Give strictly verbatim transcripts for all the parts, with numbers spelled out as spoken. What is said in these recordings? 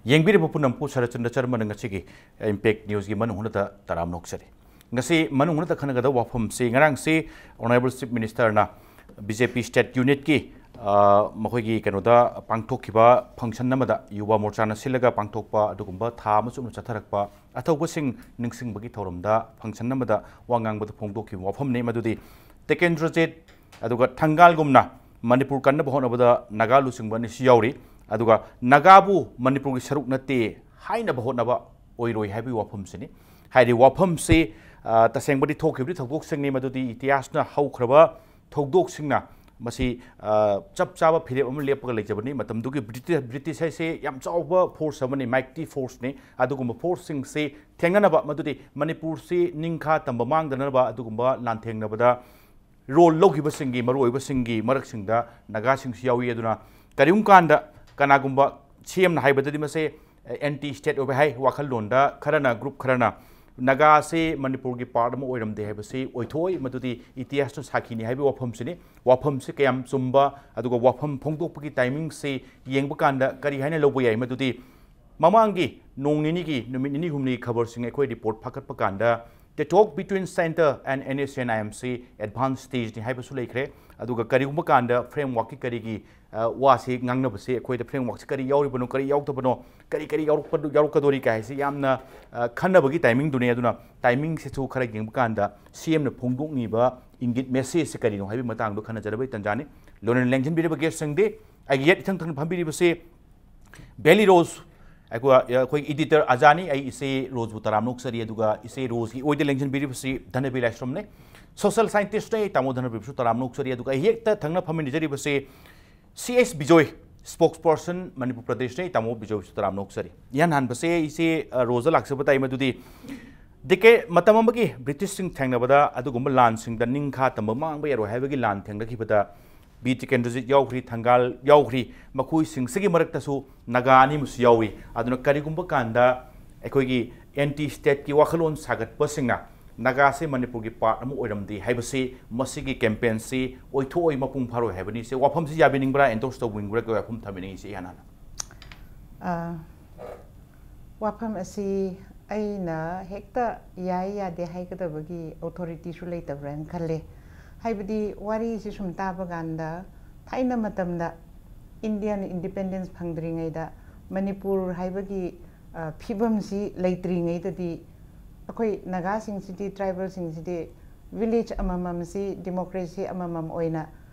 ꯌꯦꯡꯕꯤꯔꯤꯕ ꯄꯨꯝꯅꯃꯛꯄꯨ ꯁꯔꯠꯆꯟꯗ꯭ꯔ ꯆꯔꯃꯅ ꯉꯁꯤꯒꯤ Impact Newsꯀꯤ ꯃꯅꯨꯡ ꯍꯨꯠꯅ ꯇꯔꯥꯝꯅ ꯑꯣꯛꯆꯔꯤ꯫ ꯉꯁꯤ ꯃꯅꯨꯡ ꯍꯨꯠꯅ ꯈꯟꯅꯒꯗꯕ ꯋꯥꯐꯝꯁꯤ, ꯉꯔꯥꯡꯁꯤ Honourable Chief Ministerꯅ B J P State Unitꯀꯤ, ꯑ, ꯃꯈꯣꯏꯒꯤ ꯀꯩꯅꯣꯗ ꯄꯥꯡꯊꯣꯛꯈꯤꯕ function ꯑꯃꯗ ꯌꯨꯕꯥ ꯃꯣꯔꯆꯥꯅ ꯁꯤꯜꯂꯒ ꯄꯥꯡꯊꯣꯛꯄ ꯑꯗꯨꯒꯨꯝꯕ ꯊꯥ ꯑꯃ ꯆꯨꯞꯅ ꯆꯠꯊꯔꯛꯄ ꯑꯊꯧꯕꯁꯤꯡ ꯅꯤꯡꯁꯤꯡꯕꯒꯤ ꯊꯧꯔꯝꯗ function ꯑꯃꯗ ꯋꯥ ꯉꯥꯡꯕꯗ ꯐꯣꯡꯗꯣꯛꯈꯤꯕ ꯋꯥꯐꯝꯅꯤ꯫ ꯃꯗꯨꯗꯤ ꯇꯤꯀꯦꯟꯗ꯭ꯔꯖꯤꯠ ꯑꯗꯨꯒ ꯊꯪꯒꯥꯜꯒꯨꯝꯅ ꯃꯅꯤꯄꯨꯔ ꯀꯟꯅꯕ ꯍꯣꯠꯅꯕꯗ ꯅꯥꯒꯥ ꯂꯨꯆꯤꯡꯕ ꯑꯅꯤꯁꯨ ꯌꯥꯎꯔꯤ꯫ ꯑꯗꯨꯒ ꯅꯥꯒꯥꯕꯨ ꯃꯅꯤꯄꯨꯔꯒꯤ ꯁꯔꯨꯛ ꯅꯠꯇꯦ ꯍꯥꯏꯅꯕ ꯍꯣꯠꯅꯕ ꯑꯣꯏꯔꯣꯏ ꯍꯥꯏꯕꯒꯤ ꯋꯥꯐꯝꯁꯤꯅꯤ꯫ ꯍꯥꯏꯗꯤ ꯋꯥꯐꯝꯁꯤ, ꯑ, ꯇꯁꯦꯡꯕꯗꯤ ꯊꯣꯛꯈꯤꯕꯗꯤ ꯊꯧꯗꯣꯛꯁꯤꯡꯅꯤ, ꯃꯗꯨꯗꯤ ꯏꯇꯤꯍꯥꯁꯅ ꯍꯧꯈ꯭ꯔꯕ ꯊꯧꯗꯣꯛꯁꯤꯡꯅ ꯃꯁꯤ, ꯑ, ꯆꯞ ꯆꯥꯕ ꯐꯤꯔꯦꯞ ꯑꯃ ꯂꯦꯞꯄꯒ ꯂꯩꯖꯕꯅꯤ꯫ ꯃꯇꯝꯗꯨꯒꯤ ꯕ꯭ꯔꯤꯇꯤꯁ, ꯕ꯭ꯔꯤꯇꯤꯁ ꯍꯥꯏꯁꯦ ꯌꯥꯝ ꯆꯥꯎꯕ force ꯑꯃꯅꯤ, mighty forceꯅꯤ꯫ ꯑꯗꯨꯒꯨꯝꯕ forceꯁꯤꯡꯁꯤ ꯊꯦꯡꯅꯅꯕ, ꯃꯗꯨꯗꯤ ꯃꯅꯤꯄꯨꯔꯁꯤ ꯅꯤꯡꯈꯥ ꯇꯝꯕ ꯃꯥꯡꯗꯅꯕ ꯑꯗꯨꯒꯨꯝꯕ ꯂꯥꯟꯊꯦꯡꯅꯕꯗ role ꯂꯧꯈꯤꯕꯁꯤꯡꯒꯤ ꯃꯔꯨꯑꯣꯏꯕꯁꯤꯡꯒꯤ ꯃꯔꯛꯁꯤꯡꯗ ꯅꯥꯒꯥꯁꯤꯡꯁꯨ ꯌꯥꯎꯏ꯫ ꯑꯗꯨꯅ ꯀꯔꯤꯒꯨꯝꯕ ꯀꯥꯟꯗ ꯀꯅꯥꯒꯨꯝꯕ ꯁꯦꯡꯅ ꯍꯥꯏꯕꯗꯗꯤ ꯃꯁꯦ anti state ꯑꯣꯏꯕ ꯍꯥꯏ ꯋꯥꯈꯜꯂꯣꯟꯗ ꯈꯔꯅ, group ꯈꯔꯅ ꯅꯥꯒꯥꯁꯤ ꯃꯅꯤꯄꯨꯔꯒꯤ part ꯑꯃ ꯑꯣꯏꯔꯝꯗꯦ ꯍꯥꯏꯕꯁꯤ ꯑꯣꯏꯊꯣꯛꯏ, ꯃꯗꯨꯗꯤ ꯏꯇꯤꯍꯥꯁꯅ ꯁꯥꯈꯤꯅꯤ ꯍꯥꯏꯕꯒꯤ ꯋꯥꯐꯝꯁꯤꯅꯤ꯫ ꯋꯥꯐꯝꯁꯤ ꯀꯌꯥꯝ ꯆꯨꯝꯕ, ꯑꯗꯨꯒ ꯋꯥꯐꯝ ꯐꯣꯡꯗꯣꯛꯄꯒꯤ timingꯁꯤ ꯌꯦꯡꯕ ꯀꯥꯟꯗ ꯀꯔꯤ ꯍꯥꯏꯅ ꯂꯧꯕ ꯌꯥꯏ? ꯃꯗꯨꯗꯤ ꯃꯃꯥꯡꯒꯤ ꯅꯣꯡ ꯅꯤꯅꯤꯒꯤ, ꯅꯨꯃꯤꯠ ꯅꯤꯅꯤ ꯍꯨꯝꯅꯤꯒꯤ ꯈꯕꯔꯁꯤꯡ ꯑꯩꯈꯣꯏ report ꯐꯥꯀꯠꯄ ꯀꯥꯟꯗ, the talk between center and N S C N I M ꯁꯤ advance stageꯅꯤ ꯍꯥꯏꯕꯁꯨ ꯂꯩꯈ꯭ꯔꯦ꯫ ꯑꯗꯨꯒ ꯀꯔꯤꯒꯨꯝꯕ ꯀꯥꯟꯗ frameworkꯀꯤ ꯀꯔꯤꯒꯤ, ꯑ, ꯋꯥꯁꯤ ꯉꯥꯡꯅꯕꯁꯤ, ꯑꯩꯈꯣꯏꯗ frameworkꯁꯤ ꯀꯔꯤ ꯌꯥꯎꯔꯤꯕꯅꯣ, ꯀꯔꯤ ꯌꯥꯎꯗꯕꯅꯣ, ꯀꯔꯤ ꯀꯔꯤ ꯌꯥꯎꯔꯛꯄ-, ꯌꯥꯎꯔꯛꯀꯗꯣꯔꯤ ꯀꯥꯏ ꯍꯥꯏꯁꯤ ꯌꯥꯝꯅ, ꯑ, ꯈꯟꯅꯕꯒꯤ timingꯗꯨꯅꯤ꯫ ꯑꯗꯨꯅ timingꯁꯤꯁꯨ ꯈꯔ ꯌꯦꯡꯕ ꯀꯥꯟꯗ CMꯅ ꯐꯣꯡꯗꯣꯛꯅꯤꯡꯉꯤꯕ ꯏꯪꯒꯤꯠ messageꯁꯤ ꯀꯔꯤꯅꯣ ꯍꯥꯏꯕꯒꯤ ꯃꯇꯥꯡꯗꯣ ꯈꯟꯅꯖꯅꯕꯒꯤ ꯇꯥꯟꯖꯥꯅꯤ꯫ ꯂꯣꯏꯅꯅ ꯂꯦꯡꯁꯤꯟꯕꯤꯔꯤꯕ guestꯁꯤꯡꯗꯤ, ꯑꯩꯒꯤ ꯌꯦꯠ ꯏꯊꯪ ꯊꯪꯅ ꯐꯝꯕꯤꯔꯤꯕꯁꯤ Valley Rose, ꯑꯩꯈꯣꯏ, ꯑꯩꯈꯣꯏ editor ꯑꯖꯥꯅꯤ꯫ ꯑꯩ ꯏꯆꯦ ꯔꯣꯖꯕꯨ ꯇꯔꯥꯝꯅ ꯑꯣꯛꯆꯔꯤ꯫ ꯑꯗꯨꯒ ꯏꯆꯦ ꯔꯣꯖꯒꯤ ꯑꯣꯏꯗ ꯂꯦꯡꯁꯤꯟꯕꯤꯔꯤꯕꯁꯤ ꯙꯅꯕꯤꯔ ꯂꯥꯏꯁ꯭ꯔꯝꯅꯤ꯫ Social scientistꯅꯤ, ꯇꯥꯃꯣ ꯙꯅꯕꯤꯔꯁꯨ ꯇꯔꯥꯝꯅ ꯑꯣꯛꯆꯔꯤ꯫ ꯑꯗꯨꯒ ꯑꯩ ꯍꯦꯛꯇ ꯊꯪꯅ ꯐꯝꯃꯤꯟꯅꯖꯔꯤꯕꯁꯤ C S Bijoy, spokesperson Manipur ꯄ꯭ꯔꯗꯦꯁꯅꯤ, ꯇꯥꯃꯣ ꯕꯤꯖꯣꯏꯁꯨ ꯇꯔꯥꯝꯅ ꯑꯣꯛꯆꯔꯤ꯫ ꯏꯍꯥꯟ ꯍꯥꯟꯕꯁꯦ ꯏꯆꯦ, ꯑ, ꯔꯣꯖ ꯂꯥꯛꯆꯕ ꯇꯥꯏ꯫ ꯃꯗꯨꯗꯤ ꯗꯤꯀꯦ-, ꯃꯇꯝ ꯑꯃꯒꯤ ꯕ꯭ꯔꯤꯇꯤꯁꯁꯤꯡ ꯊꯦꯡꯅꯕꯗ ꯑꯗꯨꯒꯨꯝꯕ ꯂꯥꯟꯁꯤꯡꯗ ꯅꯤꯡꯈꯥ ꯇꯝꯕ ꯃꯥꯡꯕ ꯌꯥꯔꯣꯏ ꯍꯥꯏꯕꯒꯤ ꯂꯥꯟ ꯊꯦꯡꯅꯈꯤꯕꯗ ꯕꯤ ꯇꯤꯀꯦꯟꯗ꯭ꯔꯖꯤꯠ ꯌꯥꯎꯈ꯭ꯔꯤ, ꯊꯪꯒꯥꯜ ꯌꯥꯎꯈ꯭ꯔꯤ, ꯃꯈꯣꯏꯁꯤꯡꯁꯤꯒꯤ ꯃꯔꯛꯇꯁꯨ ꯅꯥꯒꯥ ꯑꯅꯤ ꯑꯃꯁꯨ ꯌꯥꯎꯏ꯫ ꯑꯗꯨꯅ ꯀꯔꯤꯒꯨꯝꯕ ꯀꯥꯟꯗ ꯑꯩꯈꯣꯏꯒꯤ anti stateꯀꯤ ꯋꯥꯈꯜꯂꯣꯟ ꯁꯥꯒꯠꯄꯁꯤꯡꯅ ꯅꯥꯒꯥꯁꯦ ꯃꯅꯤꯄꯨꯔꯒꯤ part ꯑꯃ ꯑꯣꯏꯔꯝꯗꯦ ꯍꯥꯏꯕꯁꯤ ꯃꯁꯤꯒꯤ campaignꯁꯤ ꯑꯣꯏꯊꯣꯛꯑꯣꯏ, ꯃꯄꯨꯡ ꯐꯥꯔꯣꯏ ꯍꯥꯏꯕꯅꯤ꯫ ꯁꯤ ꯋꯥꯐꯝꯁꯤ ꯌꯥꯕꯤꯅꯤꯡꯕ꯭ꯔꯥ, endorse ꯇꯧꯕꯤꯅꯤꯡꯕ꯭ꯔꯥ? ꯀꯩ ꯋꯥꯐꯝ ꯊꯝꯕꯤꯅꯤꯡꯉꯤ ꯏꯆꯦ ꯏꯍꯥꯟ ꯍꯥꯟꯅ? ꯑ, ꯋꯥꯐꯝ ꯑꯁꯤ ꯑꯩꯅ ꯍꯦꯛꯇ ꯌꯥꯏ ꯌꯥꯗꯦ ꯍꯥꯏꯒꯗꯕꯒꯤ ꯑꯣꯊꯣꯔꯤꯇꯤꯁꯨ ꯂꯩꯇꯕ꯭ꯔꯥꯅ ꯈꯜꯂꯦ꯫ ꯍꯥꯏꯕꯗꯤ ꯋꯥꯔꯤꯁꯤ ꯁꯨꯝ ꯇꯥꯕ ꯀꯥꯟꯗ, ꯊꯥꯏꯅ ꯃꯇꯝꯗ ꯏꯟꯗꯤꯌꯥꯅ ꯏꯟꯗꯤꯄꯦꯟꯗꯦꯟꯁ ꯐꯪꯗ꯭ꯔꯤꯉꯩꯗ, ꯃꯅꯤꯄꯨꯔ ꯍꯥꯏꯕꯒꯤ ꯐꯤꯕꯝꯁꯤ ꯂꯩꯇ꯭ꯔꯤꯉꯩꯗꯗꯤ, ꯑꯩꯈꯣꯏ ꯅꯥꯒꯥꯁꯤꯡꯁꯤꯗꯤ, ꯇ꯭ꯔꯥꯏꯕꯦꯜꯁꯤꯡꯁꯤꯗꯤ ꯚꯤꯂꯦꯖ ꯑꯃꯃꯝꯁꯤ ꯗꯤꯃꯣꯀ꯭ꯔꯦꯁꯤ ꯑꯃꯃꯝ ꯑꯣꯏꯅ,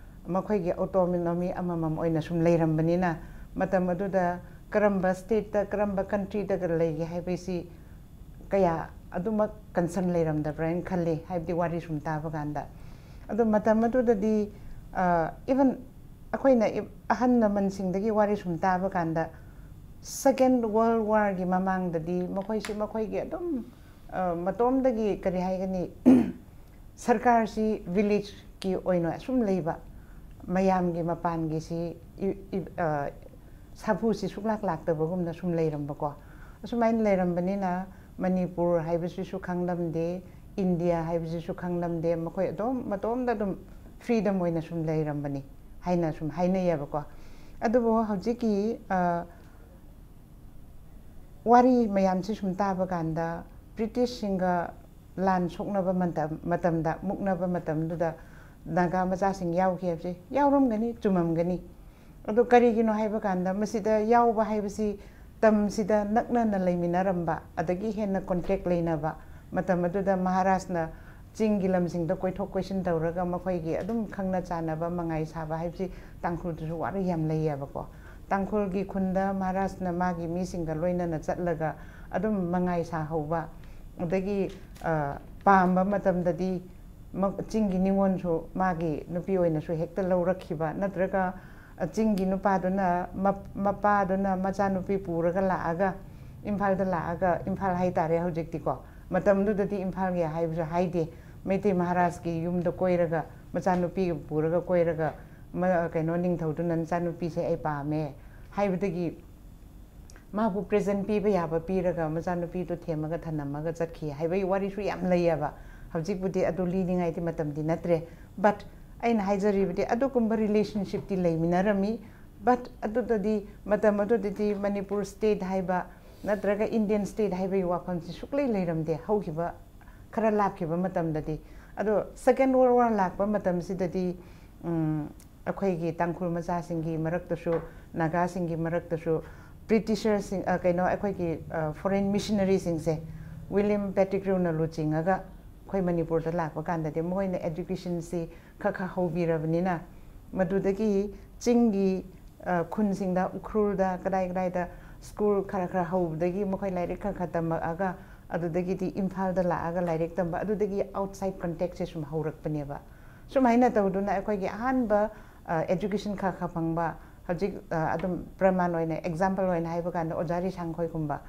ꯃꯈꯣꯏꯒꯤ ꯑꯣꯇꯣꯅꯣꯃꯤ ꯑꯃꯃꯝ ꯑꯣꯏꯅ ꯁꯨꯝ ꯂꯩꯔꯝꯕꯅꯤꯅ, ꯃꯇꯝ ꯑꯗꯨꯗ ꯀꯔꯝꯕ ꯁ꯭ꯇꯦꯠꯇ, ꯀꯔꯝꯕ ꯀꯟꯇ꯭ꯔꯤꯗꯒ ꯂꯩꯒꯦ ꯍꯥꯏꯕꯁꯤ ꯀꯌꯥ ꯑꯗꯨꯃꯛ ꯀꯟꯁꯔꯟ ꯂꯩꯔꯝꯗꯕ꯭ꯔꯥ ꯍꯥꯏꯅ ꯈꯜꯂꯤ꯫ ꯍꯥꯏꯕꯗꯤ ꯋꯥꯔꯤ ꯁꯨꯝ ꯇꯥꯕ ꯀꯥꯟꯗ, ꯑꯗꯣ ꯃꯇꯝ ꯑꯗꯨꯗꯗꯤ, ꯏꯚꯟ ꯑꯩꯈꯣꯏꯅ ꯑꯍꯜ ꯂꯃꯟꯁꯤꯡꯗꯒꯤ ꯋꯥꯔꯤ ꯁꯨꯝ ꯇꯥꯕ ꯀꯥꯟꯗ, ꯁꯦꯀꯦꯟ ꯋꯥꯔꯜ ꯋꯥꯔꯒꯤ ꯃꯃꯥꯡꯗꯗꯤ ꯃꯈꯣꯏꯁꯤ ꯃꯈꯣꯏꯒꯤ ꯑꯗꯨꯝ ꯃꯇꯣꯝꯗꯒꯤ, ꯀꯔꯤ ꯍꯥꯏꯒꯅꯤ, ꯁꯔꯀꯥꯔꯁꯤ ꯚꯤꯂꯦꯖꯀꯤ ꯑꯣꯏꯅ ꯑꯁꯨꯝ ꯂꯩꯕ, ꯃꯌꯥꯝꯒꯤ ꯃꯄꯥꯟꯒꯤꯁꯤ ꯁꯥꯐꯨꯁꯤ ꯁꯨꯛꯂꯥꯛ ꯂꯥꯛꯇꯕꯒꯨꯝꯅ ꯁꯨꯝ ꯂꯩꯔꯝꯕꯀꯣ꯫ ꯑꯁꯨꯃꯥꯏꯅ ꯂꯩꯔꯝꯕꯅꯤꯅ, ꯃꯅꯤꯄꯨꯔ ꯍꯥꯏꯕꯁꯤꯁꯨ ꯈꯪꯂꯝꯗꯦ, ꯏꯟꯗꯤꯌꯥ ꯍꯥꯏꯕꯁꯤꯁꯨ ꯈꯪꯂꯝꯗꯦ, ꯃꯈꯣꯏ ꯑꯗꯨꯝ ꯃꯇꯣꯝꯗ ꯑꯗꯨꯝ ꯐ꯭ꯔꯤꯗꯝ ꯑꯣꯏꯅ ꯁꯨꯝ ꯂꯩꯔꯝꯕꯅꯤ ꯍꯥꯏꯅ ꯁꯨꯝ ꯍꯥꯏꯅꯩꯌꯦꯕꯀꯣ꯫ ꯑꯗꯨꯕꯨ ꯍꯧꯖꯤꯛꯀꯤ ꯋꯥꯔꯤ ꯃꯌꯥꯝꯁꯤ ꯁꯨꯝ ꯇꯥꯕ ꯀꯥꯟꯗ, ꯕ꯭ꯔꯤꯇꯤꯁꯁꯤꯡꯒ ꯂꯥꯟ ꯁꯣꯛꯅꯕ ꯃꯇꯝꯗ, ꯃꯨꯛꯅꯕ ꯃꯇꯝꯗꯨꯗ ꯅꯥꯒꯥ ꯃꯆꯥꯁꯤꯡ ꯌꯥꯎꯈꯤ ꯍꯥꯏꯕꯁꯤ ꯌꯥꯎꯔꯝꯒꯅꯤ, ꯆꯨꯝꯃꯝꯒꯅꯤ꯫ ꯑꯗꯨ ꯀꯔꯤꯒꯤꯅꯣ ꯍꯥꯏꯕ ꯀꯥꯟꯗ, ꯃꯁꯤꯗ ꯌꯥꯎꯕ ꯍꯥꯏꯕꯁꯤ ꯇꯝꯁꯤꯗ ꯅꯛꯅꯅ ꯂꯩꯃꯤꯟꯅꯔꯝꯕ, ꯑꯗꯒꯤ ꯍꯦꯟꯅ ꯀꯣꯟꯇꯦꯛ ꯂꯩꯅꯕ, ꯃꯇꯝ ꯑꯗꯨꯗ ꯃꯍꯥꯔꯥꯖꯅ ꯆꯤꯡꯒꯤ ꯂꯝꯁꯤꯡꯗ ꯀꯣꯏꯊꯣꯛ ꯀꯣꯏꯁꯤꯟ ꯇꯧꯔꯒ ꯃꯈꯣꯏꯒꯤ ꯑꯗꯨꯝ ꯈꯪꯅ ꯆꯥꯟꯅꯕ, ꯃꯉꯥꯏ ꯁꯥꯕ ꯍꯥꯏꯕꯁꯤ ꯇꯥꯡꯈꯨꯜꯗꯁꯨ ꯋꯥꯔꯤ ꯌꯥꯝ ꯂꯩꯌꯦꯕꯀꯣ꯫ ꯇꯥꯡꯈꯨꯜꯒꯤ ꯈꯨꯟꯗ ꯃꯍꯥꯔꯥꯖꯅ ꯃꯥꯒꯤ ꯃꯤꯁꯤꯡꯒ ꯂꯣꯏꯅꯅ ꯆꯠꯂꯒ ꯑꯗꯨꯝ ꯃꯉꯥꯏ ꯁꯥꯍꯧꯕ, ꯑꯗꯒꯤ ꯄꯥꯝꯕ ꯃꯇꯝꯗꯗꯤ ꯆꯤꯡꯒꯤ ꯅꯤꯉꯣꯜꯁꯨ ꯃꯥꯒꯤ ꯅꯨꯄꯤ ꯑꯣꯏꯅꯁꯨ ꯍꯦꯛꯇ ꯂꯧꯔꯛꯈꯤꯕ, ꯅꯠꯇ꯭ꯔꯒ ꯆꯤꯡꯒꯤ ꯅꯨꯄꯥꯗꯨꯅ, ꯃꯄꯥꯗꯨꯅ ꯃꯆꯥꯅꯨꯄꯤ ꯄꯨꯔꯒ ꯂꯥꯛꯑꯒ, ꯏꯝꯐꯥꯜꯗ ꯂꯥꯛꯑꯒ, ꯏꯝꯐꯥꯜ ꯍꯥꯏꯇꯥꯔꯦ ꯍꯧꯖꯤꯛꯇꯤꯀꯣ, ꯃꯇꯝꯗꯨꯗꯗꯤ ꯏꯝꯐꯥꯜꯒꯤ ꯍꯥꯏꯕꯁꯨ ꯍꯥꯏꯗꯦ, ꯃꯩꯇꯩ ꯃꯍꯥꯔꯥꯖꯀꯤ ꯌꯨꯝꯗ ꯀꯣꯏꯔꯒ, ꯃꯆꯥꯅꯨꯄꯤꯒ ꯄꯨꯔꯒ ꯀꯣꯏꯔꯒ, ꯀꯩꯅꯣ, ꯅꯤꯡꯊꯧꯗꯨꯅ ꯅꯆꯥꯅꯨꯄꯤꯁꯦ ꯑꯩ ꯄꯥꯝꯃꯦ ꯍꯥꯏꯕꯗꯒꯤ ꯃꯥꯕꯨ ꯄ꯭ꯔꯦꯖꯦꯟ ꯄꯤꯕ ꯌꯥꯕ ꯄꯤꯔꯒ ꯃꯆꯥꯅꯨꯄꯤꯗꯨ ꯊꯦꯝꯃꯒ ꯊꯅꯝꯃꯒ ꯆꯠꯈꯤ ꯍꯥꯏꯕꯒꯤ ꯋꯥꯔꯤꯁꯨ ꯌꯥꯝ ꯂꯩꯌꯦꯕ꯫ ꯍꯧꯖꯤꯛꯄꯨꯗꯤ ꯑꯗꯨ ꯂꯤꯅꯤꯡꯉꯥꯏꯗꯤ ꯃꯇꯝꯗꯤ ꯅꯠꯇ꯭ꯔꯦ꯫ ꯕꯠ ꯑꯩꯅ ꯍꯥꯏꯖꯔꯤꯕꯗꯤ ꯑꯗꯨꯒꯨꯝꯕ ꯔꯤꯂꯦꯁꯟꯁꯤꯞꯇꯤ ꯂꯩꯃꯤꯟꯅꯔꯝꯃꯤ꯫ ꯕꯠ ꯑꯗꯨꯗꯗꯤ, ꯃꯇꯝ ꯑꯗꯨꯗꯗꯤ ꯃꯅꯤꯄꯨꯔ ꯁ꯭ꯇꯦꯠ ꯍꯥꯏꯕ ꯅꯠꯇ꯭ꯔꯒ Indian state ꯍꯥꯏꯕꯒꯤ ꯋꯥꯐꯝꯁꯤ ꯁꯨꯛꯂꯩ ꯂꯩꯔꯝꯗꯦ ꯍꯧꯈꯤꯕ ꯈꯔ ꯂꯥꯞꯈꯤꯕ ꯃꯇꯝꯗꯗꯤ꯫ ꯑꯗꯣ Second World War ꯂꯥꯛꯄ ꯃꯇꯝꯁꯤꯗꯗꯤ, ꯎꯝ, ꯑꯩꯈꯣꯏꯒꯤ ꯇꯥꯡꯈꯨꯜ ꯃꯆꯥꯁꯤꯡꯒꯤ ꯃꯔꯛꯇꯁꯨ, ꯅꯥꯒꯥꯁꯤꯡꯒꯤ ꯃꯔꯛꯇꯁꯨ Britisherꯁꯤꯡ, ꯑ, ꯀꯩꯅꯣ, ꯑꯩꯈꯣꯏꯒꯤ, ꯑ, foreign missionaryꯁꯤꯡꯁꯦ William Pettigrewꯅ ꯂꯨꯆꯤꯡꯉꯒ ꯑꯩꯈꯣꯏ ꯃꯅꯤꯄꯨꯔꯗ ꯂꯥꯛꯄ ꯀꯥꯟꯗꯗꯤ ꯃꯈꯣꯏꯅ educationꯁꯤ ꯈꯔ ꯈꯔ ꯍꯧꯕꯤꯔꯕꯅꯤꯅ, ꯃꯗꯨꯗꯒꯤ ꯆꯤꯡꯒꯤ, ꯑ, ꯈꯨꯟꯁꯤꯡꯗ, ꯎꯈ꯭ꯔꯨꯜꯗ, ꯀꯗꯥꯏ ꯀꯗꯥꯏꯗ school ꯈꯔ ꯈꯔ ꯍꯧꯕꯗꯒꯤ ꯃꯈꯣꯏ ꯂꯥꯏꯔꯤꯛ ꯈꯔ ꯈꯔ ꯇꯝꯃꯛꯑꯒ, ꯑꯗꯨꯗꯒꯤꯗꯤ ꯏꯝꯐꯥꯜꯗ ꯂꯥꯛꯑꯒ ꯂꯥꯏꯔꯤꯛ ꯇꯝꯕ, ꯑꯗꯨꯗꯒꯤ outside contactꯁꯦ ꯁꯨꯝ ꯍꯧꯔꯛꯄꯅꯦꯕ꯫ ꯁꯨꯃꯥꯏꯅ ꯇꯧꯗꯨꯅ ꯑꯩꯈꯣꯏꯒꯤ ꯑꯍꯥꯟꯕ, ꯑ, education ꯈꯔ ꯈꯔ ꯐꯪꯕ, ꯍꯧꯖꯤꯛ, ꯑ, ꯑꯗꯨꯝ ꯄ꯭ꯔꯃꯥꯟ ꯑꯣꯏꯅ, example ꯑꯣꯏꯅ ꯍꯥꯏꯕ ꯀꯥꯟꯗ ꯑꯣꯖꯥ ꯔꯤꯁꯥꯡꯈꯣꯏꯒꯨꯝꯕ,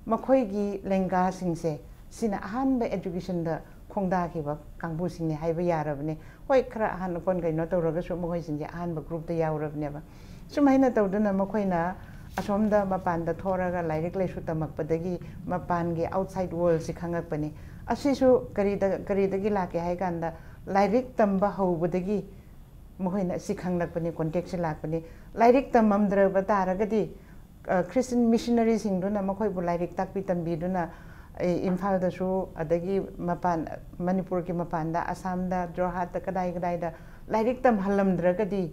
ꯃꯈꯣꯏꯒꯤ ꯂꯦꯡꯒꯥꯁꯤꯡꯁꯦ, ꯁꯤꯅ ꯑꯍꯥꯟꯕ educationꯗ ꯈꯣꯡꯗꯥꯈꯤꯕ ꯀꯥꯡꯕꯨꯁꯤꯡꯅꯤ ꯍꯥꯏꯕ ꯌꯥꯔꯕꯅꯤ꯫ ꯍꯣꯏ, ꯈꯔ ꯑꯍꯥꯟ ꯑꯀꯣꯟ ꯀꯩꯅꯣ ꯇꯧꯔꯒꯁꯨ ꯃꯈꯣꯏꯁꯤꯡꯁꯦ ꯑꯍꯥꯟꯕ groupꯇ ꯌꯥꯎꯔꯕꯅꯦꯕ꯫ ꯁꯨꯃꯥꯏꯅ ꯇꯧꯗꯨꯅ ꯃꯈꯣꯏꯅ ꯑꯁꯣꯝꯗ ꯃꯄꯥꯟꯗ ꯊꯣꯔꯒ ꯂꯥꯏꯔꯤꯛ ꯂꯥꯏꯁꯨ ꯇꯝꯃꯛꯄꯗꯒꯤ ꯃꯄꯥꯟꯒꯤ outside worldꯁꯤ ꯈꯪꯉꯛꯄꯅꯤ꯫ ꯑꯁꯤꯁꯨ ꯀꯔꯤꯗ, ꯀꯔꯤꯗꯒꯤ ꯂꯥꯛꯀꯦ ꯍꯥꯏ ꯀꯥꯟꯗ, ꯂꯥꯏꯔꯤꯛ ꯇꯝꯕ ꯍꯧꯕꯗꯒꯤ ꯃꯈꯣꯏꯅ ꯑꯁꯤ ꯈꯪꯂꯛꯄꯅꯤ, contactꯁꯤ ꯂꯥꯛꯄꯅꯤ꯫ ꯂꯥꯏꯔꯤꯛ ꯇꯝꯃꯝꯗ꯭ꯔꯕ ꯇꯥꯔꯒꯗꯤ, ꯑ, Christian missionaryꯁꯤꯡꯗꯨꯅ ꯃꯈꯣꯏꯕꯨ ꯂꯥꯏꯔꯤꯛ ꯇꯥꯛꯄꯤ ꯇꯝꯕꯤꯗꯨꯅ, ꯑꯦ, ꯏꯝꯐꯥꯜꯗꯁꯨ, ꯑꯗꯒꯤ ꯃꯄꯥꯟ, ꯃꯅꯤꯄꯨꯔꯒꯤ ꯃꯄꯥꯟꯗ, ꯑꯁꯥꯝꯗ, ꯖꯣꯔꯍꯥꯠꯇ, ꯀꯗꯥꯏ ꯀꯗꯥꯏꯗ ꯂꯥꯏꯔꯤꯛ ꯇꯝꯍꯜꯂꯝꯗ꯭ꯔꯒꯗꯤ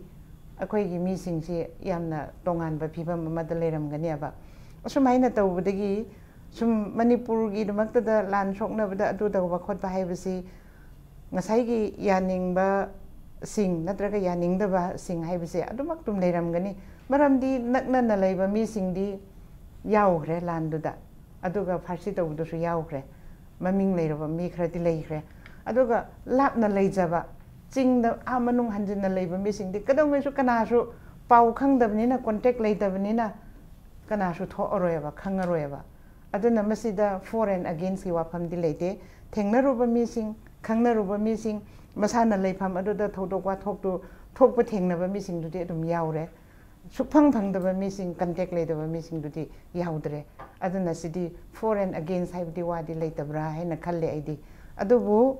ꯑꯩꯈꯣꯏꯒꯤ ꯃꯤꯁꯤꯡꯁꯤ ꯌꯥꯝꯅ ꯇꯣꯉꯥꯟꯕ ꯐꯤꯕꯝ ꯑꯃꯗ ꯂꯩꯔꯝꯒꯅꯦꯕ꯫ ꯑꯁꯨꯃꯥꯏꯅ ꯇꯧꯕꯗꯒꯤ ꯁꯨꯝ ꯃꯅꯤꯄꯨꯔꯒꯤꯗꯃꯛꯇꯗ ꯂꯥꯟ ꯁꯣꯛꯅꯕꯗ ꯑꯗꯨ ꯇꯧꯕ ꯈꯣꯠꯄ ꯍꯥꯏꯕꯁꯤ ꯉꯁꯥꯏꯒꯤ ꯌꯥꯅꯤꯡꯕꯁꯤꯡ ꯅꯠꯇ꯭ꯔꯒ ꯌꯥꯅꯤꯡꯗꯕꯁꯤꯡ ꯍꯥꯏꯕꯁꯦ ꯑꯗꯨꯃꯛ ꯑꯗꯨꯝ ꯂꯩꯔꯝꯒꯅꯤ꯫ ꯃꯔꯝꯗꯤ ꯅꯛꯅꯅ ꯂꯩꯕ ꯃꯤꯁꯤꯡꯗꯤ ꯌꯥꯎꯈ꯭ꯔꯦ ꯂꯥꯟꯗꯨꯗ, ꯑꯗꯨꯒ ꯐꯥꯔꯁꯤ ꯇꯧꯕꯗꯨꯁꯨ ꯌꯥꯎꯈ꯭ꯔꯦ, ꯃꯃꯤꯡ ꯂꯩꯔꯕ ꯃꯤ ꯈꯔꯗꯤ ꯂꯩꯈ꯭ꯔꯦ꯫ ꯑꯗꯨꯒ ꯂꯥꯞꯅ ꯂꯩꯖꯕ, ꯆꯤꯡꯗ ꯑꯥ ꯃꯅꯨꯡ ꯍꯟꯖꯤꯟꯅ ꯂꯩꯕ ꯃꯤꯁꯤꯡꯗꯤ ꯀꯩꯗꯧꯉꯩꯁꯨ ꯀꯅꯥꯁꯨ ꯄꯥꯎ ꯈꯪꯗꯕꯅꯤꯅ, contact ꯂꯩꯇꯕꯅꯤꯅ ꯀꯅꯥꯁꯨ ꯊꯣꯛꯑꯔꯣꯏꯕ, ꯈꯪꯉꯔꯣꯏꯕ꯫ ꯑꯗꯨꯅ ꯃꯁꯤꯗ for and againstꯀꯤ ꯋꯥꯐꯝꯗꯤ ꯂꯩꯇꯦ꯫ ꯊꯦꯡꯅꯔꯨꯕ ꯃꯤꯁꯤꯡ, ꯈꯪꯅꯔꯨꯕ ꯃꯤꯁꯤꯡ, ꯃꯁꯥꯅ ꯂꯩꯐꯝ ꯑꯗꯨꯗ ꯊꯧꯗꯣꯛ ꯋꯥꯊꯣꯛꯇꯨ ꯊꯣꯛꯄ ꯊꯦꯡꯅꯕ ꯃꯤꯁꯤꯡꯗꯨꯗꯤ ꯑꯗꯨꯝ ꯌꯥꯎꯔꯦ꯫ ꯁꯨꯛꯐꯪ ꯐꯪꯗꯕ ꯃꯤꯁꯤꯡ, contact ꯂꯩꯇꯕ ꯃꯤꯁꯤꯡꯗꯨꯗꯤ ꯌꯥꯎꯗ꯭ꯔꯦ꯫ ꯑꯗꯨꯅ ꯁꯤꯗꯤ for and against ꯍꯥꯏꯕꯗꯤ ꯋꯥꯗꯤ ꯂꯩꯇꯕ꯭ꯔꯥ ꯍꯥꯏꯅ ꯈꯜꯂꯦ ꯑꯩꯗꯤ꯫ ꯑꯗꯨꯕꯨ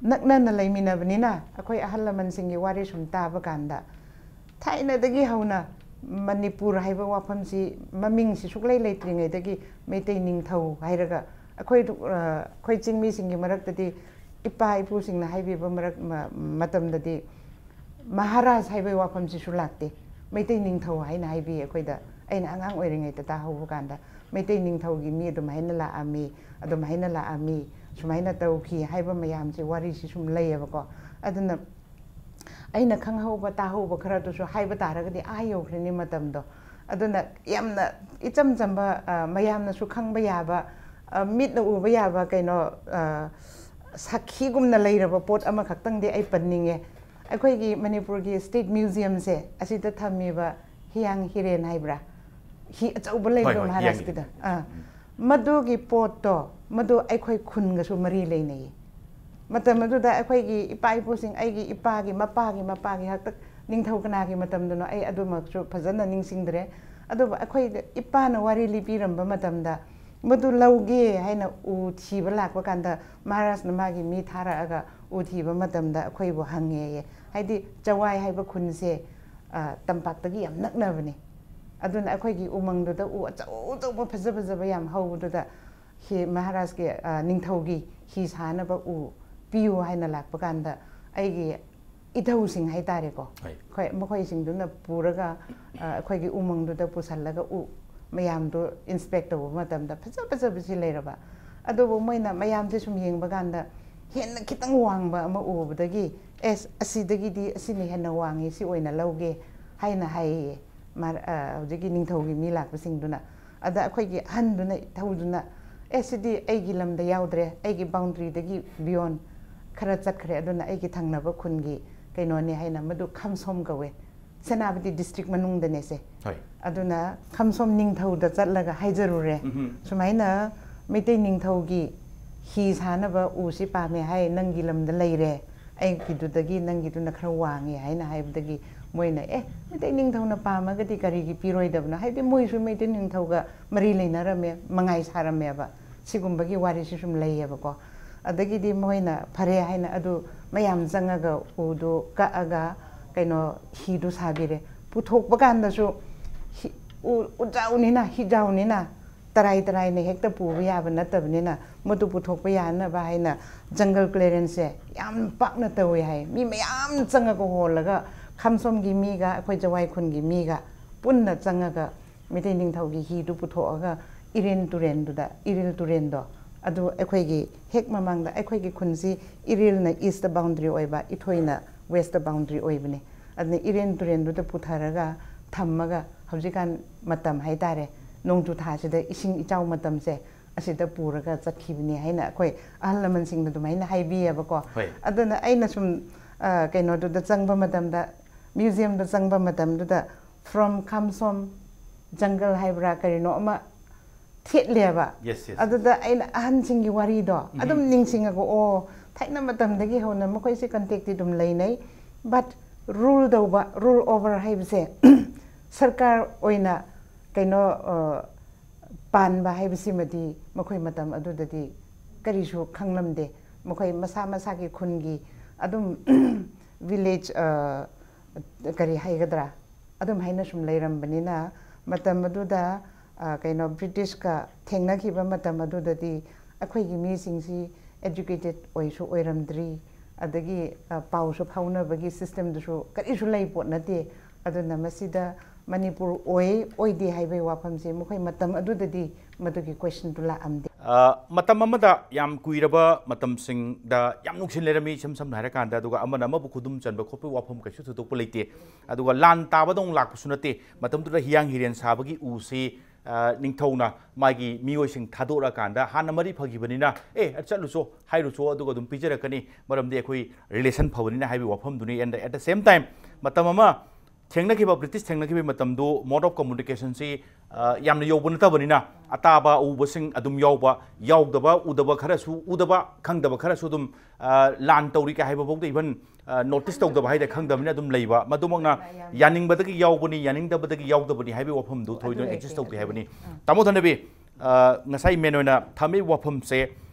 ꯅꯛꯅꯅ ꯂꯩꯃꯤꯟꯅꯕꯅꯤꯅ ꯑꯩꯈꯣꯏ ꯑꯍꯜ ꯂꯃꯟꯁꯤꯡꯒꯤ ꯋꯥꯔꯤ ꯁꯨꯝ ꯇꯥꯕ ꯀꯥꯟꯗ, ꯊꯥꯏꯅꯗꯒꯤ ꯍꯧꯅ ꯃꯅꯤꯄꯨꯔ ꯍꯥꯏꯕ ꯋꯥꯐꯝꯁꯤ ꯃꯃꯤꯡꯁꯤ ꯁꯨꯛꯂꯩ ꯂꯩꯇ꯭ꯔꯤꯉꯩꯗꯒꯤ ꯃꯩꯇꯩ ꯅꯤꯡꯊꯧ ꯍꯥꯏꯔꯒ ꯑꯩꯈꯣꯏ, ꯑꯩꯈꯣꯏ ꯆꯤꯡꯃꯤꯁꯤꯡꯒꯤ ꯃꯔꯛꯇꯗꯤ ꯏꯄꯥ ꯏꯄꯨꯁꯤꯡꯅ ꯍꯥꯏꯕꯤꯕ ꯃꯔꯛ, ꯃ-, ꯃꯇꯝꯗꯗꯤ ꯃꯍꯥꯔꯥꯖ ꯍꯥꯏꯕꯒꯤ ꯋꯥꯐꯝꯁꯤꯁꯨ ꯂꯥꯛꯇꯦ꯫ ꯃꯩꯇꯩ ꯅꯤꯡꯊꯧ ꯍꯥꯏꯅ ꯍꯥꯏꯕꯤ꯫ ꯑꯩꯈꯣꯏꯗ, ꯑꯩꯅ ꯑꯉꯥꯡ ꯑꯣꯏꯔꯤꯉꯩꯗ ꯇꯥꯍꯧꯕ ꯀꯥꯟꯗ ꯃꯩꯇꯩ ꯅꯤꯡꯊꯧꯒꯤ ꯃꯤ ꯑꯗꯨꯃꯥꯏꯅ ꯂꯥꯛꯑꯝꯃꯤ, ꯑꯗꯨꯃꯥꯏꯅ ꯂꯥꯛꯑꯝꯃꯤ, ꯁꯨꯃꯥꯏꯅ ꯇꯧꯈꯤ ꯍꯥꯏꯕ ꯃꯌꯥꯝꯁꯤ, ꯋꯥꯔꯤꯁꯤ ꯁꯨꯝ ꯂꯩꯌꯦꯕꯀꯣ꯫ ꯑꯗꯨꯅ ꯑꯩꯅ ꯈꯪꯍꯧꯕ ꯇꯥꯍꯧꯕ ꯈꯔꯗꯨꯁꯨ ꯍꯥꯏꯕ ꯇꯥꯔꯒꯗꯤ ꯑꯥ ꯌꯧꯈ꯭ꯔꯅꯤ ꯃꯇꯝꯗꯣ꯫ ꯑꯗꯨꯅ ꯌꯥꯝꯅ ꯏꯆꯝ ꯆꯝꯕ, ꯑ, ꯃꯌꯥꯝꯅꯁꯨ ꯈꯪꯕ ꯌꯥꯕ, ꯑ, ꯃꯤꯠꯅ ꯎꯕ ꯌꯥꯕ ꯀꯩꯅꯣ, ꯑ, ꯁꯥꯈꯤꯒꯨꯝꯅ ꯂꯩꯔꯕ ꯄꯣꯠ ꯑꯃꯈꯛꯇꯪꯗꯤ ꯑꯩ ꯄꯟꯅꯤꯡꯉꯦ꯫ ꯑꯩꯈꯣꯏꯒꯤ ꯃꯅꯤꯄꯨꯔꯒꯤ ꯁ꯭ꯇꯦꯠ ꯃ꯭ꯌꯨꯖꯤꯌꯝꯁꯦ, ꯑꯁꯤꯗ ꯊꯝꯃꯤꯕ ꯍꯤꯌꯥꯡ ꯍꯤꯔꯦꯟ ꯍꯥꯏꯕ꯭ꯔꯥ, ꯍꯤ ꯑꯆꯧꯕ ꯂꯩꯕꯗꯣ, ꯍꯣꯏ, ꯍꯣꯏ, ꯃꯍꯥꯔꯥꯖꯀꯤꯗ꯫ ꯍꯤꯌꯥꯡ ꯍꯤꯔꯦꯟ꯫ ꯑꯥ꯫ ꯃꯗꯨꯒꯤ ꯄꯣꯠꯇꯣ, ꯃꯗꯨ ꯑꯩꯈꯣꯏ ꯈꯨꯟꯒꯁꯨ ꯃꯔꯤ ꯂꯩꯅꯩꯌꯦ꯫ ꯃꯇꯝ ꯑꯗꯨꯗ ꯑꯩꯈꯣꯏꯒꯤ ꯏꯄꯥ ꯏꯄꯨꯁꯤꯡ, ꯑꯩꯒꯤ ꯏꯄꯥꯒꯤ ꯃꯄꯥꯒꯤ ꯃꯄꯥꯒꯤ ꯍꯥꯛꯇꯛ ꯅꯤꯡꯊꯧ ꯀꯅꯥꯒꯤ ꯃꯇꯝꯗꯅꯣ, ꯑꯩ ꯑꯗꯨꯃꯛꯁꯨ ꯐꯖꯅ ꯅꯤꯡꯁꯤꯡꯗ꯭ꯔꯦ꯫ ꯑꯗꯨꯕꯨ ꯑꯩꯈꯣꯏꯗ ꯏꯄꯥꯅ ꯋꯥꯔꯤ ꯂꯤꯕꯤꯔꯝꯕ ꯃꯇꯝꯗ, ꯃꯗꯨ ꯂꯧꯒꯦ ꯍꯥꯏꯅ ꯎ ꯊꯤꯕ ꯂꯥꯛꯄ ꯀꯥꯟꯗ, ꯃꯍꯥꯔꯥꯖꯅ ꯃꯥꯒꯤ ꯃꯤ ꯊꯥꯔꯛꯑꯒ ꯎ ꯊꯤꯕ ꯃꯇꯝꯗ ꯑꯩꯈꯣꯏꯕꯨ ꯍꯪꯉꯦꯌꯦ꯫ ꯍꯥꯏꯗꯤ ꯆꯋꯥꯏ ꯍꯥꯏꯕ ꯈꯨꯟꯁꯦ, ꯑ, ꯇꯝꯄꯥꯛꯇꯒꯤ ꯌꯥꯝ ꯅꯛꯅꯕꯅꯦ꯫ ꯑꯗꯨꯅ ꯑꯩꯈꯣꯏꯒꯤ ꯎꯃꯪꯗꯨꯗ ꯎ ꯑꯆꯧ ꯑꯆꯧꯕ ꯐꯖ ꯐꯖꯕ ꯌꯥꯝ ꯍꯧꯕꯗꯨꯗ, ꯍꯤ, ꯃꯍꯥꯔꯥꯖꯀꯤ, ꯑ, ꯅꯤꯡꯊꯧꯒꯤ ꯍꯤ ꯁꯥꯅꯕ ꯎ ꯄꯤꯌꯨ ꯍꯥꯏꯅ ꯂꯥꯛꯄ ꯀꯥꯟꯗ, ꯑꯩꯒꯤ ꯏꯙꯧꯁꯤꯡ ꯍꯥꯏꯇꯥꯔꯦꯀꯣ, ꯍꯣꯏ꯫ ꯑꯩꯈꯣꯏ ꯃꯈꯣꯏꯁꯤꯡꯗꯨꯅ ꯄꯨꯔꯒ, ꯑ, ꯑꯩꯈꯣꯏꯒꯤ ꯎꯃꯪꯗꯨꯗ ꯄꯨꯁꯜꯂꯒ ꯎ ꯃꯌꯥꯝꯗꯨ ꯏꯟꯁꯄꯦꯛ ꯇꯧꯕ ꯃꯇꯝꯗ ꯐꯖ ꯐꯖꯕꯁꯤ ꯂꯩꯔꯕ꯫ ꯑꯗꯨꯕꯨ ꯃꯣꯏꯅ ꯃꯌꯥꯝꯁꯦ ꯁꯨꯝ ꯌꯦꯡꯕ ꯀꯥꯟꯗ ꯍꯦꯟꯅ ꯈꯤꯇꯪ ꯋꯥꯡꯕ ꯑꯃ ꯎꯕꯗꯒꯤ, "ꯑꯦꯁ, ꯑꯁꯤꯗꯒꯤꯗꯤ ꯑꯁꯤꯅ ꯍꯦꯟꯅ ꯋꯥꯡꯉꯤ, ꯁꯤ ꯑꯣꯏꯅ ꯂꯧꯒꯦ" ꯍꯥꯏꯅ ꯍꯥꯏꯌꯦ꯫ ꯃꯥ-, ꯑ, ꯍꯧꯖꯤꯛꯀꯤ ꯅꯤꯡꯊꯧꯒꯤ ꯃꯤ ꯂꯥꯛꯄꯁꯤꯡꯗꯨꯅ꯫ ꯑꯗ ꯑꯩꯈꯣꯏꯒꯤ ꯑꯍꯟꯗꯨꯅ, ꯏꯙꯧꯗꯨꯅ, "ꯑꯦ, ꯁꯤꯗꯤ ꯑꯩꯒꯤ ꯂꯝꯗ ꯌꯥꯎꯗ꯭ꯔꯦ, ꯑꯩꯒꯤ ꯕꯥꯎꯟꯗ꯭ꯔꯤꯗꯒꯤ ꯕꯤꯌꯣꯟ ꯈꯔ ꯆꯠꯈ꯭ꯔꯦ, ꯑꯗꯨꯅ ꯑꯩꯒꯤ ꯊꯪꯅꯕ ꯈꯨꯟꯒꯤ ꯀꯩꯅꯣꯅꯦ" ꯍꯥꯏꯅ, ꯃꯗꯨ ꯈꯝꯁꯣꯝ ꯀꯧꯋꯦ꯫ ꯁꯦꯅꯥꯄꯇꯤ ꯗꯤꯁꯇ꯭ꯔꯤꯛ ꯃꯅꯨꯡꯗꯅꯦꯁꯦ꯫ ꯍꯣꯏ꯫ ꯑꯗꯨꯅ ꯈꯝꯁꯣꯝ ꯅꯤꯡꯊꯧꯗ ꯆꯠꯂꯒ ꯍꯥꯏꯖꯔꯨꯔꯦ, ꯎꯝꯍꯨꯝ꯫ "ꯁꯨꯃꯥꯏꯅ ꯃꯩꯇꯩ ꯅꯤꯡꯊꯧꯒꯤ ꯍꯤ ꯁꯥꯅꯕ ꯎꯁꯤ ꯄꯥꯝꯃꯦ ꯍꯥꯏ, ꯅꯪꯒꯤ ꯂꯝꯗ ꯂꯩꯔꯦ, ꯑꯩꯒꯤꯗꯨꯗꯒꯤ ꯅꯪꯒꯤꯗꯨꯅ ꯈꯔ ꯋꯥꯡꯉꯦ" ꯍꯥꯏꯅ ꯍꯥꯏꯕꯗꯒꯤ ꯃꯣꯏꯅ, "ꯑꯦ, ꯃꯩꯇꯩ ꯅꯤꯡꯊꯧꯅ ꯄꯥꯝꯃꯒꯗꯤ ꯀꯔꯤꯒꯤ ꯄꯤꯔꯣꯏꯗꯕꯅꯣ?" ꯍꯥꯏꯕꯗꯤ ꯃꯣꯏꯁꯨ ꯃꯩꯇꯩ ꯅꯤꯡꯊꯧꯒ ꯃꯔꯤ ꯂꯩꯅꯔꯝꯃꯦ, ꯃꯉꯥꯏ ꯁꯥꯔꯝꯃꯦꯕ꯫ ꯁꯤꯒꯨꯝꯕꯒꯤ ꯋꯥꯔꯤꯁꯨ ꯁꯨꯝ ꯂꯩꯌꯦꯕꯀꯣ꯫ ꯑꯗꯒꯤꯗꯤ ꯃꯣꯏꯅ ꯐꯔꯦ ꯍꯥꯏꯅ ꯑꯗꯨ ꯃꯌꯥꯝ ꯆꯪꯉꯒ ꯎꯗꯨ ꯀꯛꯑꯒ ꯀꯩꯅꯣ ꯍꯤꯗꯨ ꯁꯥꯕꯤꯔꯦ꯫ ꯄꯨꯊꯣꯛꯄ ꯀꯥꯟꯗꯁꯨ ꯍꯤ- ꯎ- ꯎꯖꯥꯎꯅꯤꯅ, ꯍꯤꯖꯥꯎꯅꯤꯅ, ꯇꯔꯥꯏ ꯇꯔꯥꯏꯅ ꯍꯦꯛꯇ ꯄꯨꯕ ꯌꯥꯕ ꯅꯠꯇꯕꯅꯤꯅ, ꯃꯗꯨ ꯄꯨꯊꯣꯛꯄ ꯌꯥꯅꯕ ꯍꯥꯏꯅ ꯖꯪꯒꯜ ꯀ꯭ꯂꯤꯌꯔꯦꯟꯁꯁꯦ ꯌꯥꯝ ꯄꯥꯛꯅ ꯇꯧꯋꯦ ꯍꯥꯏ꯫ ꯃꯤ ꯃꯌꯥꯝ ꯆꯪꯉꯒ ꯍꯣꯜꯂꯒ, ꯈꯥꯝꯁꯣꯝꯒꯤ ꯃꯤꯒ ꯑꯩꯈꯣꯏ ꯖꯋꯥꯏ ꯈꯨꯟꯒꯤ ꯃꯤꯒ ꯄꯨꯟꯅ ꯆꯪꯉꯒ ꯃꯩꯇꯩ ꯅꯤꯡꯊꯧꯒꯤ ꯍꯤꯗꯨ ꯄꯨꯊꯣꯛꯑꯒ ꯏꯔꯦꯟ ꯇꯨꯔꯦꯟꯗꯨꯗ, ꯏꯔꯤꯜ ꯇꯨꯔꯦꯟꯗꯣ, ꯑꯗꯨ ꯑꯩꯈꯣꯏꯒꯤ ꯍꯦꯛ ꯃꯃꯥꯡꯗ, ꯑꯩꯈꯣꯏꯒꯤ ꯈꯨꯟꯁꯤ ꯏꯔꯤꯜꯅ ꯏꯁꯇ ꯕꯥꯎꯟꯗꯔꯤ ꯑꯣꯏꯕ, ꯏꯊꯣꯏꯅ ꯋꯦꯁꯇ ꯕꯥꯎꯟꯗꯔꯤ ꯑꯣꯏꯕꯅꯤ꯫ ꯑꯗꯨꯅ ꯏꯔꯦꯟ ꯇꯨꯔꯦꯟꯗꯨꯗ ꯄꯨꯊꯔꯒ ꯊꯝꯃꯒ, ꯍꯧꯖꯤꯛꯀꯥꯟ ꯃꯇꯝ ꯍꯥꯏꯇꯥꯔꯦ, ꯅꯣꯡꯖꯨ ꯊꯥꯁꯤꯗ ꯏꯁꯤꯡ ꯏꯆꯥꯎ ꯃꯇꯝꯁꯦ, ꯑꯁꯤꯗ ꯄꯨꯔꯒ ꯆꯠꯈꯤꯕꯅꯤ ꯍꯥꯏꯅ ꯑꯩꯈꯣꯏ ꯑꯍꯜ ꯂꯃꯟꯁꯤꯡꯅ ꯑꯗꯨꯃꯥꯏꯅ ꯍꯥꯏꯕꯤꯌꯦꯕꯀꯣ꯫ ꯍꯣꯏ꯫ ꯑꯗꯨꯅ ꯑꯩꯅ ꯁꯨꯝ, ꯑ, ꯀꯩꯅꯣꯗꯨꯗ ꯆꯪꯕ ꯃꯇꯝꯗ, ꯃ꯭ꯌꯨꯖꯤꯌꯝꯗ ꯆꯪꯕ ꯃꯇꯝꯗꯨꯗ, from ꯈꯥꯝꯁꯣꯝ ꯖꯪꯒꯜ ꯍꯥꯏꯕ꯭ꯔꯥ ꯀꯔꯤꯅꯣ ꯑꯃ ꯊꯦꯠꯂꯦꯕ꯫ Yes, yes. ꯑꯗꯨꯗ ꯑꯩꯅ ꯑꯍꯟꯁꯤꯡꯒꯤ ꯋꯥꯔꯤꯗꯣ ꯑꯗꯨꯝ ꯅꯤꯡꯁꯤꯡꯉꯒ, ꯑꯣ, ꯊꯥꯏꯅ ꯃꯇꯝꯗꯒꯤ ꯍꯧꯅ ꯃꯈꯣꯏꯁꯦ ꯀꯟꯇꯦꯛꯇꯤ ꯑꯗꯨꯝ ꯂꯩꯅꯩ, but rule ꯇꯧꯕ, rule over ꯍꯥꯏꯕꯁꯦ ꯁꯔꯀꯥꯔ ꯑꯣꯏꯅ ꯀꯩꯅꯣ, ꯑ, ꯄꯥꯟꯕ ꯍꯥꯏꯕꯁꯤꯃꯗꯤ ꯃꯈꯣꯏ ꯃꯇꯝ ꯑꯗꯨꯗꯗꯤ ꯀꯔꯤꯁꯨ ꯈꯪꯂꯝꯗꯦ꯫ ꯃꯈꯣꯏ ꯃꯁꯥ ꯃꯁꯥꯒꯤ ꯈꯨꯟꯒꯤ ꯑꯗꯨꯝ village, ꯑ, ꯀꯔꯤ ꯍꯥꯏꯒꯗ꯭ꯔꯥ, ꯑꯗꯨꯝ ꯍꯥꯏꯅ ꯁꯨꯝ ꯂꯩꯔꯝꯕꯅꯤꯅ, ꯃꯇꯝ ꯑꯗꯨꯗ, ꯑ, ꯀꯩꯅꯣ, ꯕ꯭ꯔꯤꯇꯤꯁꯀ ꯊꯦꯡꯅꯈꯤꯕ ꯃꯇꯝ ꯑꯗꯨꯗꯗꯤ ꯑꯩꯈꯣꯏꯒꯤ ꯃꯤꯁꯤꯡꯁꯤ educated ꯑꯣꯏꯁꯨ ꯑꯣꯏꯔꯝꯗ꯭ꯔꯤ, ꯑꯗꯒꯤ, ꯑ, ꯄꯥꯎꯁꯨ ꯐꯥꯎꯅꯕꯒꯤ system ꯗꯨꯁꯨ ꯀꯔꯤꯁꯨ ꯂꯩ ꯄꯣꯠ ꯅꯠꯇꯦ꯫ ꯑꯗꯨꯅ ꯃꯁꯤꯗ ꯃꯅꯤꯄꯨꯔ ꯑꯣꯏ ꯑꯣꯏꯗꯦ ꯍꯥꯏꯕꯒꯤ ꯋꯥꯐꯝꯁꯤ ꯃꯈꯣꯏ ꯃꯇꯝ ꯑꯗꯨꯗꯗꯤ ꯃꯗꯨꯒꯤ question ꯗꯨ ꯂꯥꯛꯑꯝꯗꯦ꯫ ꯑ, ꯃꯇꯝ ꯑꯃꯗ ꯌꯥꯝ ꯀꯨꯏꯔꯕ ꯃꯇꯝꯁꯤꯡꯗ ꯌꯥꯝ ꯅꯨꯡꯁꯤꯅ ꯂꯩꯔꯝꯃꯤ, ꯏꯁꯝ ꯁꯝꯅ ꯍꯥꯏꯔꯀꯥꯟꯗ, ꯑꯗꯨꯒ ꯑꯃꯅ ꯑꯃꯕꯨ ꯈꯨꯗꯨꯝ ꯆꯟꯕ ꯈꯣꯠꯄꯒꯤ ꯋꯥꯐꯝ ꯀꯩꯁꯨ ꯊꯣꯏꯗꯣꯛꯄ ꯂꯩꯇꯦ꯫ ꯑꯗꯨꯒ ꯂꯥꯟ ꯇꯥꯕꯗꯧꯅ ꯂꯥꯛꯄꯁꯨ ꯅꯠꯇꯦ꯫ ꯃꯇꯝꯗꯨꯗ ꯍꯤꯌꯥꯡ ꯍꯤꯔꯦꯟ ꯁꯥꯕꯒꯤ ꯎꯁꯤ, ꯑ, ꯅꯤꯡꯊꯧꯅ ꯃꯥꯒꯤ ꯃꯤꯑꯣꯏꯁꯤꯡ ꯊꯥꯗꯣꯔꯛꯑꯀꯥꯟꯗ, ꯍꯥꯟꯅ ꯃꯔꯤ ꯐꯈꯤꯕꯅꯤꯅ, "ꯑꯦ, ꯆꯠꯂꯨꯆꯣ, ꯍꯥꯏꯔꯨꯆꯣ, ꯑꯗꯨꯒ ꯑꯗꯨꯝ ꯄꯤꯖꯔꯛꯀꯅꯤ, ꯃꯔꯝꯗꯤ ꯑꯩꯈꯣꯏ relation ꯐꯕꯅꯤꯅ" ꯍꯥꯏꯕꯒꯤ ꯋꯥꯐꯝꯗꯨꯅꯤ꯫ And at the same time, ꯃꯇꯝ ꯑꯃ ꯊꯦꯡꯅꯈꯤꯕ, ꯕ꯭ꯔꯤꯇꯤꯁ ꯊꯦꯡꯅꯈꯤꯕ ꯃꯇꯝꯗꯨ mode of communication ꯁꯤ, ꯑ, ꯌꯥꯝꯅ ꯌꯧꯕ ꯅꯠꯇꯕꯅꯤꯅ, ꯑꯇꯥꯕ ꯑꯎꯕꯁꯤꯡ ꯑꯗꯨꯝ ꯌꯥꯎꯕ, ꯌꯥꯎꯗꯕ, ꯎꯗꯕ ꯈꯔꯁꯨ, ꯎꯗꯕ, ꯈꯪꯗꯕ ꯈꯔꯁꯨ ꯑꯗꯨꯝ, ꯑ, ꯂꯥꯟ ꯇꯧꯔꯤ ꯀꯥꯏ ꯍꯥꯏꯕ ꯐꯥꯎꯗ even, ꯑ, notice ꯇꯧꯗꯕ ꯍꯥꯏꯗꯤ ꯈꯪꯗꯕꯅꯤꯅ ꯑꯗꯨꯝ ꯂꯩꯕ꯫ ꯃꯗꯨꯃꯛꯅ ꯌꯥꯅꯤꯡꯕꯗꯒꯤ ꯌꯥꯎꯕꯅꯤ, ꯌꯥꯅꯤꯡꯗꯕꯗꯒꯤ ꯌꯥꯎꯗꯕꯅꯤ ꯍꯥꯏꯕꯒꯤ ꯋꯥꯐꯝꯗꯨ ꯊꯣꯏꯗꯣꯛꯅ exist ꯇꯧꯗꯦ ꯍꯥꯏꯕꯅꯤ꯫ ꯇꯥꯃꯣ ꯊꯅꯕꯤ, ꯑ, ꯉꯁꯥꯏ main ꯑꯣꯏꯅ ꯊꯝꯃꯤꯕ ꯋꯥꯐꯝꯁꯦ,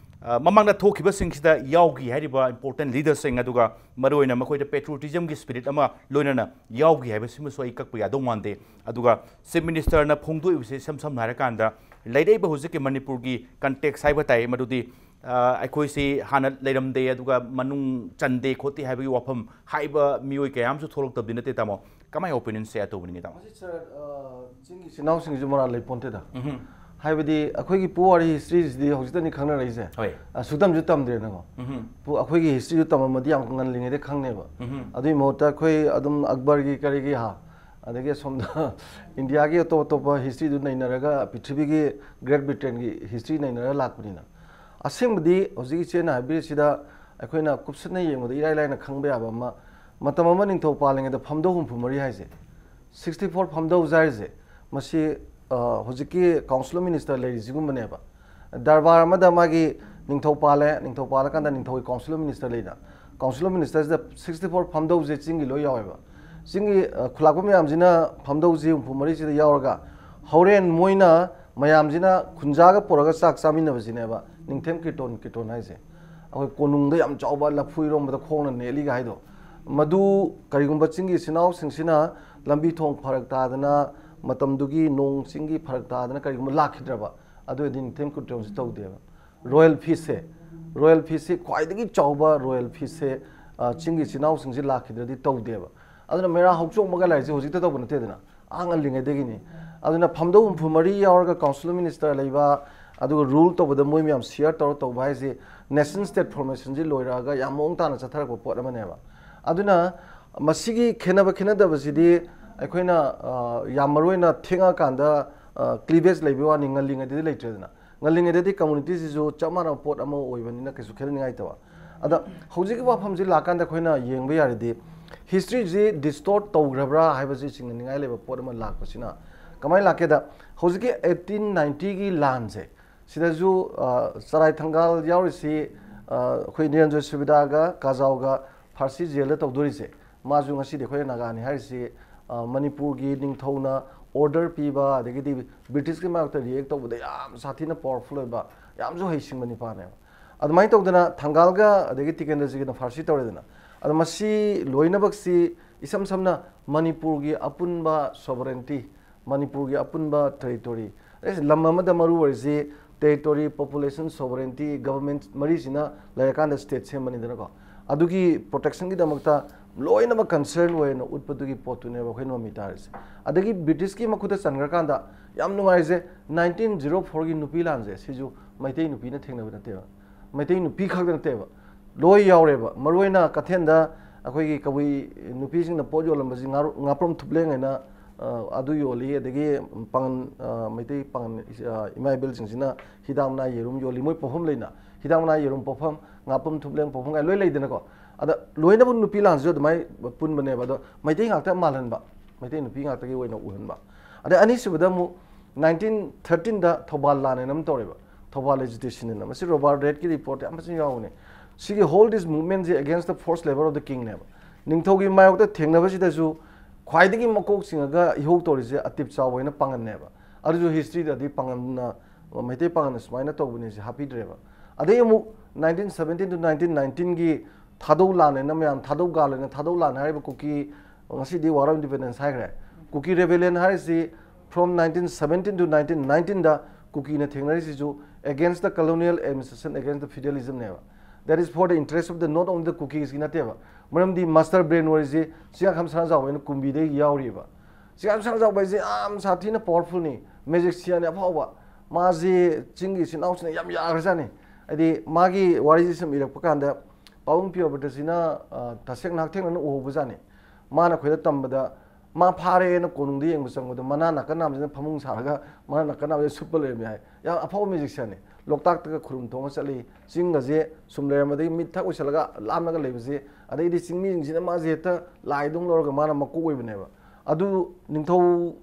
ꯑ, ꯃꯃꯥꯡꯗ ꯊꯣꯛꯈꯤꯕꯁꯤꯡꯁꯤꯗ ꯌꯥꯎꯈꯤ ꯍꯥꯏꯔꯤꯕ important leaderꯁꯤꯡ, ꯑꯗꯨꯒ ꯃꯔꯨꯑꯣꯏꯅ ꯃꯈꯣꯏꯗ patriotismꯒꯤ spirit ꯑꯃ ꯂꯣꯏꯅꯅ ꯌꯥꯎꯈꯤ ꯍꯥꯏꯕꯁꯤꯃꯁꯨ ꯑꯩ ꯀꯛꯄ ꯌꯥꯗꯧ ꯃꯥꯟꯗꯦ꯫ ꯑꯗꯨꯒ Chief Ministerꯅ ꯐꯣꯡꯗꯣꯛꯏꯕꯁꯦ ꯏꯁꯝ ꯁꯝꯅ ꯍꯥꯏꯔꯀꯥꯟꯗ, ꯂꯩꯔꯛꯏꯕ ꯍꯧꯖꯤꯛꯀꯤ ꯃꯅꯤꯄꯨꯔꯒꯤ context ꯍꯥꯏꯕ ꯇꯥꯏ, ꯃꯗꯨꯗꯤ, ꯑ, ꯑꯩꯈꯣꯏꯁꯤ ꯍꯥꯟꯅ ꯂꯩꯔꯝꯗꯦ, ꯑꯗꯨꯒ ꯃꯅꯨꯡ ꯆꯟꯗꯦ ꯈꯣꯠꯇꯦ ꯍꯥꯏꯕꯒꯤ ꯋꯥꯐꯝ ꯍꯥꯏꯕ ꯃꯤꯑꯣꯏ ꯀꯌꯥ ꯑꯃꯁꯨ ꯊꯣꯛꯂꯛꯇꯕꯗꯤ ꯅꯠꯇꯦ, ꯇꯥꯃꯣ꯫ ꯀꯃꯥꯏ opinion share ꯇꯧꯕꯅꯤꯅꯦ, ꯇꯥꯃꯣ? ꯃꯁꯤ ꯁꯥꯔ, ꯑ, ꯆꯤꯡꯒꯤ ꯏꯆꯤꯟ ꯏꯅꯥꯎꯁꯤꯡꯁꯨ ꯃꯔꯥꯜ ꯂꯩ ꯄꯣꯟꯇꯦꯗ꯫ ꯎꯝꯍꯨꯝ꯫ ꯍꯥꯏꯕꯗꯤ ꯑꯩꯈꯣꯏꯒꯤ ꯄꯨꯋꯥꯔꯤ historyꯁꯤꯗꯤ ꯍꯧꯖꯤꯛꯇꯅꯤ ꯈꯪꯅꯔꯛꯏꯁꯦ꯫ ꯍꯣꯏ꯫ ꯑ, ꯁꯨꯛꯇꯝꯁꯨ ꯇꯝꯗ꯭ꯔꯦꯅꯀꯣ꯫ ꯎꯝꯍꯨꯝ꯫ ꯄꯨ-, ꯑꯩꯈꯣꯏꯒꯤ historyꯗꯨ ꯇꯝꯃꯝꯃꯗꯤ ꯌꯥꯝ ꯉꯜꯂꯤꯉꯩꯗ ꯈꯪꯅꯦꯕ꯫ ꯎꯝꯍꯨꯝ꯫ ꯑꯗꯨꯒꯤ ꯃꯍꯨꯠꯇ ꯑꯩꯈꯣꯏ ꯑꯗꯨꯝ ꯑꯛꯕꯔꯒꯤ ꯀꯔꯤꯒꯤ ꯍꯥ, ꯑꯗꯒꯤ ꯑꯁꯣꯝꯗ Indiaꯒꯤ ꯑꯇꯣꯞ ꯑꯇꯣꯞꯄ historyꯗꯨ ꯅꯩꯅꯔꯒ, ꯄ꯭ꯔꯤꯊꯤꯕꯤꯒꯤ Great Britainꯒꯤ history ꯅꯩꯅꯔꯒ ꯂꯥꯛꯄꯅꯤꯅ꯫ ꯑꯁꯦꯡꯕꯗꯤ ꯍꯧꯖꯤꯛ ꯏꯆꯦꯅ ꯍꯥꯏꯕꯤꯔꯤꯁꯤꯗ ꯑꯩꯈꯣꯏꯅ ꯀꯨꯞꯁꯟꯅ ꯌꯦꯡꯕꯗ ꯏꯔꯥꯏ ꯂꯥꯏꯅ ꯈꯪꯕ ꯌꯥꯕ ꯑꯃ, ꯃꯇꯝ ꯑꯃ ꯅꯤꯡꯊꯧ ꯄꯥꯜꯂꯤꯉꯩꯗ ꯐꯝꯗꯧ ꯍꯨꯝꯐꯨ ꯃꯔꯤ ꯍꯥꯏꯁꯦ, sixty four ꯐꯝꯗꯧꯁꯦ ꯍꯥꯏꯔꯤꯁꯦ, ꯃꯁꯤ, ꯑ, ꯍꯧꯖꯤꯛꯀꯤ Council of Minister ꯂꯩꯔꯤꯁꯤꯒꯨꯝꯕꯅꯦꯕ꯫ ꯗꯔꯕꯥꯔ ꯑꯃꯗ ꯃꯥꯒꯤ ꯅꯤꯡꯊꯧ ꯄꯥꯜꯂꯦ, ꯅꯤꯡꯊꯧ ꯄꯥꯜꯂꯀꯥꯟꯗ ꯅꯤꯡꯊꯧꯒꯤ Council of Minister ꯂꯩꯅ, Council of Ministerꯁꯤꯗ sixty four ꯐꯝꯗꯧꯁꯦ ꯆꯤꯡꯒꯤ ꯂꯣꯏ ꯌꯥꯎꯋꯦꯕ꯫ ꯆꯤꯡꯒꯤ, ꯑ, ꯈꯨꯂꯥꯛꯄ ꯃꯌꯥꯝꯁꯤꯅ ꯐꯝꯗꯧꯁꯤ ꯍꯨꯝꯐꯨ ꯃꯔꯤꯁꯤꯗ ꯌꯥꯎꯔꯒ, ꯍꯣꯔꯦꯟ ꯃꯣꯏꯅ ꯃꯌꯥꯝꯁꯤꯅ ꯈꯨꯟꯖꯥꯒ ꯄꯨꯔꯒ ꯆꯥꯛ ꯆꯥꯃꯤꯟꯅꯕꯁꯤꯅꯦꯕ ꯅꯤꯡꯊꯦꯝ ꯀꯤꯔꯇꯣꯟ, ꯀꯤꯔꯇꯣꯟ ꯍꯥꯏꯁꯦ꯫ ꯑꯩꯈꯣꯏ ꯀꯣꯅꯨꯡꯗ ꯌꯥꯝ ꯆꯥꯎꯕ ꯂꯐꯨ ꯏꯔꯣꯝꯕꯗ ꯈꯣꯡꯅ ꯅꯦꯠꯂꯤꯒ ꯍꯥꯏꯗꯣ, ꯃꯗꯨ ꯀꯔꯤꯒꯨꯝꯕ ꯆꯤꯡꯒꯤ ꯏꯆꯤꯟ ꯏꯅꯥꯎꯁꯤꯡꯁꯤꯅ ꯂꯝꯕꯤ ꯊꯣꯡ ꯐꯔꯛ ꯇꯥꯗꯅ, ꯃꯇꯝꯗꯨꯒꯤ ꯅꯣꯡ ꯆꯤꯡꯒꯤ ꯐꯔꯛ ꯇꯥꯗꯅ ꯀꯔꯤꯒꯨꯝꯕ ꯂꯥꯛꯈꯤꯗ꯭ꯔꯕ, ꯑꯗꯨ ꯑꯣꯏꯔꯗꯤ ꯅꯤꯡꯊꯦꯝ ꯀꯤꯔꯇꯣꯟꯁꯤ ꯇꯧꯗꯦꯕ꯫ Royal feastꯁꯦ, Royal feastꯁꯦ ꯈ꯭ꯋꯥꯏꯗꯒꯤ ꯆꯥꯎꯕ Royal feastꯁꯦ, ꯑ, ꯆꯤꯡꯒꯤ ꯏꯆꯤꯟ ꯏꯅꯥꯎꯁꯤꯡꯁꯤ ꯂꯥꯛꯈꯤꯗ꯭ꯔꯗꯤ ꯇꯧꯗꯦꯕ꯫ ꯑꯗꯨꯅ ꯃꯦꯔꯥ ꯍꯧꯆꯣꯡꯕꯒ ꯂꯥꯏꯔꯤꯁꯦ ꯍꯧꯖꯤꯛꯇ ꯇꯧꯕ ꯅꯠꯇꯦꯗꯅ, ꯑꯥ ꯉꯜꯂꯤꯉꯩꯗꯒꯤꯅꯤ꯫ ꯑꯗꯨꯅ ꯐꯝꯗꯧ ꯍꯨꯝꯐꯨ ꯃꯔꯤ ꯌꯥꯎꯔꯒ Council of Minister ꯂꯩꯕ, ꯑꯗꯨꯒ rule ꯇꯧꯕꯗ ꯃꯣꯏ ꯃꯌꯥꯝ share ꯇꯧꯔ ꯇꯧꯕ ꯍꯥꯏꯁꯦ nation state formationꯁꯤ ꯂꯣꯏꯔꯛꯑꯒ ꯌꯥꯝ ꯃꯑꯣꯡ ꯇꯥꯅ ꯆꯠꯊꯔꯛꯄ ꯄꯣꯠ ꯑꯃꯅꯦꯕ꯫ ꯑꯗꯨꯅ ꯃꯁꯤꯒꯤ ꯈꯦꯠꯅꯕ ꯈꯦꯠꯅꯗꯕꯁꯤꯗꯤ ꯑꯩꯈꯣꯏꯅ, ꯑ, ꯌꯥꯝ ꯃꯔꯨ ꯑꯣꯏꯅ ꯊꯦꯡꯉꯛꯑꯀꯥꯟꯗ, ꯑ, cleavage ꯂꯩꯕꯒꯤ ꯋꯥꯅꯤ, ꯉꯜꯂꯤꯉꯩꯗꯗꯤ ꯂꯩꯇ꯭ꯔꯦꯗꯅ꯫ ꯉꯜꯂꯤꯉꯩꯗꯗꯤ communityꯁꯤꯁꯨ ꯆꯞ ꯃꯥꯟꯅꯕ ꯄꯣꯠ ꯑꯃ ꯑꯣꯏꯕꯅꯤꯅ ꯀꯩꯁꯨ ꯈꯦꯠꯅꯅꯤꯡꯉꯥꯏ ꯂꯩꯇꯕ꯫ ꯑꯗ ꯍꯧꯖꯤꯛꯀꯤ ꯋꯥꯐꯝꯁꯤ ꯂꯥꯛꯀꯥꯟꯗ ꯑꯩꯈꯣꯏꯅ ꯌꯦꯡꯕ ꯌꯥꯔꯗꯤ historyꯁꯤ distort ꯇꯧꯈ꯭ꯔꯕ꯭ꯔꯥ ꯍꯥꯏꯕꯁꯤ ꯆꯤꯡꯅꯅꯤꯡꯉꯥꯏ ꯂꯩꯕ ꯄꯣꯠ ꯑꯃ ꯂꯥꯛꯄꯁꯤꯅ ꯀꯃꯥꯏꯅ ꯂꯥꯛꯀꯦꯗ, ꯍꯧꯖꯤꯛꯀꯤ eighteen ninetyꯒꯤ ꯂꯥꯟꯁꯦ, ꯁꯤꯗꯁꯨ, ꯑ, ꯆꯔꯥꯏ ꯊꯪꯒꯥꯜ ꯌꯥꯎꯔꯤꯁꯤ, ꯑ, ꯑꯩꯈꯣꯏ ꯅꯤꯔꯟꯖꯣꯏ ꯁꯨꯕꯦꯗꯥꯒ ꯀꯥꯖꯥꯎꯒ ꯐꯥꯔꯁꯤ jailꯗ ꯇꯧꯗꯣꯔꯤꯁꯦ, ꯃꯥꯁꯨ ꯉꯁꯤꯗꯤ ꯑꯩꯈꯣꯏꯅ ꯅꯥꯒꯥꯅꯤ ꯍꯥꯏꯔꯤꯁꯤ, ꯑ, ꯃꯅꯤꯄꯨꯔꯒꯤ ꯅꯤꯡꯊꯧꯅ order ꯄꯤꯕ, ꯑꯗꯒꯤꯗꯤ Britishꯀꯤ ꯃꯥꯌꯣꯛꯇ react ꯇꯧꯕꯗ ꯌꯥꯝ ꯁꯥꯊꯤꯅ powerful ꯑꯣꯏꯕ, ꯌꯥꯝꯁꯨ ꯍꯩꯁꯤꯡꯕ ꯅꯤꯄꯥꯅꯦꯕ꯫ ꯑꯗꯨꯃꯥꯏꯅ ꯇꯧꯗꯅ ꯊꯪꯒꯥꯜꯒ ꯑꯗꯒꯤ ꯇꯤꯀꯦꯟꯗ꯭ꯔꯖꯤꯠꯀꯅ ꯐꯥꯔꯁꯤ ꯇꯧꯔꯦꯗꯅ꯫ ꯑꯗꯣ ꯃꯁꯤ ꯂꯣꯏꯅꯃꯛꯁꯤ ꯏꯁꯝ ꯁꯝꯅ ꯃꯅꯤꯄꯨꯔꯒꯤ ꯑꯄꯨꯟꯕ sovereignty, ꯃꯅꯤꯄꯨꯔꯒꯤ ꯑꯄꯨꯟꯕ territory, ꯑꯗꯩ ꯂꯝ ꯑꯃꯗ ꯃꯔꯨ ꯑꯣꯏꯔꯤꯁꯤ territory, population, sovereignty, government ꯃꯔꯤꯁꯤꯅ ꯂꯩꯔꯀꯥꯟꯗ state ꯁꯦꯝꯕꯅꯤꯗꯅꯀꯣ꯫ ꯑꯗꯨꯒꯤ protectionꯒꯤꯗꯃꯛꯇ ꯂꯣꯏꯅꯃꯛ concern ꯑꯣꯏꯅ ꯎꯠꯄꯗꯨꯒꯤ ꯄꯣꯠꯇꯨꯅꯦꯕ ꯑꯩꯈꯣꯏꯅ ꯃꯃꯤ ꯇꯥꯔꯤꯁꯦ꯫ ꯑꯗꯒꯤ Britishꯀꯤ ꯃꯈꯨꯠꯇ ꯆꯟꯈ꯭ꯔꯀꯥꯟꯗ ꯌꯥꯝ ꯅꯨꯡꯉꯥꯏꯖꯦ, nineteen zero fourꯒꯤ ꯅꯨꯄꯤ ꯂꯥꯟꯁꯦ ꯁꯤꯁꯨ ꯃꯩꯇꯩ ꯅꯨꯄꯤꯅ ꯊꯦꯡꯅꯕ ꯅꯠꯇꯦꯕ, ꯃꯩꯇꯩ ꯅꯨꯄꯤ ꯈꯛꯇ ꯅꯠꯇꯦꯕ, ꯂꯣꯏ ꯌꯥꯎꯔꯦꯕ꯫ ꯃꯔꯨꯑꯣꯏꯅ ꯀꯩꯊꯦꯜꯗ ꯑꯩꯈꯣꯏꯒꯤ ꯀꯕꯨꯏ ꯅꯨꯄꯤꯁꯤꯡꯅ ꯄꯣꯠ ꯌꯣꯜꯂꯝꯕꯁꯤ ꯉꯥꯔꯨ-, ꯉꯥꯄ꯭ꯔꯨꯝ ꯊꯨꯞꯂꯦꯡ ꯍꯥꯏꯅ, ꯑ, ꯑꯗꯨ ꯌꯣꯜꯂꯤ, ꯑꯗꯒꯤ ꯄꯥꯉꯟ, ꯑ, ꯃꯩꯇꯩ ꯄꯥꯉꯟ, ꯑ, ꯏꯃꯥ ꯏꯕꯦꯜꯁꯤꯡꯁꯤꯅ ꯍꯤꯗꯥꯛ ꯃꯅꯥ ꯌꯦꯔꯨꯝ ꯌꯣꯜꯂꯤ, ꯃꯣꯏ ꯄꯣꯐꯝ ꯂꯩꯅ, ꯍꯤꯗꯥꯛ ꯃꯅꯥ ꯌꯦꯔꯨꯝ ꯄꯣꯐꯝ, ꯉꯥꯄ꯭ꯔꯨꯝ ꯊꯨꯞꯂꯦꯡ ꯄꯣꯐꯝ ꯀꯥꯏꯅ ꯂꯣꯏ ꯂꯩꯗꯅꯀꯣ꯫ ꯑꯗ ꯂꯣꯏꯅꯃꯛ ꯅꯨꯄꯤ ꯂꯥꯟꯁꯤꯁꯨ ꯑꯗꯨꯃꯥꯏꯅ ꯄꯨꯟꯕꯅꯦꯕ꯫ ꯑꯗꯣ ꯃꯩꯇꯩ ꯉꯥꯛꯇ ꯃꯥꯜꯍꯟꯕ, ꯃꯩꯇꯩ ꯅꯨꯄꯤ ꯉꯥꯛꯇꯒꯤ ꯑꯣꯏꯅ ꯎꯍꯟꯕ꯫ ꯑꯗꯩ ꯑꯅꯤꯁꯨꯕꯗ ꯑꯃꯨꯛ nineteen thirteenꯗ ꯊꯧꯕꯥꯜ ꯂꯥꯟ ꯍꯥꯏꯅ ꯑꯃ ꯇꯧꯔꯦꯕ, ꯊꯧꯕꯥꯜ agitation ꯍꯥꯏꯅ꯫ ꯃꯁꯤ Robert Reidꯀꯤ report ꯌꯥꯝ ꯐꯖꯅ ꯌꯥꯎꯕꯅꯦ꯫ ꯁꯤꯒꯤ whole this movementꯁꯦ against the forced labour of the kingꯅꯦꯕ꯫ ꯅꯤꯡꯊꯧꯒꯤ ꯃꯥꯌꯣꯛꯇ ꯊꯦꯡꯅꯕꯁꯤꯗꯁꯨ ꯈ꯭ꯋꯥꯏꯗꯒꯤ ꯃꯀꯣꯛ ꯆꯤꯡꯉꯒ ꯏꯍꯧ ꯇꯧꯔꯤꯁꯦ ꯑꯇꯤꯞ ꯆꯥꯎꯕ ꯍꯥꯏꯅ ꯄꯥꯉꯟꯅꯦꯕ꯫ ꯑꯗꯨꯁꯨ historyꯗꯗꯤ ꯄꯥꯉꯟꯅ, ꯃꯩꯇꯩ ꯄꯥꯉꯟꯅ ꯁꯨꯃꯥꯏꯅ ꯇꯧꯕꯅꯤ ꯁꯤ ꯍꯥꯞꯄꯤꯗ꯭ꯔꯦꯕ꯫ ꯑꯗꯩ ꯑꯃꯨꯛ nineteen seventeen to nineteen nineteenꯒꯤ ꯊꯥꯗꯧ ꯂꯥꯟ ꯍꯥꯏꯅ ꯃꯌꯥꯝ ꯊꯥꯗꯧ ꯒꯥꯜ ꯍꯥꯏꯅ, ꯊꯥꯗꯧ ꯂꯥꯟ ꯍꯥꯏꯔꯤꯕ ꯀꯨꯀꯤ, ꯉꯁꯤꯗꯤ War of Independence ꯍꯥꯏꯈ꯭ꯔꯦ꯫ ꯀꯨꯀꯤ rebellion ꯍꯥꯏꯔꯤꯁꯤ from nineteen seventeen to nineteen nineteenꯗ ꯀꯨꯀꯤꯅ ꯊꯦꯡꯅꯔꯤꯁꯤꯁꯨ against the colonial administration, against the feudalismꯅꯦꯕ꯫ That is for the interest of the not only the Kukisꯀꯤ ꯅꯠꯇꯦꯕ꯫ ꯃꯔꯝꯗꯤ master brain ꯑꯣꯏꯔꯤꯁꯤ ꯆꯤꯡꯉꯥꯈꯝ ꯁꯅꯥꯖꯥꯎꯕ ꯍꯥꯏꯅ ꯀꯨꯝꯕꯤꯗꯒꯤ ꯌꯥꯎꯔꯤꯕ꯫ ꯆꯤꯡꯉꯥꯈꯝ ꯁꯅꯥꯖꯥꯎꯕ ꯍꯥꯏꯁꯦ ꯌꯥꯝ ꯁꯥꯊꯤꯅ powerfulꯅꯤ, magicianꯅꯤ ꯑꯐꯥꯎꯕ꯫ ꯃꯥꯁꯤ ꯆꯤꯡꯒꯤ ꯏꯆꯤꯟ ꯏꯅꯥꯎꯁꯤꯡꯅ ꯌꯥꯝ ꯌꯥꯈ꯭ꯔꯖꯥꯠꯅꯤ꯫ ꯍꯥꯏꯗꯤ ꯃꯥꯒꯤ ꯋꯥꯔꯤꯁꯤ ꯁꯨꯝ ꯏꯔꯛꯄ ꯀꯥꯟꯗ ꯄꯥꯕꯨꯡ ꯄꯤꯌꯣꯕ꯭ꯔꯇꯁꯤꯅ, ꯑ, ꯇꯁꯦꯡꯅ ꯍꯛꯊꯦꯡꯅꯅ ꯎꯍꯧꯕꯖꯥꯠꯅꯤ꯫ ꯃꯥꯅ ꯑꯩꯈꯣꯏꯗ ꯇꯝꯕꯗ, ꯃꯥ ꯐꯥꯔꯦꯅ ꯀꯣꯅꯨꯡꯗ ꯌꯦꯡꯕ ꯆꯪꯕꯗ ꯃꯅꯥ ꯅꯥꯀꯟ ꯅꯥꯝꯁꯤꯅ ꯐꯃꯨꯡ ꯁꯥꯔꯒ ꯃꯅꯥ ꯅꯥꯀꯟ ꯅꯥꯝꯁꯤꯗ ꯁꯨꯞꯄ ꯂꯩꯔꯝꯃꯤ ꯍꯥꯏ꯫ ꯌꯥꯝ ꯑꯐꯥꯎꯕ magicianꯅꯤ꯫ ꯂꯣꯛꯇꯥꯛꯇꯒ ꯈꯨꯔꯨꯝ ꯊꯣꯡꯉ ꯆꯠꯂꯤ꯫ ꯆꯤꯡꯒꯁꯦ ꯁꯨꯝ ꯂꯩꯔꯝꯕꯗꯒꯤ ꯃꯤꯠ ꯊꯛ ꯑꯣꯏꯁꯜꯂꯒ ꯂꯥꯝꯂꯒ ꯂꯩꯕꯁꯦ꯫ ꯑꯗꯩꯗꯤ ꯆꯤꯡꯃꯤꯁꯤꯡꯁꯤꯅ ꯃꯥꯁꯦ ꯍꯦꯛꯇ ꯂꯥꯏꯗꯧꯅ ꯂꯧꯔꯒ ꯃꯥꯅ ꯃꯀꯣꯛ ꯑꯣꯏꯕꯅꯦꯕ꯫ ꯑꯗꯨ ꯅꯤꯡꯊꯧ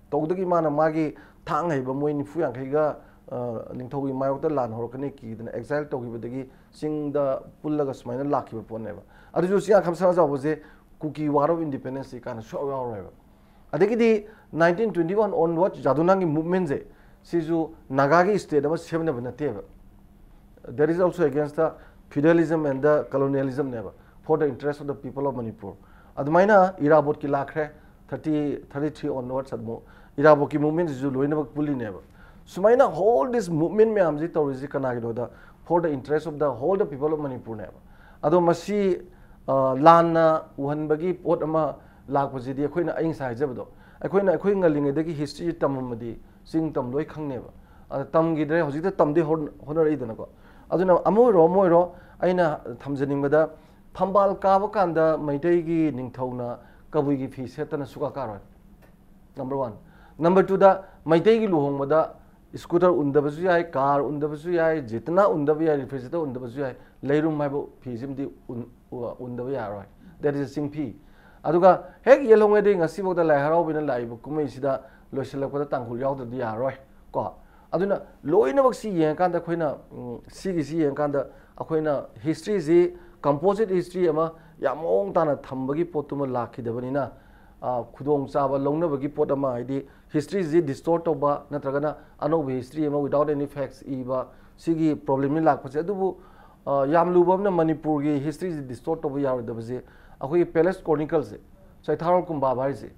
ꯇꯧꯗꯒꯤ ꯃꯥꯅ ꯃꯥꯒꯤ ꯊꯥꯡ ꯍꯩꯕ ꯃꯣꯏ ꯅꯤꯐꯨ ꯌꯥꯡꯈꯩꯒ, ꯑ, ꯅꯤꯡꯊꯧꯒꯤ ꯃꯥꯌꯣꯛꯇ ꯂꯥꯟ ꯍꯧꯔꯛꯀꯅꯤ ꯀꯤꯗꯅ exile ꯇꯧꯈꯤꯕꯗꯒꯤ ꯆꯤꯡꯗ ꯄꯨꯜꯂꯒ ꯁꯨꯃꯥꯏꯅ ꯂꯥꯛꯈꯤꯕ ꯄꯣꯠꯅꯦꯕ꯫ ꯑꯗꯨꯁꯨ ꯆꯤꯡꯉꯥꯈꯝ ꯁꯅꯥꯖꯥꯎꯕꯁꯦ ꯀꯨꯀꯤ War of Independence ꯀꯥꯟꯗ ꯁꯨꯛꯌꯥꯎ ꯌꯥꯎꯔꯣꯏꯕ꯫ ꯑꯗꯒꯤꯗꯤ nineteen twenty one onward ꯖꯥꯗꯨꯅꯥꯡꯒꯤ movementꯁꯦ ꯁꯤꯁꯨ ꯅꯥꯒꯥꯒꯤ state ꯑꯃ ꯁꯦꯝꯅꯕ ꯅꯠꯇꯦꯕ꯫ that is also against the feudalism and the colonialism ꯅꯦꯕ, for the interest of the people of Manipur. ꯑꯗꯨꯃꯥꯏꯅ ꯏꯔꯥꯕꯣꯠꯀꯤ ꯂꯥꯛꯈ꯭ꯔꯦ, ꯊꯥꯔꯇꯤ ꯊꯥꯔꯇꯤ ꯊ꯭ꯔꯤ onwards ꯑꯃꯨꯛ ꯏꯔꯥꯕꯣꯠꯀꯤ movement ꯁꯤꯁꯨ ꯂꯣꯏꯅꯃꯛ ꯄꯨꯜꯂꯤꯅꯦꯕ꯫ ꯁꯨꯃꯥꯏꯅ whole this movement ꯃꯌꯥꯝꯁꯤ ꯇꯧꯔꯤꯁꯤ ꯀꯅꯥꯒꯤꯅꯣꯗ, for the interest of the whole the people of Manipur ꯅꯦꯕ꯫ ꯑꯗꯣ ꯃꯁꯤ ꯑ, ꯂꯥꯟꯅ ꯎꯍꯟꯕꯒꯤ ꯄꯣꯠ ꯑꯃ ꯂꯥꯛꯄꯁꯤꯗꯤ ꯑꯩꯈꯣꯏꯅ, ꯑꯩ ꯉꯁꯥꯏ ꯍꯥꯏꯖꯕꯗꯣ, ꯑꯩꯈꯣꯏꯅ ꯑꯩꯈꯣꯏ ꯉꯜꯂꯤꯉꯩꯗꯒꯤ history ꯁꯤ ꯇꯝꯃꯝꯃꯗꯤ ꯆꯤꯡ ꯇꯝ ꯂꯣꯏ ꯈꯪꯅꯦꯕ꯫ ꯑꯗ ꯇꯝꯈꯤꯗ꯭ꯔꯦ, ꯍꯧꯖꯤꯛꯇ ꯇꯝꯗꯤ ꯍꯣꯠ- ꯍꯣꯠꯅꯔꯛꯏꯗꯅꯀꯣ꯫ ꯑꯗꯨꯅ ꯑꯃ ꯑꯣꯏꯔꯣ ꯑꯃ ꯑꯣꯏꯔꯣ, ꯑꯩꯅ ꯊꯝꯖꯅꯤꯡꯕꯗ, ꯐꯝꯕꯥꯜ ꯀꯥꯕ ꯀꯥꯟꯗ ꯃꯩꯇꯩꯒꯤ ꯅꯤꯡꯊꯧꯅ ꯀꯕꯨꯏꯒꯤ ꯐꯤ ꯁꯦꯠꯇꯅ ꯁꯨꯀꯥ ꯀꯥꯔꯣꯏ꯫ Number one. Number twoꯗ, ꯃꯩꯇꯩꯒꯤ ꯂꯨꯍꯣꯡꯕꯗ scooter ꯎꯟꯗꯕꯁꯨ ꯌꯥꯏ, car ꯎꯟꯗꯕꯁꯨ ꯌꯥꯏ, ꯖꯤꯇꯅꯥ ꯎꯟꯗꯕ ꯌꯥꯏ, refrigerator ꯎꯟꯗꯕꯁꯨ ꯌꯥꯏ, ꯂꯩꯔꯨꯝ ꯍꯥꯏꯕ ꯐꯤꯁꯤꯃꯗꯤ ꯎꯟ-, ꯎ-, ꯎꯟꯗꯕ ꯌꯥꯔꯣꯏ꯫ That is ꯆꯤꯡꯐꯤ꯫ ꯑꯗꯨꯒ ꯍꯦꯛ ꯌꯦꯜꯍꯧꯉꯩꯗꯒꯤ ꯉꯁꯤꯐꯥꯎꯗ ꯂꯥꯏ ꯍꯔꯥꯎꯕꯅ ꯂꯥꯛꯏꯕ ꯀꯨꯝꯍꯩꯁꯤꯗ ꯂꯣꯏꯁꯤꯜꯂꯛꯄꯗ ꯇꯥꯡꯈꯨꯜ ꯌꯥꯎꯗ꯭ꯔꯗꯤ ꯌꯥꯔꯣꯏ ꯀꯣ꯫ ꯑꯗꯨꯅ ꯂꯣꯏꯅꯃꯛꯁꯤ ꯌꯦꯡꯉꯀꯥꯟꯗ ꯑꯩꯈꯣꯏꯅ, ꯎꯝ, ꯁꯤꯒꯤꯁꯤ ꯌꯦꯡꯉꯀꯥꯟꯗ ꯑꯩꯈꯣꯏꯅ historyꯁꯤ composite history ꯑꯃ ꯌꯥꯝ ꯃꯑꯣꯡ ꯇꯥꯅ ꯊꯝꯕꯒꯤ ꯄꯣꯠꯇꯨꯃ ꯂꯥꯛꯈꯤꯗꯕꯅꯤꯅ, ꯑ, ꯈꯨꯗꯣꯡꯆꯥꯕ ꯂꯧꯅꯕꯒꯤ ꯄꯣꯠ ꯑꯃ, ꯍꯥꯏꯗꯤ historyꯁꯤ distort ꯇꯧꯕ ꯅꯠꯇ꯭ꯔꯒꯅ ꯑꯅꯧꯕ history ꯑꯃ without any facts ꯏꯕ, ꯁꯤꯒꯤ problemꯅꯤ ꯂꯥꯛꯄꯁꯦ꯫ ꯑꯗꯨꯕꯨ, ꯑ, ꯌꯥꯝ ꯂꯨꯕ ꯑꯃꯅ ꯃꯅꯤꯄꯨꯔꯒꯤ historyꯁꯤ distort ꯇꯧꯕ ꯌꯥꯔꯣꯏꯗꯕꯁꯦ ꯑꯩꯈꯣꯏꯒꯤ Palace Chronicleꯁꯦ, ꯆꯩꯊꯥꯔꯣꯜ ꯀꯨꯝꯕꯥꯕ ꯍꯥꯏꯔꯤꯁꯦ,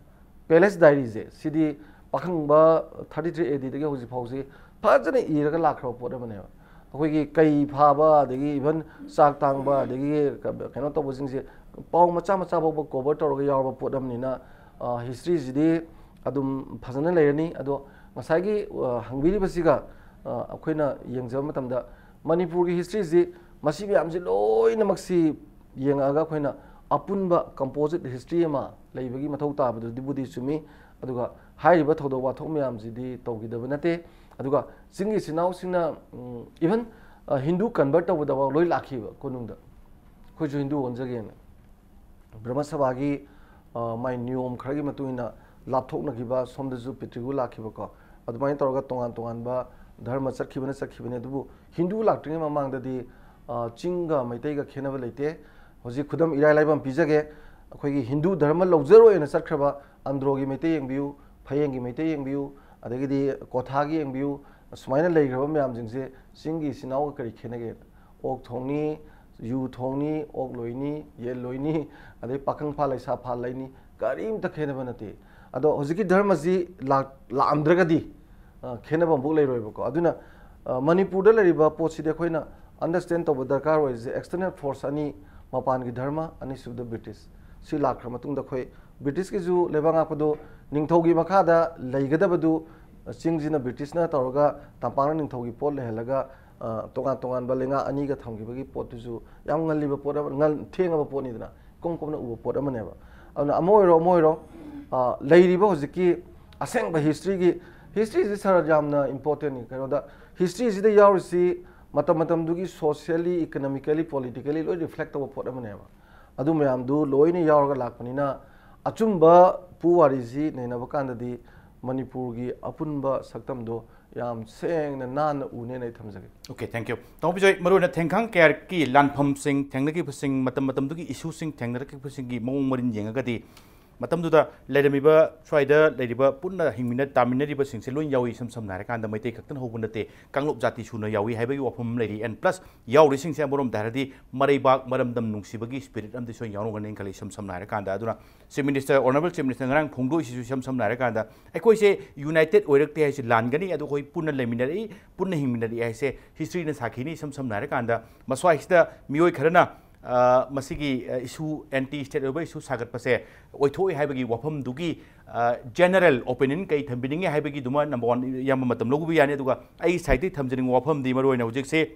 Palace Diaryꯁꯦ, ꯁꯤꯗꯤ ꯄꯥꯈꯪꯕ thirty three ADꯗꯒꯤ ꯍꯧꯖꯤꯛ ꯐꯥꯎꯁꯤ ꯐꯖꯅ ꯏꯔꯒ ꯂꯥꯛꯈ꯭ꯔꯕ ꯄꯣꯠ ꯑꯃꯅꯦꯕ꯫ ꯑꯩꯈꯣꯏꯒꯤ ꯀꯩ ꯐꯥꯕ, ꯑꯗꯒꯤ even ꯆꯥꯛ ꯇꯥꯡꯕ, ꯑꯗꯒꯤ ꯀ-, ꯀꯩꯅꯣ ꯇꯧꯕꯁꯤꯡꯁꯦ, ꯄꯥꯎ ꯃꯆꯥ ꯃꯆꯥ ꯐꯥꯎꯕ cover ꯇꯧꯔꯒ ꯌꯥꯎꯔꯕ ꯄꯣꯠ ꯑꯃꯅꯤꯅ, ꯑ, historyꯁꯤꯗꯤ ꯑꯗꯨꯝ ꯐꯖꯅ ꯂꯩꯔꯅꯤ꯫ ꯑꯗꯣ ꯉꯁꯥꯏꯒꯤ, ꯑ, ꯍꯪꯕꯤꯔꯤꯕꯁꯤꯒ, ꯑ, ꯑꯩꯈꯣꯏꯅ ꯌꯦꯡꯖꯕ ꯃꯇꯝꯗ, ꯃꯅꯤꯄꯨꯔꯒꯤ historyꯁꯤ, ꯃꯁꯤ ꯃꯌꯥꯝꯁꯤ ꯂꯣꯏꯅꯃꯛꯁꯤ ꯌꯦꯡꯉꯛꯑꯒ ꯑꯩꯈꯣꯏꯅ ꯑꯄꯨꯟꯕ composite history ꯑꯃ ꯂꯩꯕꯒꯤ ꯃꯊꯧ ꯇꯥꯕꯗꯨꯗꯤꯕꯨꯗꯤ ꯆꯨꯝꯃꯤ꯫ ꯑꯗꯨꯒ ꯍꯥꯏꯔꯤꯕ ꯊꯧꯗꯣꯛ ꯋꯥꯊꯣꯛ ꯃꯌꯥꯝꯁꯤꯗꯤ ꯇꯧꯈꯤꯗꯕ ꯅꯠꯇꯦ꯫ ꯑꯗꯨꯒ ꯆꯤꯡꯒꯤ ꯏꯆꯤꯟ ꯏꯅꯥꯎꯁꯤꯡꯅ, ꯎꯝ, even, ꯑ, ꯍꯤꯟꯗꯨ convert ꯇꯧꯕꯗꯐꯥꯎ ꯂꯣꯏ ꯂꯥꯛꯈꯤꯕ ꯀꯣꯅꯨꯡꯗ, "ꯑꯩꯈꯣꯏꯁꯨ ꯍꯤꯟꯗꯨ ꯑꯣꯟꯖꯒꯦꯅ"꯫ ꯕ꯭ꯔꯍꯃ ꯁꯚꯥꯒꯤ, ꯑ, ꯃꯥꯏ ꯅꯤꯌꯣꯝ ꯈꯔꯒꯤ ꯃꯇꯨꯡ ꯏꯟꯅ ꯂꯥꯞꯊꯣꯛꯅꯈꯤꯕ, ꯁꯣꯝꯗꯁꯨ ꯄꯤꯇ꯭ꯔꯤꯒꯨ ꯂꯥꯛꯈꯤꯕꯀꯣ꯫ ꯑꯗꯨꯃꯥꯏꯅ ꯇꯧꯔꯒ ꯇꯣꯉꯥꯟ ꯇꯣꯉꯥꯟꯕ ꯙꯔꯃ ꯆꯠꯈꯤꯕꯅ ꯆꯠꯈꯤꯕꯅꯤ꯫ ꯑꯗꯨꯕꯨ ꯍꯤꯟꯗꯨ ꯂꯥꯛꯇ꯭ꯔꯤꯉꯩ ꯃꯃꯥꯡꯗꯗꯤ, ꯑ, ꯆꯤꯡꯒ ꯃꯩꯇꯩꯒ ꯈꯦꯠꯅꯕ ꯂꯩꯇꯦ꯫ ꯍꯧꯖꯤꯛ ꯈꯨꯗꯝ ꯏꯔꯥꯏ ꯂꯥꯏꯕ ꯑꯃ ꯄꯤꯖꯒꯦ꯫ ꯑꯩꯈꯣꯏꯒꯤ ꯍꯤꯟꯗꯨ ꯙꯔꯃ ꯂꯧꯖꯔꯣꯏꯅ ꯆꯠꯈ꯭ꯔꯕ ꯑꯟꯗ꯭ꯔꯣꯒꯤ ꯃꯩꯇꯩ ꯌꯦꯡꯕꯤꯌꯨ, ꯐꯌꯦꯡꯒꯤ ꯃꯩꯇꯩ ꯌꯦꯡꯕꯤꯌꯨ, ꯑꯗꯒꯤꯗꯤ ꯀꯣꯊꯥꯒꯤ ꯌꯦꯡꯕꯤꯌꯨ, ꯁꯨꯃꯥꯏꯅ ꯂꯩꯈ꯭ꯔꯕ ꯃꯌꯥꯝꯁꯤꯡꯁꯦ ꯆꯤꯡꯒꯤ ꯏꯆꯤꯟ ꯏꯅꯥꯎꯒ ꯀꯔꯤ ꯈꯦꯠꯅꯒꯦ? ꯑꯣꯛ ꯊꯣꯡꯅꯤ, ꯌꯨ ꯊꯣꯡꯅꯤ, ꯑꯣꯛ ꯂꯣꯏꯅꯤ, ꯌꯦꯟ ꯂꯣꯏꯅꯤ, ꯑꯗꯩ ꯄꯥꯈꯪ ꯐꯥ ꯂꯩꯁꯥ ꯐꯥ ꯂꯩꯅꯤ, ꯀꯔꯤꯝꯇ ꯈꯦꯠꯅꯕ ꯅꯠꯇꯦ꯫ ꯑꯗꯣ ꯍꯧꯖꯤꯛꯀꯤ ꯙꯔꯃꯁꯤ ꯂꯥꯛ-, ꯂꯥꯛꯑꯝꯗ꯭ꯔꯒꯗꯤ, ꯑ, ꯈꯦꯠꯅꯕ ꯑꯃꯐꯥꯎ ꯂꯩꯔꯣꯏꯕꯀꯣ꯫ ꯑꯗꯨꯅ, ꯑ, ꯃꯅꯤꯄꯨꯔꯗ ꯂꯩꯔꯤꯕ ꯄꯣꯠꯁꯤꯗꯤ ꯑꯩꯈꯣꯏꯅ understand ꯇꯧꯕ ꯗꯔꯀꯥꯔ ꯑꯣꯏꯔꯤꯁꯦ external force ꯑꯅꯤ, ꯃꯄꯥꯟꯒꯤ ꯙꯔꯃ, ꯑꯅꯤꯁꯨꯕꯗ ꯕ꯭ꯔꯤꯇꯤꯁ꯫ ꯁꯤ ꯂꯥꯛꯈ꯭ꯔ ꯃꯇꯨꯡꯗ ꯑꯩꯈꯣꯏ ꯕ꯭ꯔꯤꯇꯤꯁꯀꯤꯁꯨ ꯂꯩꯕꯥꯛ ꯉꯥꯛꯄꯗꯨ ꯅꯤꯡꯊꯧꯒꯤ ꯃꯈꯥꯗ ꯂꯩꯒꯗꯕꯗꯨ, ꯆꯤꯡꯁꯤꯅ ꯕ꯭ꯔꯤꯇꯤꯁꯅ ꯇꯧꯔꯒ ꯇꯝꯄꯥꯛꯅ ꯅꯤꯡꯊꯧꯒꯤ ꯄꯣꯠ ꯂꯩꯍꯜꯂꯒ, ꯑ, ꯇꯣꯉꯥꯟ ꯇꯣꯉꯥꯟꯕ ꯂꯩꯉꯥꯛ ꯑꯅꯤꯒ ꯊꯝꯈꯤꯕꯒꯤ ꯄꯣꯠꯇꯨꯁꯨ ꯌꯥꯝ ꯉꯜꯂꯤꯕ ꯄꯣꯠ ꯑꯃ, ꯉꯜ-, ꯊꯦꯡꯉꯕ ꯄꯣꯠꯅꯤꯗꯅ, ꯏꯀꯣꯝ ꯀꯣꯝꯅ ꯎꯕ ꯄꯣꯠ ꯑꯃꯅꯦꯕ꯫ ꯑꯗꯨꯅ ꯑꯃ ꯑꯣꯏꯔꯣ ꯑꯃ ꯑꯣꯏꯔꯣ, ꯑ, ꯂꯩꯔꯤꯕ ꯍꯧꯖꯤꯛꯀꯤ ꯑꯁꯦꯡꯕ historyꯒꯤ, historyꯁꯤ ꯁꯥꯔ ꯌꯥꯝꯅ importantꯅꯤ꯫ ꯀꯩꯅꯣꯗ, historyꯁꯤꯗ ꯌꯥꯎꯔꯤꯁꯤ ꯃꯇꯝ ꯃꯇꯝꯗꯨꯒꯤ socially, economically, politically ꯂꯣꯏ reflect ꯇꯧꯕ ꯄꯣꯠ ꯑꯃꯅꯦꯕ꯫ ꯑꯗꯨ ꯃꯌꯥꯝꯗꯨ ꯂꯣꯏꯅ ꯌꯥꯎꯔꯒ ꯂꯥꯛꯄꯅꯤꯅ, ꯑꯆꯨꯝꯕ ꯄꯨꯋꯥꯔꯤꯁꯤ ꯅꯩꯅꯕ ꯀꯥꯟꯗꯗꯤ ꯃꯅꯤꯄꯨꯔꯒꯤ ꯑꯄꯨꯟꯕ ꯁꯛꯇꯝꯗꯣ ꯌꯥꯝ ꯁꯦꯡꯅ ꯅꯥꯟꯅ ꯎꯅꯦꯅ ꯑꯩ ꯊꯝꯖꯒꯦ꯫ Okay, thank you. ꯇꯥꯃꯣ ꯕꯤꯖꯣꯏ, ꯃꯔꯨꯑꯣꯏꯅ ꯊꯦꯡꯈꯥꯡ ꯀꯌꯥꯔꯛꯀꯤ ꯂꯥꯟꯐꯝꯁꯤꯡ, ꯊꯦꯡꯅꯈꯤꯕꯁꯤꯡ, ꯃꯇꯝ ꯃꯇꯝꯗꯨꯒꯤ issueꯁꯤꯡ, ꯊꯦꯡꯅꯔꯛꯈꯤꯕꯁꯤꯡꯒꯤ ꯃꯑꯣꯡ ꯃꯔꯤꯟ ꯌꯦꯡꯉꯒꯗꯤ, ꯃꯇꯝꯗꯨꯗ ꯂꯩꯔꯝꯃꯤꯕ, ꯁ꯭ꯋꯥꯏꯗ ꯂꯩꯔꯤꯕ ꯄꯨꯟꯅ ꯍꯤꯡꯃꯤꯟꯅ ꯇꯥꯃꯤꯟꯅꯔꯤꯕꯁꯤꯡꯁꯦ ꯂꯣꯏ ꯌꯥꯎꯏ꯫ ꯏꯁꯝ ꯁꯝꯅ ꯍꯥꯏꯔꯀꯥꯟꯗ ꯃꯩꯇꯩ ꯈꯛꯇꯅ ꯍꯧꯕ ꯅꯠꯇꯦ, ꯀꯥꯡꯂꯨꯞ ꯖꯥꯇꯤ ꯁꯨꯅ ꯌꯥꯎꯏ ꯍꯥꯏꯕꯒꯤ ꯋꯥꯐꯝ ꯑꯃ ꯂꯩꯔꯤ꯫ And plus ꯌꯥꯎꯔꯤꯁꯤꯡꯁꯦ ꯑꯃꯔꯣꯝꯗ ꯍꯥꯏꯔꯗꯤ ꯃꯔꯩꯕꯥꯛ ꯃꯔꯝꯗꯝ ꯅꯨꯡꯁꯤꯕꯒꯤ spirit ꯑꯃꯗꯤ ꯁꯣꯏ ꯌꯥꯎꯔꯝꯒꯅꯤꯅ ꯈꯜꯂꯤ, ꯏꯁꯝ ꯁꯝꯅ ꯍꯥꯏꯔꯀꯥꯟꯗ꯫ ꯑꯗꯨꯅ Chief Minister, Honourable Chief Minister ꯉꯔꯥꯡ ꯐꯣꯡꯗꯣꯛꯏꯁꯤꯁꯨ ꯏꯁꯝ ꯁꯝꯅ ꯍꯥꯏꯔꯀꯥꯟꯗ ꯑꯩꯈꯣꯏꯁꯦ united ꯑꯣꯏꯔꯛꯇꯦ ꯍꯥꯏꯁꯦ ꯂꯥꯟꯒꯅꯤ, ꯑꯗꯣ ꯑꯩꯈꯣꯏ ꯄꯨꯟꯅ ꯂꯩꯃꯤꯟꯅꯔꯛꯏ, ꯄꯨꯟꯅ ꯍꯤꯡꯃꯤꯟꯅꯔꯛꯏ ꯍꯥꯏꯁꯦ historyꯅ ꯁꯥꯈꯤꯅꯤ꯫ ꯏꯁꯝ ꯁꯝꯅ ꯍꯥꯏꯔꯀꯥꯟꯗ ꯃꯁ꯭ꯋꯥꯏꯁꯤꯗ ꯃꯤꯑꯣꯏ ꯈꯔꯅ, ꯑ, ꯃꯁꯤꯒꯤ, ꯑ, issue, anti state ꯑꯣꯏꯕ issue ꯁꯥꯒꯠꯄꯁꯦ ꯑꯣꯏꯊꯣꯛꯏ ꯍꯥꯏꯕꯒꯤ ꯋꯥꯐꯝꯗꯨꯒꯤ, ꯑ, general opinion ꯀꯩ ꯊꯝꯕꯤꯅꯤꯡꯉꯤ ꯍꯥꯏꯕꯒꯤꯗꯨꯃ number one, ꯏꯌꯥꯝꯕ ꯃꯇꯝ ꯂꯧꯕꯤꯕ ꯌꯥꯅꯤ꯫ ꯑꯗꯨꯒ ꯑꯩ sideꯇꯒꯤ ꯊꯝꯖꯅꯤꯡꯕ ꯋꯥꯐꯝꯗꯤ ꯃꯔꯨꯑꯣꯏꯅ ꯍꯧꯖꯤꯛꯁꯦ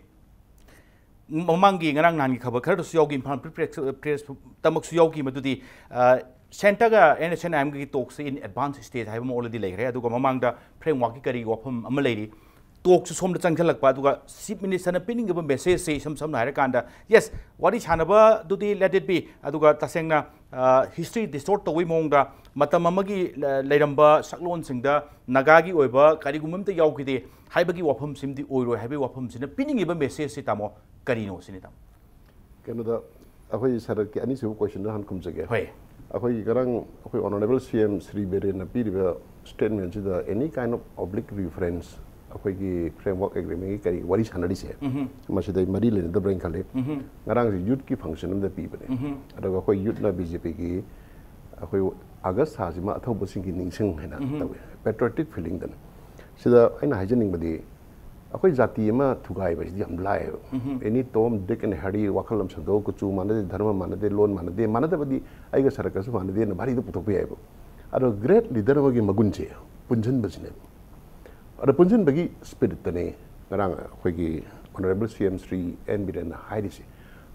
ꯃꯃꯥꯡꯒꯤ ꯉꯔꯥꯡ ꯅꯍꯥꯟꯒꯤ ꯈꯕꯔ ꯈꯔꯗꯁꯨ ꯌꯥꯎꯈꯤ, ꯏꯝꯐꯥꯜ ꯄ꯭ꯔꯤ-, ꯄ꯭ꯔꯦꯁ, ꯄ꯭ꯔꯦꯁꯇꯃꯛꯁꯨ ꯌꯥꯎꯈꯤ꯫ ꯃꯗꯨꯗꯤ, ꯑ, centreꯒ NSCN-IMꯒꯤ talkꯁꯦ in advance stage ꯍꯥꯏꯕ ꯑꯃ already ꯂꯩꯈ꯭ꯔꯦ꯫ ꯑꯗꯨꯒ ꯃꯃꯥꯡꯗ frameworkꯀꯤ ꯀꯔꯤ ꯋꯥꯐꯝ ꯑꯃ ꯂꯩꯔꯤ, talkꯁꯨ ꯁꯣꯝꯗ ꯆꯪꯁꯤꯜꯂꯛꯄ, ꯑꯗꯨꯒ Chief Ministerꯅ ꯄꯤꯅꯤꯡꯉꯤꯕ messageꯁꯦ ꯏꯁꯝ ꯁꯝꯅ ꯍꯥꯏꯔꯀꯥꯟꯗ, yes, ꯋꯥꯔꯤ ꯁꯥꯟꯅꯕꯗꯨꯗꯤ let it be, ꯑꯗꯨꯒ ꯇꯁꯦꯡꯅ, ꯑ, history distort ꯇꯧꯕꯒꯤ ꯃꯑꯣꯡꯗ ꯃꯇꯝ ꯑꯃꯒꯤ ꯂ-, ꯂꯩꯔꯝꯕ ꯁꯛꯂꯣꯟꯁꯤꯡꯗ ꯅꯥꯒꯥꯒꯤ ꯑꯣꯏꯕ ꯀꯔꯤꯒꯨꯝꯕ ꯑꯝꯇ ꯌꯥꯎꯈꯤꯗꯦ ꯍꯥꯏꯕꯒꯤ ꯋꯥꯐꯝꯁꯤꯃꯗꯤ ꯑꯣꯏꯔꯣꯏ ꯍꯥꯏꯕꯒꯤ ꯋꯥꯐꯝꯁꯤꯅ ꯄꯤꯅꯤꯡꯉꯤꯕ messageꯁꯤ, ꯇꯥꯃꯣ, ꯀꯔꯤꯅꯣ ꯁꯤꯅꯤ, ꯇꯥꯃꯣ? ꯀꯩꯅꯣꯗ, ꯑꯩꯈꯣꯏ ꯁꯥꯔꯒꯤ ꯑꯅꯤꯁꯨꯕ questionꯗ ꯍꯥꯟꯅ ꯈꯨꯝꯖꯒꯦ꯫ ꯍꯣꯏ꯫ ꯑꯩꯈꯣꯏꯒꯤ ꯉꯔꯥꯡ ꯑꯩꯈꯣꯏ Honourable CM ꯁ꯭ꯔꯤ ꯕꯤꯔꯦꯟꯅ ꯄꯤꯔꯤꯕ statementꯁꯤꯗ any kind of oblique reference ꯑꯩꯈꯣꯏꯒꯤ ꯐ꯭ꯔꯦꯝꯋꯥꯔꯛ ꯑꯦꯒ꯭ꯔꯤꯃꯦꯟꯒꯤ ꯀꯔꯤ ꯋꯥꯔꯤ ꯁꯥꯟꯅꯔꯤꯁꯦ, ꯃꯁꯤꯗ ꯑꯩ ꯃꯔꯤ ꯂꯩꯅꯗꯕ꯭ꯔꯥ ꯍꯥꯏꯅ ꯈꯜꯂꯤ꯫ ꯉꯔꯥꯡꯁꯦ ꯌꯨꯠꯀꯤ ꯐꯪꯁꯟ ꯑꯃꯗ ꯄꯤꯕꯅꯦ꯫ ꯑꯗꯨꯒ ꯑꯩꯈꯣꯏ ꯌꯨꯠꯅ ꯕꯤ ꯖꯦ ꯄꯤꯒꯤ ꯑꯩꯈꯣꯏ ꯑꯥꯒꯁ ꯊꯥꯁꯤꯃ ꯑꯊꯧꯕꯁꯤꯡꯒꯤ ꯅꯤꯡꯁꯤꯡ ꯍꯥꯏꯅ ꯇꯧꯋꯦ, ꯄꯦꯇ꯭ꯔꯣꯇꯤꯛ ꯐꯤꯂꯤꯡꯗꯅ꯫ ꯁꯤꯗ ꯑꯩꯅ ꯍꯥꯏꯖꯅꯤꯡꯕꯗꯤ, ꯑꯩꯈꯣꯏ ꯖꯥꯇꯤ ꯑꯃ ꯊꯨꯒꯥꯏꯕꯁꯤꯗꯤ ꯌꯥꯝ ꯂꯥꯏꯌꯦꯕ꯫ ꯑꯦꯅꯤ ꯇꯣꯝ, ꯗꯤꯛ ꯑꯦꯟ ꯍꯦꯔꯤ ꯋꯥꯈꯜ ꯑꯃ ꯁꯟꯗꯣꯛꯑꯒ ꯀꯨꯆꯨ ꯃꯥꯟꯅꯗꯦ, ꯙꯔꯃ ꯃꯥꯟꯅꯗꯦ, ꯂꯣꯟ ꯃꯥꯟꯅꯗꯦ, ꯃꯥꯟꯅꯗꯕꯗꯤ ꯑꯩꯒ ꯁꯔꯀꯁꯁꯨ ꯃꯥꯟꯅꯗꯦꯅ ꯚꯥꯔꯤꯗ ꯄꯨꯊꯣꯛꯄ ꯌꯥꯏꯌꯦꯕ꯫ ꯑꯗꯣ ꯒ꯭ꯔꯦꯠ ꯂꯤꯗꯔ ꯑꯃꯒꯤ ꯃꯒꯨꯟꯁꯦ ꯄꯨꯟꯁꯤꯟꯕꯁꯤꯅꯦꯕ꯫ ꯑꯗꯣ ꯄꯨꯟꯁꯤꯟꯕꯒꯤ ꯁ꯭ꯄꯤꯔꯤꯠꯇꯅꯦ ꯉꯔꯥꯡ ꯑꯩꯈꯣꯏꯒꯤ ꯑꯣꯅꯔꯦꯕꯜ ꯁꯤ ꯑꯦꯝ ꯁ꯭ꯔꯤ ꯑꯦꯟ ꯕꯤꯔꯦꯟꯅ ꯍꯥꯏꯔꯤꯁꯦ꯫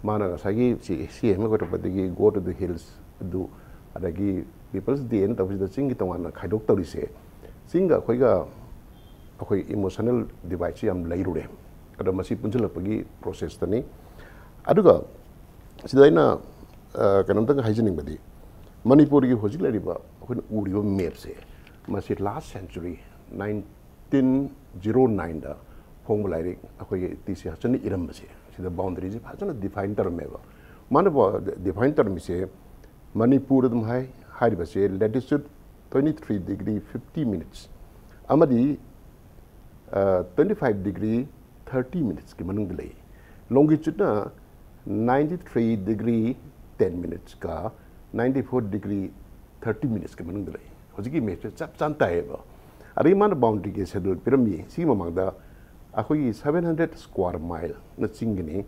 ꯃꯥꯅ ꯉꯁꯥꯏꯒꯤ ꯁꯤ ꯁꯤ M ꯑꯣꯏꯔꯛꯄꯗꯒꯤ "Go to the hills" ꯑꯗꯨ, ꯑꯗꯒꯤ ꯄꯤꯄꯜꯁ ꯗꯦꯅ ꯇꯧꯕꯁꯤꯗ ꯆꯤꯡꯒꯤ ꯇꯣꯉꯥꯟꯅ ꯈꯥꯏꯗꯣꯛꯇꯧꯔꯤꯁꯦ, ꯆꯤꯡꯒ ꯑꯩꯈꯣꯏꯒ ꯑꯩꯈꯣꯏ ꯏꯃꯣꯁꯅꯦꯜ ꯗꯤꯚꯥꯏꯠꯁꯨ ꯌꯥꯝ ꯂꯩꯔꯨꯔꯦ꯫ ꯑꯗꯣ ꯃꯁꯤ ꯄꯨꯟꯁꯤꯜꯂꯛꯄꯒꯤ ꯄ꯭ꯔꯣꯁꯦꯁꯇꯅꯤ꯫ ꯑꯗꯨꯒ ꯁꯤꯗ ꯑꯩꯅ, ꯑ, ꯀꯩꯅꯣꯝꯇꯪ ꯍꯥꯏꯖꯅꯤꯡꯕꯗꯤ, ꯃꯅꯤꯄꯨꯔꯒꯤ ꯍꯧꯖꯤꯛ ꯂꯩꯔꯤꯕ ꯑꯩꯈꯣꯏꯅ ꯎꯔꯤꯕ ꯃꯦꯞꯁꯦ, ꯃꯁꯤ ꯂꯥꯁ ꯁꯦꯟꯆꯨꯔꯤ, ꯅꯥꯏꯟꯇꯤꯟ ꯖꯤꯔꯣ ꯅꯥꯏꯟꯗ ꯐꯣꯡꯕ ꯂꯥꯏꯔꯤꯛ ꯑꯩꯈꯣꯏꯒꯤ ꯇꯤ ꯁꯤ ꯍꯠꯁꯟꯅ ꯏꯔꯝꯕꯁꯦ, ꯁꯤꯗ ꯕꯥꯎꯟꯗꯔꯤꯁꯦ ꯐꯖꯅ ꯗꯤꯐꯥꯏꯟ ꯇꯧꯔꯝꯃꯦꯕ꯫ ꯃꯥꯅ ꯗꯤꯐꯥꯏꯟ ꯇꯧꯔꯝꯃꯤꯁꯦ, ꯃꯅꯤꯄꯨꯔ ꯑꯗꯨꯝ ꯍꯥꯏ, ꯍꯥꯏꯔꯤꯕꯁꯦ latitude twenty three degree fifty minutes ꯑꯃꯗꯤ, ꯑ, twenty five degree thirty minutesꯀꯤ ꯃꯅꯨꯡꯗ ꯂꯩ꯫ Longitudeꯅ ninety three degree ten minutesꯀ ninety four degree thirty minutesꯀꯤ ꯃꯅꯨꯡꯗ ꯂꯩ꯫ ꯍꯧꯖꯤꯛꯀꯤ ꯃꯦꯞꯁꯦ ꯆꯞ ꯆꯥꯅ ꯇꯥꯏꯌꯦꯕ꯫ ꯑꯗꯒꯤ ꯃꯥꯅ ꯕꯥꯎꯟꯗꯔꯤꯒꯤ ꯁꯦꯗꯨꯜ ꯄꯤꯔꯝꯃꯤ꯫ ꯁꯤꯒꯤ ꯃꯃꯥꯡꯗ ꯑꯩꯈꯣꯏꯒꯤ seven hundred square mileꯅ ꯆꯤꯡꯒꯤꯅꯤ,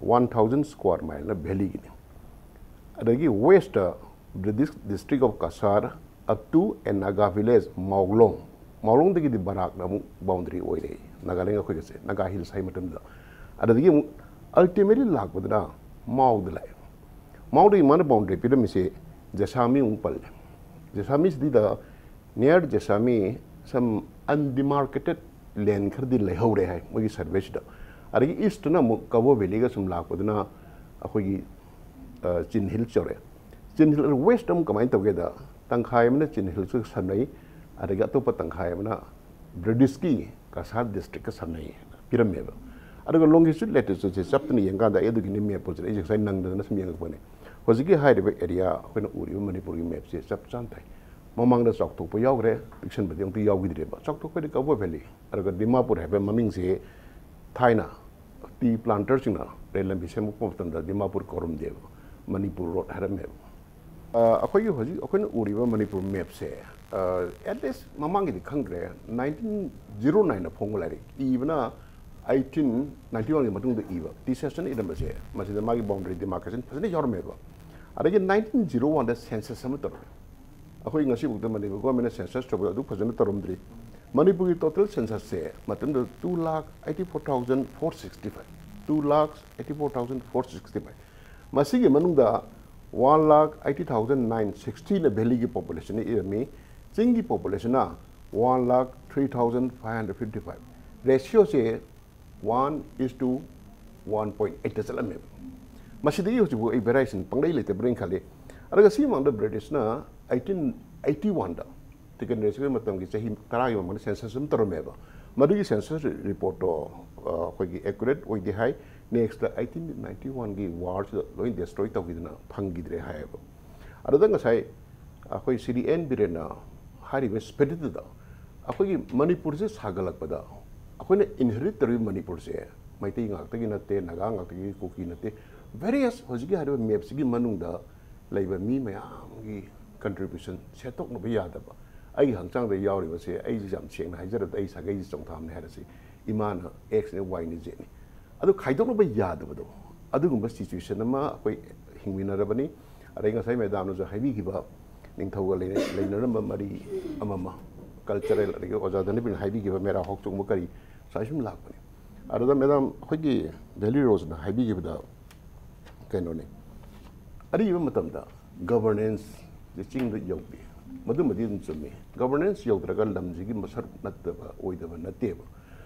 one thousand square mileꯅ valleyꯒꯤꯅꯤ꯫ ꯑꯗꯒꯤ westꯇ the dis-, district of Cachar up to a Naga village, Maolong꯫ ꯃꯥꯎꯂꯣꯡꯗꯒꯤꯗꯤ ꯕꯔꯥꯛꯅ ꯑꯃꯨꯛ ꯕꯥꯎꯟꯗꯔꯤ ꯑꯣꯏꯔꯦ ꯅꯥꯒꯥꯂꯦꯟ ꯑꯩꯈꯣꯏꯒꯁꯦ, ꯅꯥꯒꯥ ꯍꯤꯜꯁ ꯍꯥꯏ ꯃꯇꯝꯗ꯫ ꯑꯗꯨꯗꯒꯤ ꯑꯃꯨꯛ ultimately ꯂꯥꯛꯄꯗꯅ ꯃꯥꯎꯗ ꯂꯥꯛꯑꯦ꯫ ꯃꯥꯎꯗꯒꯤ ꯃꯥꯅ ꯕꯥꯎꯟꯗꯔꯤ ꯄꯤꯔꯝꯃꯤꯁꯦ ꯖꯦꯁꯥꯃꯤ ꯑꯃꯨꯛ ꯄꯜꯂꯦ꯫ ꯖꯦꯁꯥꯃꯤꯁꯤꯗ near Jessami some undemarcated land ꯈꯔꯗꯤ ꯂꯩꯍꯧꯔꯦ ꯍꯥꯏ ꯃꯣꯏꯒꯤ ꯁꯔꯚꯦꯁꯤꯗ꯫ ꯑꯗꯒꯤ ꯏꯁꯇꯅ ꯑꯃꯨꯛ ꯀꯕꯣ ꯚꯦꯂꯤꯒ ꯁꯨꯝ ꯂꯥꯛꯄꯗꯨꯅ ꯑꯩꯈꯣꯏꯒꯤ, ꯑ, ꯆꯤꯟ ꯍꯤꯜꯁ ꯌꯧꯔꯦ꯫ ꯆꯤꯟ ꯍꯤꯜꯁ, ꯋꯦꯁꯇ ꯑꯃꯨꯛ ꯀꯃꯥꯏꯅ ꯇꯧꯒꯦꯗ, ꯇꯪꯈꯥꯏ ꯑꯃꯅ ꯆꯤꯟ ꯍꯤꯜꯁꯀ ꯁꯝꯅꯩ, ꯑꯗꯒꯤ ꯑꯇꯣꯞꯄ ꯇꯪꯈꯥꯏ ꯑꯃꯅ ꯕ꯭ꯔꯤꯇꯤꯁꯀꯤ ꯀꯁꯥꯔ ꯗꯤꯁꯇ꯭ꯔꯤꯛꯀ ꯁꯝꯅꯩ ꯄꯤꯔꯝꯃꯦꯕ꯫ ꯑꯗꯨꯒ ꯂꯣꯡꯒꯤꯆꯨꯠ ꯂꯦꯇꯤꯆꯨꯠꯁꯦ ꯆꯞꯇꯅ ꯌꯦꯡꯀꯥꯟꯗ ꯑꯩ ꯑꯗꯨꯒꯤꯅꯤ ꯃꯦꯞ ꯄꯣꯠꯁꯦ ꯑꯩꯁꯦ ꯉꯁꯥꯏ ꯅꯪꯗꯗꯅ ꯁꯨꯝ ꯌꯦꯡꯉꯛꯄꯅꯦ꯫ ꯍꯧꯖꯤꯛꯀꯤ ꯍꯥꯏꯔꯤꯕ ꯑꯦꯔꯤꯌꯥ ꯑꯩꯈꯣꯏꯅ ꯎꯔꯤꯕ ꯃꯅꯤꯄꯨꯔꯒꯤ ꯃꯦꯞꯁꯦ ꯆꯞ ꯆꯥꯅ ꯇꯥꯏ꯫ ꯃꯃꯥꯡꯗ ꯆꯥꯎꯊꯣꯛꯄ ꯌꯥꯎꯈ꯭ꯔꯦ, ꯄꯤꯛꯁꯟꯕꯗꯤ ꯑꯃꯨꯛꯇ ꯌꯥꯎꯈꯤꯗ꯭ꯔꯦꯕ꯫ ꯆꯥꯎꯊꯣꯛꯄꯗꯤ ꯀꯕꯣ ꯚꯦꯂꯤ, ꯑꯗꯨꯒ ꯗꯤꯃꯥꯄꯨꯔ ꯍꯥꯏꯕ ꯃꯃꯤꯡꯁꯦ ꯊꯥꯏꯅ ꯇꯤ ꯄ꯭ꯂꯥꯟꯇꯔꯁꯤꯡꯅ ꯔꯦꯜ ꯂꯝꯕꯤ ꯁꯦꯝꯃꯛꯄ ꯃꯇꯝꯗ ꯗꯤꯃꯥꯄꯨꯔ ꯀꯧꯔꯝꯗꯦꯕ, ꯃꯅꯤꯄꯨꯔ ꯔꯣꯗ ꯍꯥꯏꯔꯝꯃꯦꯕ꯫ ꯑ, ꯑꯩꯈꯣꯏꯒꯤ ꯍꯧꯖꯤꯛ ꯑꯩꯈꯣꯏꯅ ꯎꯔꯤꯕ ꯃꯅꯤꯄꯨꯔ ꯃꯦꯞꯁꯦ, ꯑꯦꯠ ꯂꯤꯁ ꯃꯃꯥꯡꯒꯤꯗꯤ ꯈꯪꯗ꯭ꯔꯦ, ꯅꯥꯏꯟꯇꯤꯟ ꯖꯤꯔꯣ ꯅꯥꯏꯟꯗ ꯐꯣꯡꯕ ꯂꯥꯏꯔꯤꯛ ꯏꯕꯅ ꯑꯩꯠꯇꯤꯟ ꯅꯥꯏꯟꯇꯤ ꯋꯥꯟꯒꯤ ꯃꯇꯨꯡꯗ ꯏꯕ ꯇꯤ ꯁꯦꯁꯟꯅ ꯏꯔꯝꯕꯁꯦ, ꯃꯁꯤꯗ ꯃꯥꯒꯤ ꯕꯥꯎꯟꯗꯔꯤ ꯗꯤꯃꯥꯔꯀꯦꯁꯟ ꯐꯖꯅ ꯌꯥꯎꯔꯝꯃꯦꯕ꯫ ꯑꯗꯒꯤ ꯅꯥꯏꯟꯇꯤꯟ ꯖꯤꯔꯣ ꯋꯥꯟꯗ ꯁꯦꯟꯁꯁ ꯑꯃ ꯇꯧꯔꯝꯃꯦ꯫ ꯑꯩꯈꯣꯏ ꯉꯁꯤꯐꯥꯎꯗ ꯃꯅꯤꯄꯨꯔ ꯒꯣꯔꯃꯦꯟꯅ ꯁꯦꯟꯁꯁ ꯇꯧꯕꯗ ꯑꯗꯨ ꯐꯖꯅ ꯇꯧꯔꯝꯗ꯭ꯔꯤ꯫ ꯃꯅꯤꯄꯨꯔꯒꯤ ꯇꯣꯇꯦꯜ ꯁꯦꯟꯁꯁꯁꯦ ꯃꯇꯝꯗꯨꯗ two lakh eighty four thousand four sixty five, two lakh eighty four thousand four sixty five꯫ ꯃꯁꯤꯒꯤ ꯃꯅꯨꯡꯗ one lakh eighty thousand nine sixtyꯅ ꯚꯦꯂꯤꯒꯤ ꯄꯣꯄꯨꯂꯦꯁꯟꯅ ꯏꯔꯝꯃꯤ꯫ ꯆꯤꯡꯒꯤ ꯄꯣꯄꯨꯂꯦꯁꯟꯅ one lakh three thousand five hundred fifty five꯫ ꯔꯦꯁꯤꯌꯣꯁꯦ one is to one point eight ꯆꯠꯂꯝꯃꯦꯕ꯫ ꯃꯁꯤꯗꯒꯤ ꯍꯧꯖꯤꯛꯐꯥꯎ ꯑꯩ variation ꯄꯪꯂꯩ ꯂꯩꯇꯕ꯭ꯔꯥꯅ ꯈꯜꯂꯤ꯫ ꯑꯗꯨꯒ ꯁꯤ ꯃꯃꯥꯡꯗ ꯕ꯭ꯔꯤꯇꯤꯁꯅ ꯑꯩꯠꯇꯤꯟ ꯑꯩꯠꯇꯤ ꯋꯥꯟꯗ ꯇꯤꯀꯦꯟꯗ꯭ꯔ ꯁꯤꯡꯍꯒꯤ ꯃꯇꯝꯒꯤ ꯆꯍꯤ ꯇꯔꯥꯒꯤ ꯃꯃꯥꯡꯗ ꯁꯦꯟꯁꯁ ꯑꯃ ꯇꯧꯔꯝꯃꯦꯕ꯫ ꯃꯗꯨꯒꯤ ꯁꯦꯟꯁꯁ ꯔꯤꯄꯣꯔꯠꯇꯣ, ꯑ, ꯑꯩꯈꯣꯏꯒꯤ ꯑꯦꯀꯨꯔꯦꯠ ꯑꯣꯏꯗꯦ ꯍꯥꯏ꯫ ꯅꯦꯛꯁꯇ ꯑꯩꯠꯇꯤꯟ ꯅꯥꯏꯟꯇꯤ ꯋꯥꯟꯒꯤ ꯋꯥꯔꯁꯤꯗ ꯂꯣꯏ ꯗꯦꯁꯇ꯭ꯔꯣꯏ ꯇꯧꯈꯤꯗꯅ ꯐꯪꯈꯤꯗ꯭ꯔꯦ ꯍꯥꯏꯌꯦꯕ꯫ ꯑꯗꯨꯗ ꯉꯁꯥꯏ ꯑꯩꯈꯣꯏ ꯁ꯭ꯔꯤ ꯑꯦꯟ ꯕꯤꯔꯦꯟꯅ ꯍꯥꯏꯔꯤꯕ ꯁ꯭ꯄꯤꯔꯤꯠꯇꯨꯗ ꯑꯩꯈꯣꯏꯒꯤ ꯃꯅꯤꯄꯨꯔꯁꯦ ꯁꯥꯒꯠꯂꯛꯄꯗ ꯑꯩꯈꯣꯏꯅ ꯏꯟꯍꯦꯔꯤꯠ ꯇꯧꯔꯤꯕ ꯃꯅꯤꯄꯨꯔꯁꯦ ꯃꯩꯇꯩ ꯉꯥꯛꯇꯒꯤ ꯅꯠꯇꯦ, ꯅꯥꯒꯥ ꯉꯥꯛꯇꯒꯤ, ꯀꯨꯀꯤ ꯅꯠꯇꯦ, ꯚꯦꯔꯤꯌꯁ ꯍꯧꯖꯤꯛꯀꯤ ꯍꯥꯏꯔꯤꯕ ꯃꯦꯞꯁꯤꯒꯤ ꯃꯅꯨꯡꯗ ꯂꯩꯕ ꯃꯤ ꯃꯌꯥꯝꯒꯤ ꯀꯟꯇ꯭ꯔꯤꯕ꯭ꯌꯨꯁꯟ ꯁꯦꯠꯇꯣꯛꯅꯕ ꯌꯥꯗꯕ꯫ ꯑꯩꯒꯤ ꯍꯛꯆꯥꯡꯗ ꯌꯥꯎꯔꯤꯕꯁꯦ, ꯑꯩꯁꯦ ꯌꯥꯝ ꯁꯦꯡꯅ ꯍꯥꯏꯖꯔꯕꯗ, ꯑꯩ ꯁꯥꯒꯩꯁꯦ ꯆꯣꯡꯊꯥꯝꯅꯦ ꯍꯥꯏꯔꯁꯤ, ꯏꯃꯥꯅ ꯑꯦꯛꯁꯅꯦ, ꯋꯥꯏꯅꯦ, ꯖꯦꯠꯅꯤ꯫ ꯑꯗꯨ ꯈꯥꯏꯗꯣꯛꯅꯕ ꯌꯥꯗꯕꯗꯣ, ꯑꯗꯨꯒꯨꯝꯕ ꯁꯤꯆꯨꯋꯦꯁꯟ ꯑꯃ ꯑꯩꯈꯣꯏ ꯍꯤꯡꯃꯤꯟꯅꯔꯕꯅꯤ꯫ ꯑꯗꯩ ꯉꯁꯥꯏ ꯃꯦꯗꯥꯝꯅꯁꯨ ꯍꯥꯏꯕꯤꯈꯤꯕ ꯅꯤꯡꯊꯧꯒ ꯂꯩꯅ-, ꯂꯩꯅꯔꯝꯕ ꯃꯔꯤ ꯑꯃ ꯑꯃ, ꯀꯜꯆꯔꯦꯜ, ꯑꯗꯒꯤ ꯑꯣꯖꯥ ꯙꯅꯕꯤꯔꯅ ꯍꯥꯏꯕꯤꯈꯤꯕ ꯃꯦꯔꯥ ꯍꯣꯛ ꯆꯣꯡꯕ ꯀꯔꯤ, ꯁꯨꯃꯥꯏ ꯁꯨꯝ ꯂꯥꯛꯄꯅꯤ꯫ ꯑꯗꯨꯗ ꯃꯦꯗꯥꯝ, ꯑꯩꯈꯣꯏꯒꯤ ꯚꯦꯂꯤ ꯔꯣꯖꯅ ꯍꯥꯏꯕꯤꯈꯤꯕꯗ ꯀꯩꯅꯣꯅꯤ, ꯑꯔꯤꯕ ꯃꯇꯝꯗ ꯒꯕꯔꯅꯦꯟꯁꯁꯦ ꯆꯤꯡꯗ ꯌꯧꯗꯦ꯫ ꯃꯗꯨꯃꯗꯤ ꯑꯗꯨꯝ ꯆꯨꯝꯃꯤ꯫ ꯒꯕꯔꯅꯦꯟꯁ ꯌꯧꯗ꯭ꯔꯒ ꯂꯝꯁꯤꯒꯤ ꯃꯁꯛ ꯅꯠꯇꯕ, ꯑꯣꯏꯗꯕ ꯅꯠꯇꯦꯕ꯫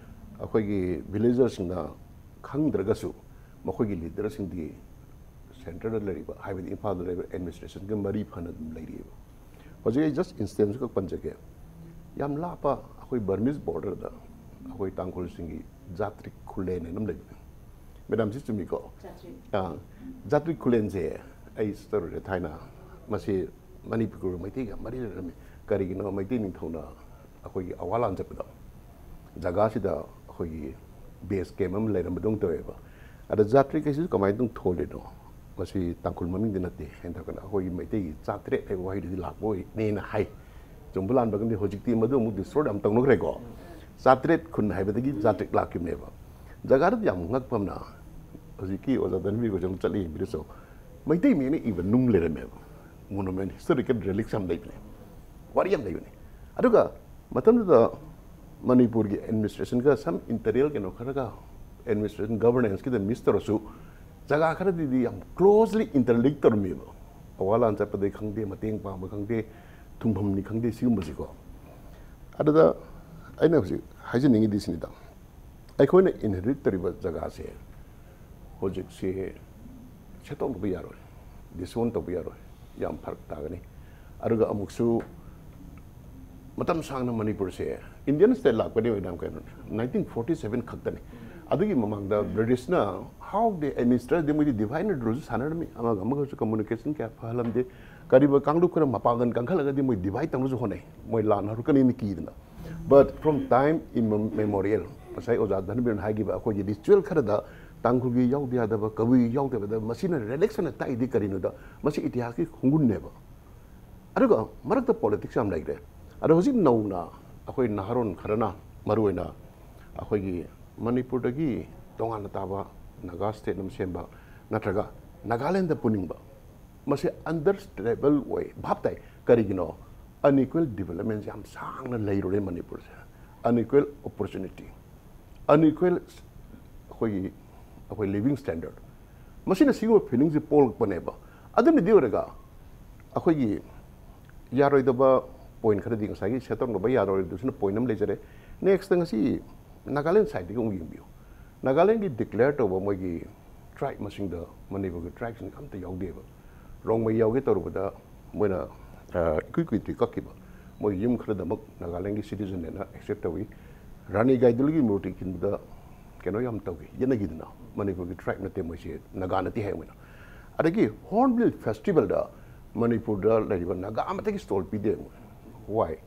ꯑꯩꯈꯣꯏꯒꯤ ꯚꯤꯂꯦꯖꯔꯁꯤꯡꯅ ꯈꯪꯗ꯭ꯔꯒꯁꯨ ꯃꯈꯣꯏꯒꯤ ꯂꯤꯗꯔꯁꯤꯡꯗꯤ ꯁꯦꯟꯇꯔꯗ ꯂꯩꯔꯤꯕ, ꯍꯥꯏꯕꯗꯤ ꯏꯝꯐꯥꯜꯗ ꯂꯩꯔꯤꯕ ꯑꯦꯗꯃꯤꯅꯤꯁꯇ꯭ꯔꯦꯁꯟꯒ ꯃꯔꯤ ꯐꯅ ꯑꯗꯨꯝ ꯂꯩꯔꯤꯑꯕ꯫ ꯍꯧꯖꯤꯛ ꯑꯩ ꯖꯁ ꯏꯟꯁꯇꯦꯟꯁ ꯈꯛ ꯄꯟꯖꯒꯦ꯫ ꯌꯥꯝ ꯂꯥꯞꯄ ꯑꯩꯈꯣꯏ ꯕꯔꯃꯤꯁ ꯕꯣꯔꯗꯔꯗ ꯑꯩꯈꯣꯏ ꯇꯥꯡꯈꯨꯜꯁꯤꯡꯒꯤ ꯖꯥꯇ꯭ꯔꯤꯛ ꯈꯨꯂꯦꯟ ꯍꯥꯏꯅ ꯑꯃ ꯂꯩꯕꯅꯦ꯫ ꯃꯦꯗꯥꯝꯁꯤ ꯆꯨꯝꯃꯤꯀꯣ? ꯖꯥꯇ꯭ꯔꯤꯛ꯫ ꯑꯥ, ꯖꯥꯇ꯭ꯔꯤꯛ ꯈꯨꯂꯦꯟꯁꯦ ꯑꯩ ꯆꯠꯆꯔꯨꯔꯦ ꯊꯥꯏꯅ꯫ ꯃꯁꯤ ꯃꯅꯤꯄꯨꯔꯒ ꯃꯩꯇꯩꯒ ꯃꯔꯤ ꯂꯩꯅꯔꯝꯃꯤ꯫ ꯀꯔꯤꯒꯤꯅꯣ? ꯃꯩꯇꯩ ꯅꯤꯡꯊꯧꯅ ꯑꯩꯈꯣꯏꯒꯤ ꯑꯋꯥ ꯂꯥꯟ ꯆꯠꯄꯗ ꯖꯒꯥꯁꯤꯗ ꯑꯩꯈꯣꯏꯒꯤ base camp ꯑꯃ ꯂꯩꯔꯝꯕꯗꯧꯅ ꯇꯧꯋꯦꯕ꯫ ꯑꯗ ꯖꯥꯇ꯭ꯔꯤꯛ ꯍꯥꯏꯁꯤꯁꯨ ꯀꯃꯥꯏꯅ ꯑꯗꯨꯝ ꯊꯣꯜꯂꯤꯅꯣ? ꯃꯁꯤ ꯇꯥꯡꯈꯨꯜ ꯃꯃꯤꯡꯗꯤ ꯅꯠꯇꯦ ꯍꯥꯏꯅ ꯇꯧꯔꯀꯥꯟꯗ ꯑꯩꯈꯣꯏꯒꯤ ꯃꯩꯇꯩꯒꯤ ꯆꯥꯇ꯭ꯔꯦꯠ ꯍꯥꯏꯕ ꯋꯥꯍꯩꯗꯨꯗꯤ ꯂꯥꯛꯄ ꯑꯣꯏꯅꯦꯅ ꯍꯥꯏ꯫ ꯆꯨꯝꯕ ꯂꯥꯟꯕ ꯈꯪꯗꯦ, ꯍꯧꯖꯤꯛꯇꯤ ꯃꯗꯨ ꯑꯃꯨꯛ distort ꯌꯥꯝ ꯇꯧꯅꯈ꯭ꯔꯦꯀꯣ꯫ ꯆꯥꯇ꯭ꯔꯦꯠ ꯈꯨꯟ ꯍꯥꯏꯕꯗꯒꯤ ꯖꯥꯇ꯭ꯔꯤꯛ ꯂꯥꯛꯈꯤꯕꯅꯦꯕ꯫ ꯖꯒꯥꯗꯨꯗꯤ ꯌꯥꯝ ꯉꯛꯄ ꯑꯃꯅ, ꯍꯧꯖꯤꯛꯀꯤ ꯑꯣꯖꯥ ꯙꯟꯕꯤꯔ ꯈꯣꯏꯁꯨ ꯑꯃꯨꯛ ꯆꯠꯂ ꯌꯦꯡꯕꯤꯔꯁꯨ, ꯃꯩꯇꯩ ꯃꯌꯦꯛꯅ ꯏꯕ ꯅꯨꯡ ꯂꯩꯔꯝꯃꯦꯕ꯫ Monument, historical relics ꯌꯥꯝ ꯂꯩꯕꯅꯦ, ꯋꯥꯔꯤ ꯌꯥꯝ ꯂꯩꯕꯅꯦ꯫ ꯑꯗꯨꯒ ꯃꯇꯝꯗꯨꯗ ꯃꯅꯤꯄꯨꯔꯒꯤ administrationꯒ some interior ꯀꯩꯅꯣ ꯈꯔꯒ administration governanceꯀꯤꯗ miss ꯇꯧꯔꯁꯨ, ꯖꯒꯥ ꯈꯔꯗꯗꯤ ꯌꯥꯝ closely interlink ꯇꯧꯔꯝꯃꯦꯕ꯫ ꯑꯋꯥ ꯂꯥꯟ ꯆꯠꯄꯗꯩ ꯈꯪꯗꯦ, ꯃꯇꯦꯡ ꯄꯥꯡꯕ ꯈꯪꯗꯦ, ꯊꯨꯡꯐꯝꯅꯤ ꯈꯪꯗꯦ, ꯁꯤꯒꯨꯝꯕꯁꯤꯀꯣ꯫ ꯑꯗꯨꯗ ꯑꯩꯅ ꯍꯧꯖꯤꯛ ꯍꯥꯏꯖꯅꯤꯡꯉꯤꯗꯤ ꯁꯤꯅꯤꯗ, ꯑꯩꯈꯣꯏꯅ inherit ꯇꯧꯔꯤꯕ ꯖꯒꯥꯁꯦ ꯍꯧꯖꯤꯛꯁꯤ ꯁꯦꯠꯇꯣꯛꯅꯕ ꯌꯥꯔꯣꯏ, disown ꯇꯧꯕ ꯌꯥꯔꯣꯏ, ꯌꯥꯝ ꯐꯔꯛ ꯇꯥꯒꯅꯤ꯫ ꯑꯗꯨꯒ ꯑꯃꯨꯛꯁꯨ ꯃꯇꯝ ꯁꯥꯡꯅ ꯃꯅꯤꯄꯨꯔꯁꯦ Indian state ꯂꯥꯛꯄꯗꯤ ꯑꯣꯏꯅ ꯀꯩꯅꯣꯅꯦ, nineteen forty seven ꯈꯛꯇꯅꯤ꯫ ꯑꯗꯨꯒꯤ ꯃꯃꯥꯡꯗ Britishꯅ how they administer ꯗꯤ ꯃꯣꯏꯗꯤ divide and ruleꯁꯨ ꯁꯥꯟꯅꯔꯝꯃꯤ, ꯑꯃꯒ ꯑꯃꯒꯁꯨ communication ꯀꯌꯥ ꯐꯍꯜꯂꯝꯗꯦ꯫ ꯀꯔꯤꯕ ꯀꯥꯡꯂꯨꯞ ꯈꯔ ꯃꯄꯥꯡꯒꯜ ꯀꯟꯈꯠꯂꯒꯗꯤ ꯃꯣꯏ divide ꯇꯧꯅꯕꯁꯨ ꯍꯣꯠꯅꯩ, ꯃꯣꯏ ꯂꯥꯟ ꯍꯧꯔꯛꯀꯅꯤꯅ ꯀꯤꯗꯅ꯫ But from time immemorial, ꯉꯁꯥꯏ ꯑꯣꯖꯥ ꯙꯟꯕꯤꯔꯅ ꯍꯥꯏꯈꯤꯕ ꯑꯩꯈꯣꯏꯒꯤ ritual ꯈꯔꯗ ꯇꯥꯡꯈꯨꯜꯒꯤ ꯌꯥꯎꯗ ꯌꯥꯗꯕ, ꯀꯕꯨꯏꯒꯤ ꯌꯥꯎꯗꯕꯗ, ꯃꯁꯤꯅ relics ꯑꯣꯏꯅ ꯇꯥꯛꯏꯗꯤ ꯀꯔꯤꯅꯣꯗ, ꯃꯁꯤ ꯏꯇꯤꯍꯥꯁꯀꯤ ꯈꯣꯡꯒꯨꯟꯅꯦꯕ꯫ ꯑꯗꯨꯒ ꯃꯔꯛꯇ politics ꯌꯥꯝ ꯂꯩꯈ꯭ꯔꯦ꯫ ꯑꯗꯣ ꯍꯧꯖꯤꯛ ꯅꯧꯅ ꯑꯩꯈꯣꯏ ꯅꯍꯥꯔꯣꯟ ꯈꯔꯅ, ꯃꯔꯨꯑꯣꯏꯅ ꯑꯩꯈꯣꯏꯒꯤ ꯃꯅꯤꯄꯨꯔꯗꯒꯤ ꯇꯣꯉꯥꯟꯅ ꯇꯥꯕ ꯅꯥꯒꯥ state ꯑꯃ ꯁꯦꯝꯕ, ꯅꯠꯇ꯭ꯔꯒ ꯅꯥꯒꯥꯂꯦꯟꯗ ꯄꯨꯅꯤꯡꯕ, ꯃꯁꯤ understandable ꯑꯣꯏ, ꯚꯥꯞ ꯇꯥꯏ꯫ ꯀꯔꯤꯒꯤꯅꯣ? Unequal development ꯌꯥꯝ ꯁꯥꯡꯅ ꯂꯩꯔꯨꯔꯦ ꯃꯅꯤꯄꯨꯔꯁꯦ, unequal opportunity, unequal ꯑꯩꯈꯣꯏꯒꯤ, ꯑꯩꯈꯣꯏ living standard, ꯃꯁꯤꯅ ꯁꯤꯒꯨꯝꯕ feelingꯁꯦ ꯄꯣꯛꯂꯛꯄꯅꯦꯕ꯫ ꯑꯗꯨꯅꯗꯤ ꯑꯣꯏꯔꯒ ꯑꯩꯈꯣꯏꯒꯤ ꯌꯥꯔꯣꯏꯗꯕ point ꯈꯔꯗꯤ, ꯉꯁꯥꯏꯒꯤ ꯁꯦꯠꯇꯣꯛꯅꯕ ꯌꯥꯔꯣꯏꯗꯕꯁꯤꯅ point ꯑꯃ ꯂꯩꯖꯔꯦ꯫ Next, ꯉꯁꯤ ꯅꯥꯒꯥꯂꯦꯟ sideꯇꯒꯤ ꯑꯃꯨꯛ ꯌꯦꯡꯕꯤꯌꯨ꯫ ꯅꯥꯒꯥꯂꯦꯟꯒꯤ declare ꯇꯧꯕ ꯃꯣꯏꯒꯤ tribe ꯃꯁꯤꯡꯗ ꯃꯅꯤꯄꯨꯔꯒꯤ tribeꯁꯤꯡ ꯑꯝꯇ ꯌꯥꯎꯗꯦꯕ꯫ ꯔꯣꯡꯃꯩ ꯌꯥꯎꯒꯦ ꯇꯧꯔꯨꯕꯗ ꯃꯣꯏꯅ, ꯑ, ꯏꯀꯨꯏ ꯀꯨꯏꯗ꯭ꯔꯤ ꯀꯛꯈꯤꯕ꯫ ꯃꯣꯏ ꯌꯨꯝ ꯈꯔꯗꯃꯛ ꯅꯥꯒꯥꯂꯦꯟꯒꯤ citizenꯅꯦꯅ accept ꯇꯧꯏ꯫ ꯔꯥꯅꯤ ꯒꯥꯏꯗꯤꯟꯂꯤꯌꯥꯒꯤ ꯃꯨꯔꯇꯤ ꯈꯤꯟꯕꯗ ꯀꯩꯅꯣ ꯌꯥꯝ ꯇꯧꯈꯤ, ꯌꯦꯠꯅꯈꯤꯗꯅ, ꯃꯅꯤꯄꯨꯔꯒꯤ tribe ꯅꯠꯇꯦ ꯃꯣꯏꯁꯦ, ꯅꯥꯒꯥ ꯅꯠꯇꯦ ꯍꯥꯏ ꯃꯣꯏꯅ꯫ ꯑꯗꯒꯤ Hornbill Festivalꯗ ꯃꯅꯤꯄꯨꯔꯗ ꯂꯩꯔꯤꯕ ꯅꯥꯒꯥ ꯑꯃꯠꯇꯒꯤ ꯁ꯭ꯇꯣꯜ ꯄꯤꯗꯦ꯫ ꯋꯥꯏ?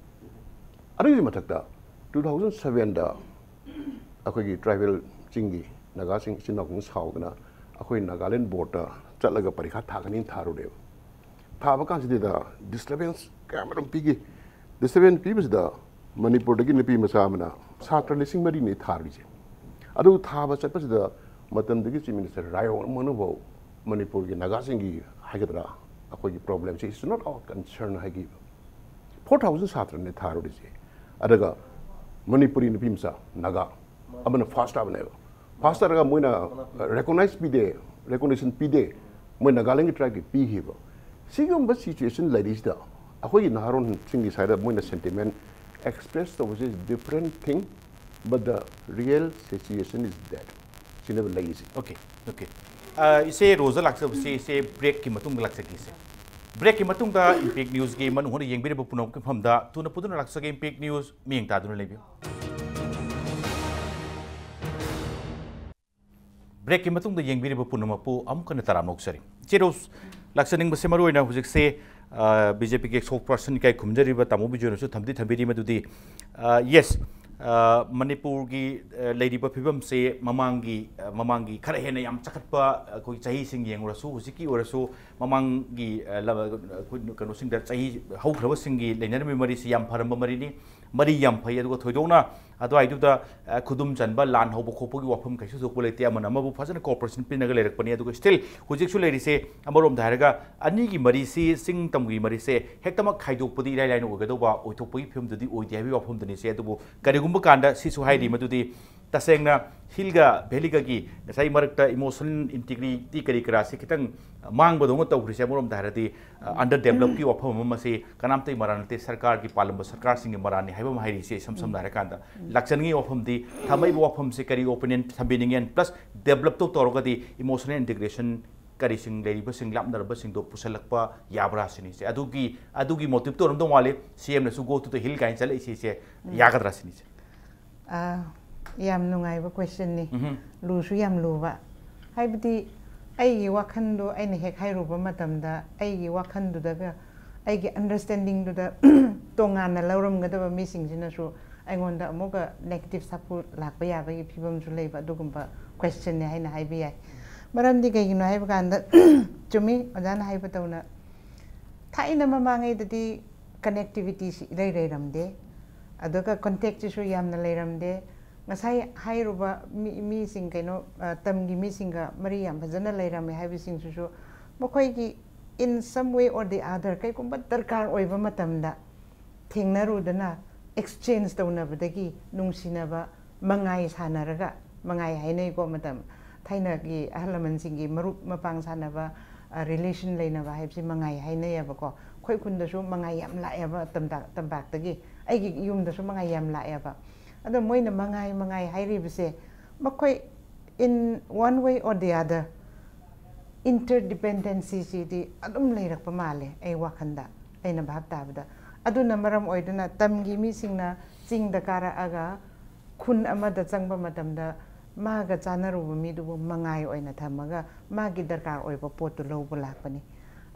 ꯑꯗꯨꯒꯤ ꯃꯊꯛꯇ ꯇꯨ ꯊꯥꯎꯖꯟ ꯁꯕꯦꯟꯗ ꯑꯩꯈꯣꯏꯒꯤ ꯇ꯭ꯔꯥꯏꯕꯦꯜ ꯆꯤꯡꯒꯤ ꯅꯥꯒꯥꯁꯤꯡ ꯏꯆꯤꯟ ꯏꯅꯥꯎꯁꯤꯡ ꯁꯥꯎꯗꯅ ꯑꯩꯈꯣꯏ ꯅꯥꯒꯥꯂꯦꯟ ꯕꯣꯔꯗꯇ ꯆꯠꯂꯒ ꯄꯔꯤꯈꯥ ꯊꯥꯒꯅꯤꯅ ꯊꯥꯔꯨꯔꯦꯕ꯫ ꯊꯥꯕ ꯀꯥꯟꯁꯤꯗ ꯗꯤꯁꯇꯔꯕꯦꯟꯁ ꯀꯌꯥ ꯑꯃꯔꯣꯝ ꯄꯤꯈꯤ꯫ ꯗꯤꯁꯇꯔꯕꯦꯟꯁ ꯄꯤꯕꯁꯤꯗ ꯃꯅꯤꯄꯨꯔꯗꯒꯤ ꯅꯨꯄꯤ ꯃꯆꯥ ꯑꯃꯅ ꯁꯥꯇ꯭ꯔ ꯂꯤꯁꯤꯡ ꯃꯔꯤꯅꯤ ꯊꯥꯔꯨꯔꯤꯁꯦ꯫ ꯑꯗꯨ ꯊꯥꯕ ꯆꯠꯄꯁꯤꯗ ꯃꯇꯝꯗꯨꯒꯤ ꯆꯤꯐ ꯃꯤꯅꯤꯁꯇꯔ ꯔꯥꯏꯌꯣꯡ ꯃꯅꯨꯐꯧ ꯃꯅꯤꯄꯨꯔꯒꯤ ꯅꯥꯒꯥꯁꯤꯡꯒꯤ ꯍꯥꯏꯒꯗ꯭ꯔꯥ, ꯑꯩꯈꯣꯏꯒꯤ ꯄ꯭ꯔꯣꯕ꯭ꯂꯦꯝꯁꯦ "It's not our concern" ꯍꯥꯏꯈꯤꯕ꯫ ꯐꯣꯔ ꯊꯥꯎꯖꯟ ꯁꯥꯇ꯭ꯔꯅꯦ ꯊꯥꯔꯨꯔꯤꯁꯦ꯫ ꯑꯗꯨꯒ ꯃꯅꯤꯄꯨꯔꯤ ꯅꯨꯄꯤ ꯃꯆꯥ ꯅꯥꯒꯥ ꯑꯃꯅ ꯐꯥꯔꯁ ꯇꯥꯕꯅꯦꯕ꯫ ꯐꯥꯔꯁ ꯇꯥꯔꯒ ꯃꯣꯏꯅ ꯔꯦꯀꯣꯅꯥꯏꯁ ꯄꯤꯗꯦ, ꯔꯦꯀꯣꯅꯦꯁꯟ ꯄꯤꯗꯦ꯫ ꯃꯣꯏ ꯅꯥꯒꯥꯂꯦꯟꯒꯤ ꯇ꯭ꯔꯥꯏꯕꯀꯤ ꯄꯤꯈꯤꯕ꯫ ꯁꯤꯒꯨꯝꯕ ꯁꯤꯆꯨꯋꯦꯁꯟ ꯂꯩꯔꯤꯁꯤꯗ ꯑꯩꯈꯣꯏꯒꯤ ꯅꯍꯥꯔꯣꯟꯁꯤꯡꯒꯤ ꯁꯥꯏꯗ ꯃꯣꯏꯅ ꯁꯦꯟꯇꯤꯃꯦꯟ ꯑꯦꯛꯁꯄ꯭ꯔꯦꯁ ꯇꯧꯕꯁꯦ "Different thing, but the real situation is that" ꯁꯤꯅꯦꯕ ꯂꯩꯔꯤꯁꯦ꯫ Okay, okay. ꯏꯆꯦ ꯔꯣꯖ ꯂꯥꯛꯆꯕꯁꯤ ꯏꯆꯦ ꯕ꯭ꯔꯦꯛꯀꯤ ꯃꯇꯨꯡꯗ ꯂꯥꯛꯆꯒꯦ ꯏꯆꯦ꯫ ꯕ꯭ꯔꯦꯛꯀꯤ ꯃꯇꯨꯡꯗ ꯏꯝꯄꯦꯛ ꯅ꯭ꯌꯨꯁꯀꯤ ꯃꯅꯨꯡ ꯍꯨꯠꯅ ꯌꯦꯡꯕꯤꯔꯤꯕ ꯄꯨꯝꯅꯃꯛꯀꯤ ꯃꯐꯝꯗ ꯊꯨꯅ ꯄꯨꯗꯨꯅ ꯂꯥꯛꯆꯒꯦ꯫ ꯏꯝꯄꯦꯛ ꯅ꯭ꯌꯨꯁ ꯃꯤꯠꯌꯦꯡ ꯇꯥꯗꯨꯅ ꯂꯩꯕꯤꯌꯨ꯫ ꯕ꯭ꯔꯦꯛꯀꯤ ꯃꯇꯨꯡꯗ ꯌꯦꯡꯕꯤꯔꯤꯕ ꯄꯨꯝꯅꯃꯛꯄꯨ ꯑꯃꯨꯛ ꯍꯟꯅ ꯇꯔꯥꯝꯅ ꯑꯣꯛꯆꯔꯤ꯫ ꯏꯆꯦ ꯔꯣꯖ ꯂꯥꯛꯆꯅꯤꯡꯕꯁꯦ ꯃꯔꯨꯑꯣꯏꯅ ꯍꯧꯖꯤꯛꯁꯦ ꯕꯤ ꯖꯦ ꯄꯤꯒꯤ ꯁ꯭ꯄꯣꯛꯁ ꯄꯔꯁꯟ ꯏꯀꯥꯏ ꯈꯨꯝꯖꯔꯤꯕ ꯇꯥꯃꯣ ꯕꯤꯖꯣꯏꯅꯁꯨ ꯊꯝꯗꯤ ꯊꯝꯕꯤꯔꯤ ꯃꯗꯨꯗꯤ, ꯌꯦꯁ, ꯃꯅꯤꯄꯨꯔꯒꯤ ꯂꯩꯔꯤꯕ ꯐꯤꯕꯝꯁꯦ ꯃꯃꯥꯡꯒꯤ ꯃꯃꯥꯡꯒꯤ ꯈꯔ ꯍꯦꯟꯅ ꯌꯥꯝ ꯆꯈꯠꯄ ꯑꯩꯈꯣꯏ ꯆꯍꯤꯁꯤꯡ ꯌꯦꯡꯉꯨꯔꯁꯨ, ꯍꯧꯖꯤꯛꯀꯤ ꯑꯣꯏꯔꯁꯨ ꯃꯃꯥꯡꯒꯤ ꯑꯩꯈꯣꯏ ꯀꯩꯅꯣꯁꯤꯡꯗ ꯆꯍꯤ ꯍꯧꯈ꯭ꯔꯕꯁꯤꯡꯒꯤ ꯂꯩꯅꯔꯝꯃꯤꯕ ꯃꯔꯤꯁꯤ ꯌꯥꯝ ꯐꯔꯝꯕ ꯃꯔꯤꯅꯤ꯫ ꯃꯔꯤ ꯌꯥꯝ ꯐꯩ꯫ ꯑꯗꯨꯒ ꯊꯣꯏꯗꯣꯛꯅ ꯑꯗꯨꯋꯥꯏꯗꯨꯗ ꯈꯨꯗꯨꯝ ꯆꯟꯕ, ꯂꯥꯟ ꯍꯧꯕ ꯈꯣꯠꯄꯒꯤ ꯋꯥꯐꯝ ꯀꯩꯁꯨ ꯊꯣꯛꯄ ꯂꯩꯇꯦ꯫ ꯑꯃꯅ ꯑꯃꯕꯨ ꯐꯖꯅ ꯀꯣꯑꯣꯄꯔꯦꯁꯟ ꯄꯤꯅꯒ ꯂꯩꯔꯛꯄꯅꯤ꯫ ꯑꯗꯨꯒ ꯁ꯭ꯇꯤꯜ ꯍꯧꯖꯤꯛꯁꯨ ꯂꯩꯔꯤꯁꯦ ꯑꯃꯔꯣꯝꯗ ꯍꯥꯏꯔꯒ ꯑꯅꯤꯒꯤ ꯃꯔꯤꯁꯤ, ꯆꯤꯡ ꯇꯝꯒꯤ ꯃꯔꯤꯁꯦ ꯍꯦꯛꯇꯃꯛ ꯈꯥꯏꯗꯣꯛꯄꯗꯤ ꯏꯔꯥꯏ ꯂꯥꯏꯅ ꯑꯣꯏꯒꯗꯧꯕ, ꯑꯣꯏꯊꯣꯛꯄꯒꯤ ꯐꯤꯕꯝꯗꯨꯗꯤ ꯑꯣꯏꯗꯦ ꯍꯥꯏꯕꯒꯤ ꯋꯥꯐꯝꯗꯨꯅꯤ ꯏꯆꯦ꯫ ꯑꯗꯨꯕꯨ ꯀꯔꯤꯒꯨꯝꯕ ꯀꯥꯟꯗ ꯁꯤꯁꯨ ꯍꯥꯏꯔꯤ ꯃꯗꯨꯗꯤ ꯇꯁꯦꯡꯅ ꯍꯤꯜꯒ ꯚꯦꯂꯤꯒꯒꯤ ꯉꯁꯥꯏ ꯃꯔꯛꯇ ꯏꯃꯣꯁꯅꯦꯜ ꯏꯟꯇꯤꯒ꯭ꯔꯤꯇꯤ ꯀꯔꯤ ꯀꯔꯥꯁꯤ ꯈꯤꯇꯪ ꯃꯥꯡꯕꯗꯧꯅ ꯇꯧꯈ꯭ꯔꯤꯁꯦ ꯑꯃꯔꯣꯝꯗ ꯍꯥꯏꯔꯗꯤ ꯑꯟꯗꯔ ꯗꯦꯕꯂꯞꯀꯤ ꯋꯥꯐꯝ ꯑꯃ ꯃꯁꯤ ꯀꯅꯥꯝꯇꯒꯤ ꯃꯔꯥꯜ ꯅꯠꯇꯦ, ꯁꯔꯀꯥꯔꯒꯤ ꯄꯥꯜꯂꯝꯕ ꯁꯔꯀꯥꯔꯁꯤꯡꯒꯤ ꯃꯔꯥꯜꯅꯤ ꯍꯥꯏꯕ ꯑꯃ ꯍꯥꯏꯔꯤꯁꯦ꯫ ꯏꯁꯝ ꯁꯝꯅ ꯍꯥꯏꯔꯀꯥꯟꯗ ꯂꯥꯛꯆꯅꯤꯡꯉꯤ ꯋꯥꯐꯝꯗꯤ ꯊꯝꯃꯛꯏꯕ ꯋꯥꯐꯝꯁꯤ ꯀꯔꯤ ꯑꯣꯄꯤꯅꯤꯌꯟ ꯊꯝꯕꯤꯅꯤꯡꯉꯦ, ꯄ꯭ꯂꯁ ꯗꯦꯕꯂꯞꯇꯧ ꯇꯧꯔꯒꯗꯤ ꯏꯃꯣꯁꯅꯦꯜ ꯏꯟꯇꯤꯒ꯭ꯔꯦꯁꯟ ꯀꯔꯤꯁꯤꯡ ꯂꯩꯔꯤꯕꯁꯤꯡ ꯂꯥꯞꯅꯔꯕꯁꯤꯡꯗꯣ ꯄꯨꯁꯜꯂꯛꯄ ꯌꯥꯕ꯭ꯔꯥ ꯁꯤꯅꯤꯁꯦ꯫ ꯑꯗꯨꯒꯤ ꯑꯗꯨꯒꯤ ꯃꯣꯇꯤꯞꯇ ꯑꯣꯏꯔꯝꯗꯧ ꯃꯥꯜꯂꯤ ꯁꯤ ꯑꯦꯝꯅꯁꯨ "Go to the hill" ꯀꯥꯏꯅ ꯆꯠꯂꯛꯏꯁꯤꯁꯦ꯫ ꯌꯥꯒꯗ꯭ꯔꯥ ꯁꯤꯅꯤꯁꯦ꯫ ꯑꯥ, ꯌꯥꯝ ꯅꯨꯡꯉꯥꯏꯕ ꯀꯣꯏꯁꯟꯅꯤ꯫ ꯂꯨꯁꯨ ꯌꯥꯝ ꯂꯨꯕ꯫ ꯍꯥꯏꯕꯗꯤ ꯑꯩꯒꯤ ꯋꯥꯈꯜꯗꯣ ꯑꯩꯅ ꯍꯦꯛ ꯍꯥꯏꯔꯨꯕ ꯃꯇꯝꯗ, ꯑꯩꯒꯤ ꯋꯥꯈꯜꯗꯨꯗꯒ ꯑꯩꯒꯤ understandingꯗꯨꯗ ꯇꯣꯉꯥꯟꯅ ꯂꯧꯔꯝꯒꯗꯕ ꯃꯤꯁꯤꯡꯁꯤꯅꯁꯨ ꯑꯩꯉꯣꯟꯗ ꯑꯃꯨꯛꯀ negative ꯁꯥꯐꯨ ꯂꯥꯛꯄ ꯌꯥꯕꯒꯤ ꯐꯤꯕꯝꯁꯨ ꯂꯩꯕ ꯑꯗꯨꯒꯨꯝꯕ questionꯅꯦ ꯍꯥꯏꯅ ꯍꯥꯏꯕ ꯌꯥꯏ꯫ ꯃꯔꯝꯗꯤ ꯀꯩꯒꯤꯅꯣ ꯍꯥꯏꯕ ꯀꯥꯟꯗ, ꯆꯨꯝꯃꯤ, ꯑꯣꯖꯥꯅ ꯍꯥꯏꯕ ꯇꯧꯅ, ꯊꯥꯏꯅ ꯃꯃꯥꯡꯉꯩꯗꯗꯤ connectivityꯁꯤ ꯏꯔꯩ ꯂꯩꯔꯝꯗꯦ, ꯑꯗꯨꯒ contactꯁꯤꯁꯨ ꯌꯥꯝꯅ ꯂꯩꯔꯝꯗꯦ꯫ ꯉꯁꯥꯏ ꯍꯥꯏꯔꯨꯕ ꯃꯤ, ꯃꯤꯁꯤꯡ, ꯀꯩꯅꯣ, ꯑ, ꯇꯝꯒꯤ ꯃꯤꯁꯤꯡꯒ ꯃꯔꯤ ꯌꯥꯝ ꯐꯖꯅ ꯂꯩꯔꯝꯃꯦ ꯍꯥꯏꯕꯁꯤꯡꯁꯤꯁꯨ ꯃꯈꯣꯏꯒꯤ in some way or the other ꯀꯩꯒꯨꯝꯕ ꯗꯔꯀꯥꯔ ꯑꯣꯏꯕ ꯃꯇꯝꯗ ꯊꯦꯡꯅꯔꯨꯗꯅ exchange ꯇꯧꯅꯕꯗꯒꯤ ꯅꯨꯡꯁꯤꯅꯕ, ꯃꯉꯥꯏ ꯁꯥꯟꯅꯔꯒ, ꯃꯉꯥꯏ ꯍꯥꯏꯅꯩꯀꯣ, ꯃꯇꯝ ꯊꯥꯏꯅꯒꯤ ꯑꯍꯜ ꯂꯃꯟꯁꯤꯡꯒꯤ ꯃꯔꯨꯞ ꯃꯄꯥꯡ ꯁꯥꯟꯅꯕ, ꯑ, relation ꯂꯩꯅꯕ ꯍꯥꯏꯕꯁꯤ ꯃꯉꯥꯏ ꯍꯥꯏꯅꯩꯌꯦꯕꯀꯣ꯫ ꯑꯩꯈꯣꯏ ꯈꯨꯟꯗꯁꯨ ꯃꯉꯥꯏ ꯌꯥꯝ ꯂꯥꯛꯑꯦꯕ ꯇꯝꯄꯥꯛ-, ꯇꯝꯄꯥꯛꯇꯒꯤ꯫ ꯑꯩꯒꯤ ꯌꯨꯝꯗꯁꯨ ꯃꯉꯥꯏ ꯌꯥꯝ ꯂꯥꯛꯑꯦꯕ꯫ ꯑꯗꯣ ꯃꯣꯏꯅ ꯃꯉꯥꯏ, ꯃꯉꯥꯏ ꯍꯥꯏꯔꯤꯕꯁꯦ, ꯃꯈꯣꯏ in one way or the other interdependencyꯁꯤꯗꯤ ꯑꯗꯨꯝ ꯂꯩꯔꯛꯄ ꯃꯥꯜꯂꯦ ꯑꯩ ꯋꯥꯈꯜꯗ, ꯑꯩꯅ ꯚꯥꯞ ꯇꯥꯕꯗ꯫ ꯑꯗꯨꯅ ꯃꯔꯝ ꯑꯣꯏꯗꯨꯅ ꯇꯝꯒꯤ ꯃꯤꯁꯤꯡꯅ ꯆꯤꯡꯗ ꯀꯥꯔꯛꯑꯒ ꯈꯨꯟ ꯑꯃꯗ ꯆꯪꯕ ꯃꯇꯝꯗ ꯃꯥꯒ ꯆꯥꯟꯅꯔꯨꯕ ꯃꯤꯗꯨꯕꯨ ꯃꯉꯥꯏ ꯑꯣꯏꯅ ꯊꯝꯃꯒ ꯃꯥꯒꯤ ꯗꯔꯀꯥꯔ ꯑꯣꯏꯕ ꯄꯣꯠꯇꯨ ꯂꯧꯕ ꯂꯥꯛꯄꯅꯤ꯫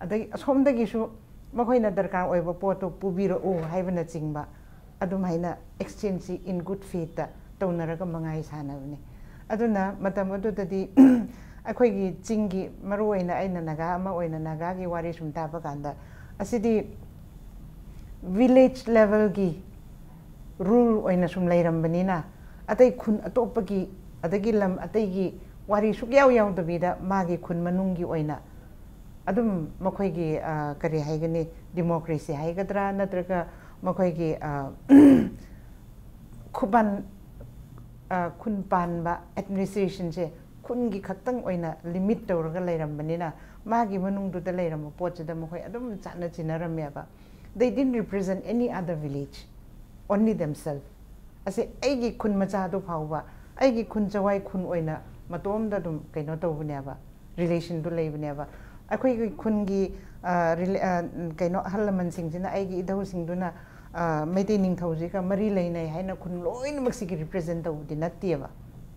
ꯑꯗꯒꯤ ꯑꯁꯣꯝꯗꯒꯤꯁꯨ ꯃꯈꯣꯏꯅ ꯗꯔꯀꯥꯔ ꯑꯣꯏꯕ ꯄꯣꯠꯇꯨ ꯄꯨꯕꯤꯔꯛꯎ ꯍꯥꯏꯕꯅꯆꯤꯡꯕ, ꯑꯗꯨꯝ ꯍꯥꯏꯅ exchangeꯁꯤ in good faithꯇ ꯇꯧꯅꯔꯒ ꯃꯉꯥꯏ ꯁꯥꯟꯅꯕꯅꯤ꯫ ꯑꯗꯨꯅ ꯃꯇꯝ ꯑꯗꯨꯗꯗꯤ ꯑꯩꯈꯣꯏꯒꯤ ꯆꯤꯡꯒꯤ, ꯃꯔꯨ ꯑꯣꯏꯅ ꯑꯩꯅ ꯅꯥꯒꯥ ꯑꯃ ꯑꯣꯏꯅ ꯅꯥꯒꯥꯒꯤ ꯋꯥꯔꯤ ꯁꯨꯝ ꯇꯥꯕ ꯀꯥꯟꯗ, ꯑꯁꯤꯗꯤ village levelꯒꯤ rule ꯑꯣꯏꯅ ꯁꯨꯝ ꯂꯩꯔꯝꯕꯅꯤꯅ, ꯑꯇꯩ ꯈꯨꯟ ꯑꯇꯣꯞꯄꯒꯤ, ꯑꯗꯒꯤ ꯂꯝ ꯑꯇꯩꯒꯤ ꯋꯥꯔꯤ ꯁꯨꯛꯌꯥꯎ ꯌꯥꯎꯗꯕꯤꯗ ꯃꯥꯒꯤ ꯈꯨꯟ ꯃꯅꯨꯡꯒꯤ ꯑꯣꯏꯅ ꯑꯗꯨꯝ ꯃꯈꯣꯏꯒꯤ, ꯑ, ꯀꯔꯤ ꯍꯥꯏꯒꯅꯤ, democracy ꯍꯥꯏꯒꯗ꯭ꯔꯥ, ꯅꯠꯇ꯭ꯔꯒ ꯃꯈꯣꯏꯒꯤ, ꯑ, ꯈꯨꯕꯥꯟ, ꯑ, ꯈꯨꯟ ꯄꯥꯟꯕ administrationꯁꯦ ꯈꯨꯟꯒꯤ ꯈꯛꯇꯪ ꯑꯣꯏꯅ limit ꯇꯧꯔꯒ ꯂꯩꯔꯝꯕꯅꯤꯅ, ꯃꯥꯒꯤ ꯃꯅꯨꯡꯗꯨꯗ ꯂꯩꯔꯝꯕ ꯄꯣꯠꯁꯤꯗ ꯃꯈꯣꯏ ꯑꯗꯨꯝ ꯆꯠꯅ ꯆꯤꯟꯅꯔꯝꯃꯦꯕ꯫ They didn't represent any other village, only themselves. ꯑꯁꯤ ꯑꯩꯒꯤ ꯈꯨꯟ ꯃꯆꯥꯗꯨ ꯐꯥꯎꯕ, ꯑꯩꯒꯤ ꯈꯨꯟ ꯆꯋꯥꯏ ꯈꯨꯟ ꯑꯣꯏꯅ ꯃꯇꯣꯝꯗ ꯑꯗꯨꯝ ꯀꯩꯅꯣ ꯇꯧꯕꯅꯦꯕ, relationꯗꯨ ꯂꯩꯕꯅꯦꯕ꯫ ꯑꯩꯈꯣꯏꯒꯤ ꯈꯨꯟꯒꯤ, ꯑ, rela-, ꯑ, ꯀꯩꯅꯣ, ꯑꯍꯜ ꯂꯃꯟꯁꯤꯡꯁꯤꯅ, ꯑꯩꯒꯤ ꯏꯙꯧꯁꯤꯡꯗꯨꯅ, ꯑ, ꯃꯩꯇꯩ ꯅꯤꯡꯊꯧꯁꯤꯒ ꯃꯔꯤ ꯂꯩꯅꯩ ꯍꯥꯏꯅ ꯈꯨꯟ ꯂꯣꯏꯅꯃꯛꯁꯤꯒꯤ represent ꯇꯧꯕꯗꯤ ꯅꯠꯇꯦꯕ,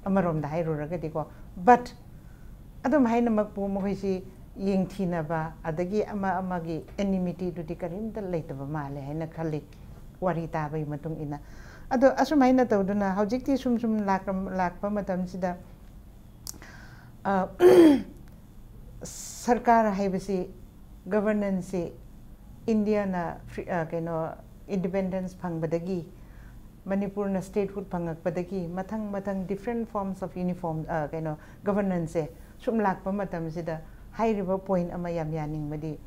ꯑꯃꯔꯣꯝꯗ ꯍꯥꯏꯔꯨꯔꯒꯗꯤꯀꯣ꯫ But ꯑꯗꯨꯝ ꯍꯥꯏꯅꯃꯛꯄꯨ ꯃꯈꯣꯏꯁꯤ ꯌꯦꯡꯊꯤꯅꯕ ꯑꯗꯒꯤ ꯑꯃ ꯑꯃꯒꯤ ꯑꯦꯅꯤꯃꯤꯇꯤꯗꯨꯗꯤ ꯀꯔꯤꯝꯇ ꯂꯩꯇꯕ ꯃꯥꯜꯂꯦ ꯍꯥꯏꯅ ꯈꯜꯂꯤ, ꯋꯥꯔꯤ ꯇꯥꯕꯒꯤ ꯃꯇꯨꯡ ꯏꯟꯅ꯫ ꯑꯗꯣ ꯑꯁꯨꯃꯥꯏꯅ ꯇꯧꯗꯨꯅ ꯍꯧꯖꯤꯛꯇꯤ ꯁꯨꯝ ꯁꯨꯝ ꯂꯥꯛꯄ ꯃꯇꯝꯁꯤꯗ ꯁꯔꯀꯥꯔ ꯍꯥꯏꯕꯁꯤ, ꯒꯕꯔꯅꯦꯟꯁꯁꯤ ꯏꯟꯗꯤꯌꯥꯅ ꯀꯩꯅꯣ, ꯏꯟꯗꯤꯄꯦꯟꯗꯦꯟꯁ ꯐꯪꯕꯗꯒꯤ, ꯃꯅꯤꯄꯨꯔꯅ ꯁ꯭ꯇꯦꯠꯍꯨꯗ ꯐꯪꯉꯛꯄꯗꯒꯤ ꯃꯊꯪ ꯃꯊꯪ ꯗꯤꯐ꯭ꯔꯦꯟ ꯐꯣꯔꯝꯁ ꯑꯣꯐ ꯌꯨꯅꯤꯐꯣꯔꯝ ꯀꯩꯅꯣ, ꯒꯕꯔꯅꯦꯟꯁꯁꯦ ꯁꯨꯝ ꯂꯥꯛꯄ ꯃꯇꯝꯁꯤꯗ ꯍꯥꯏꯔꯤꯕ ꯄꯣꯏꯟ ꯑꯃ ꯌꯥꯝ ꯌꯥꯅꯤꯡꯕꯗꯤ,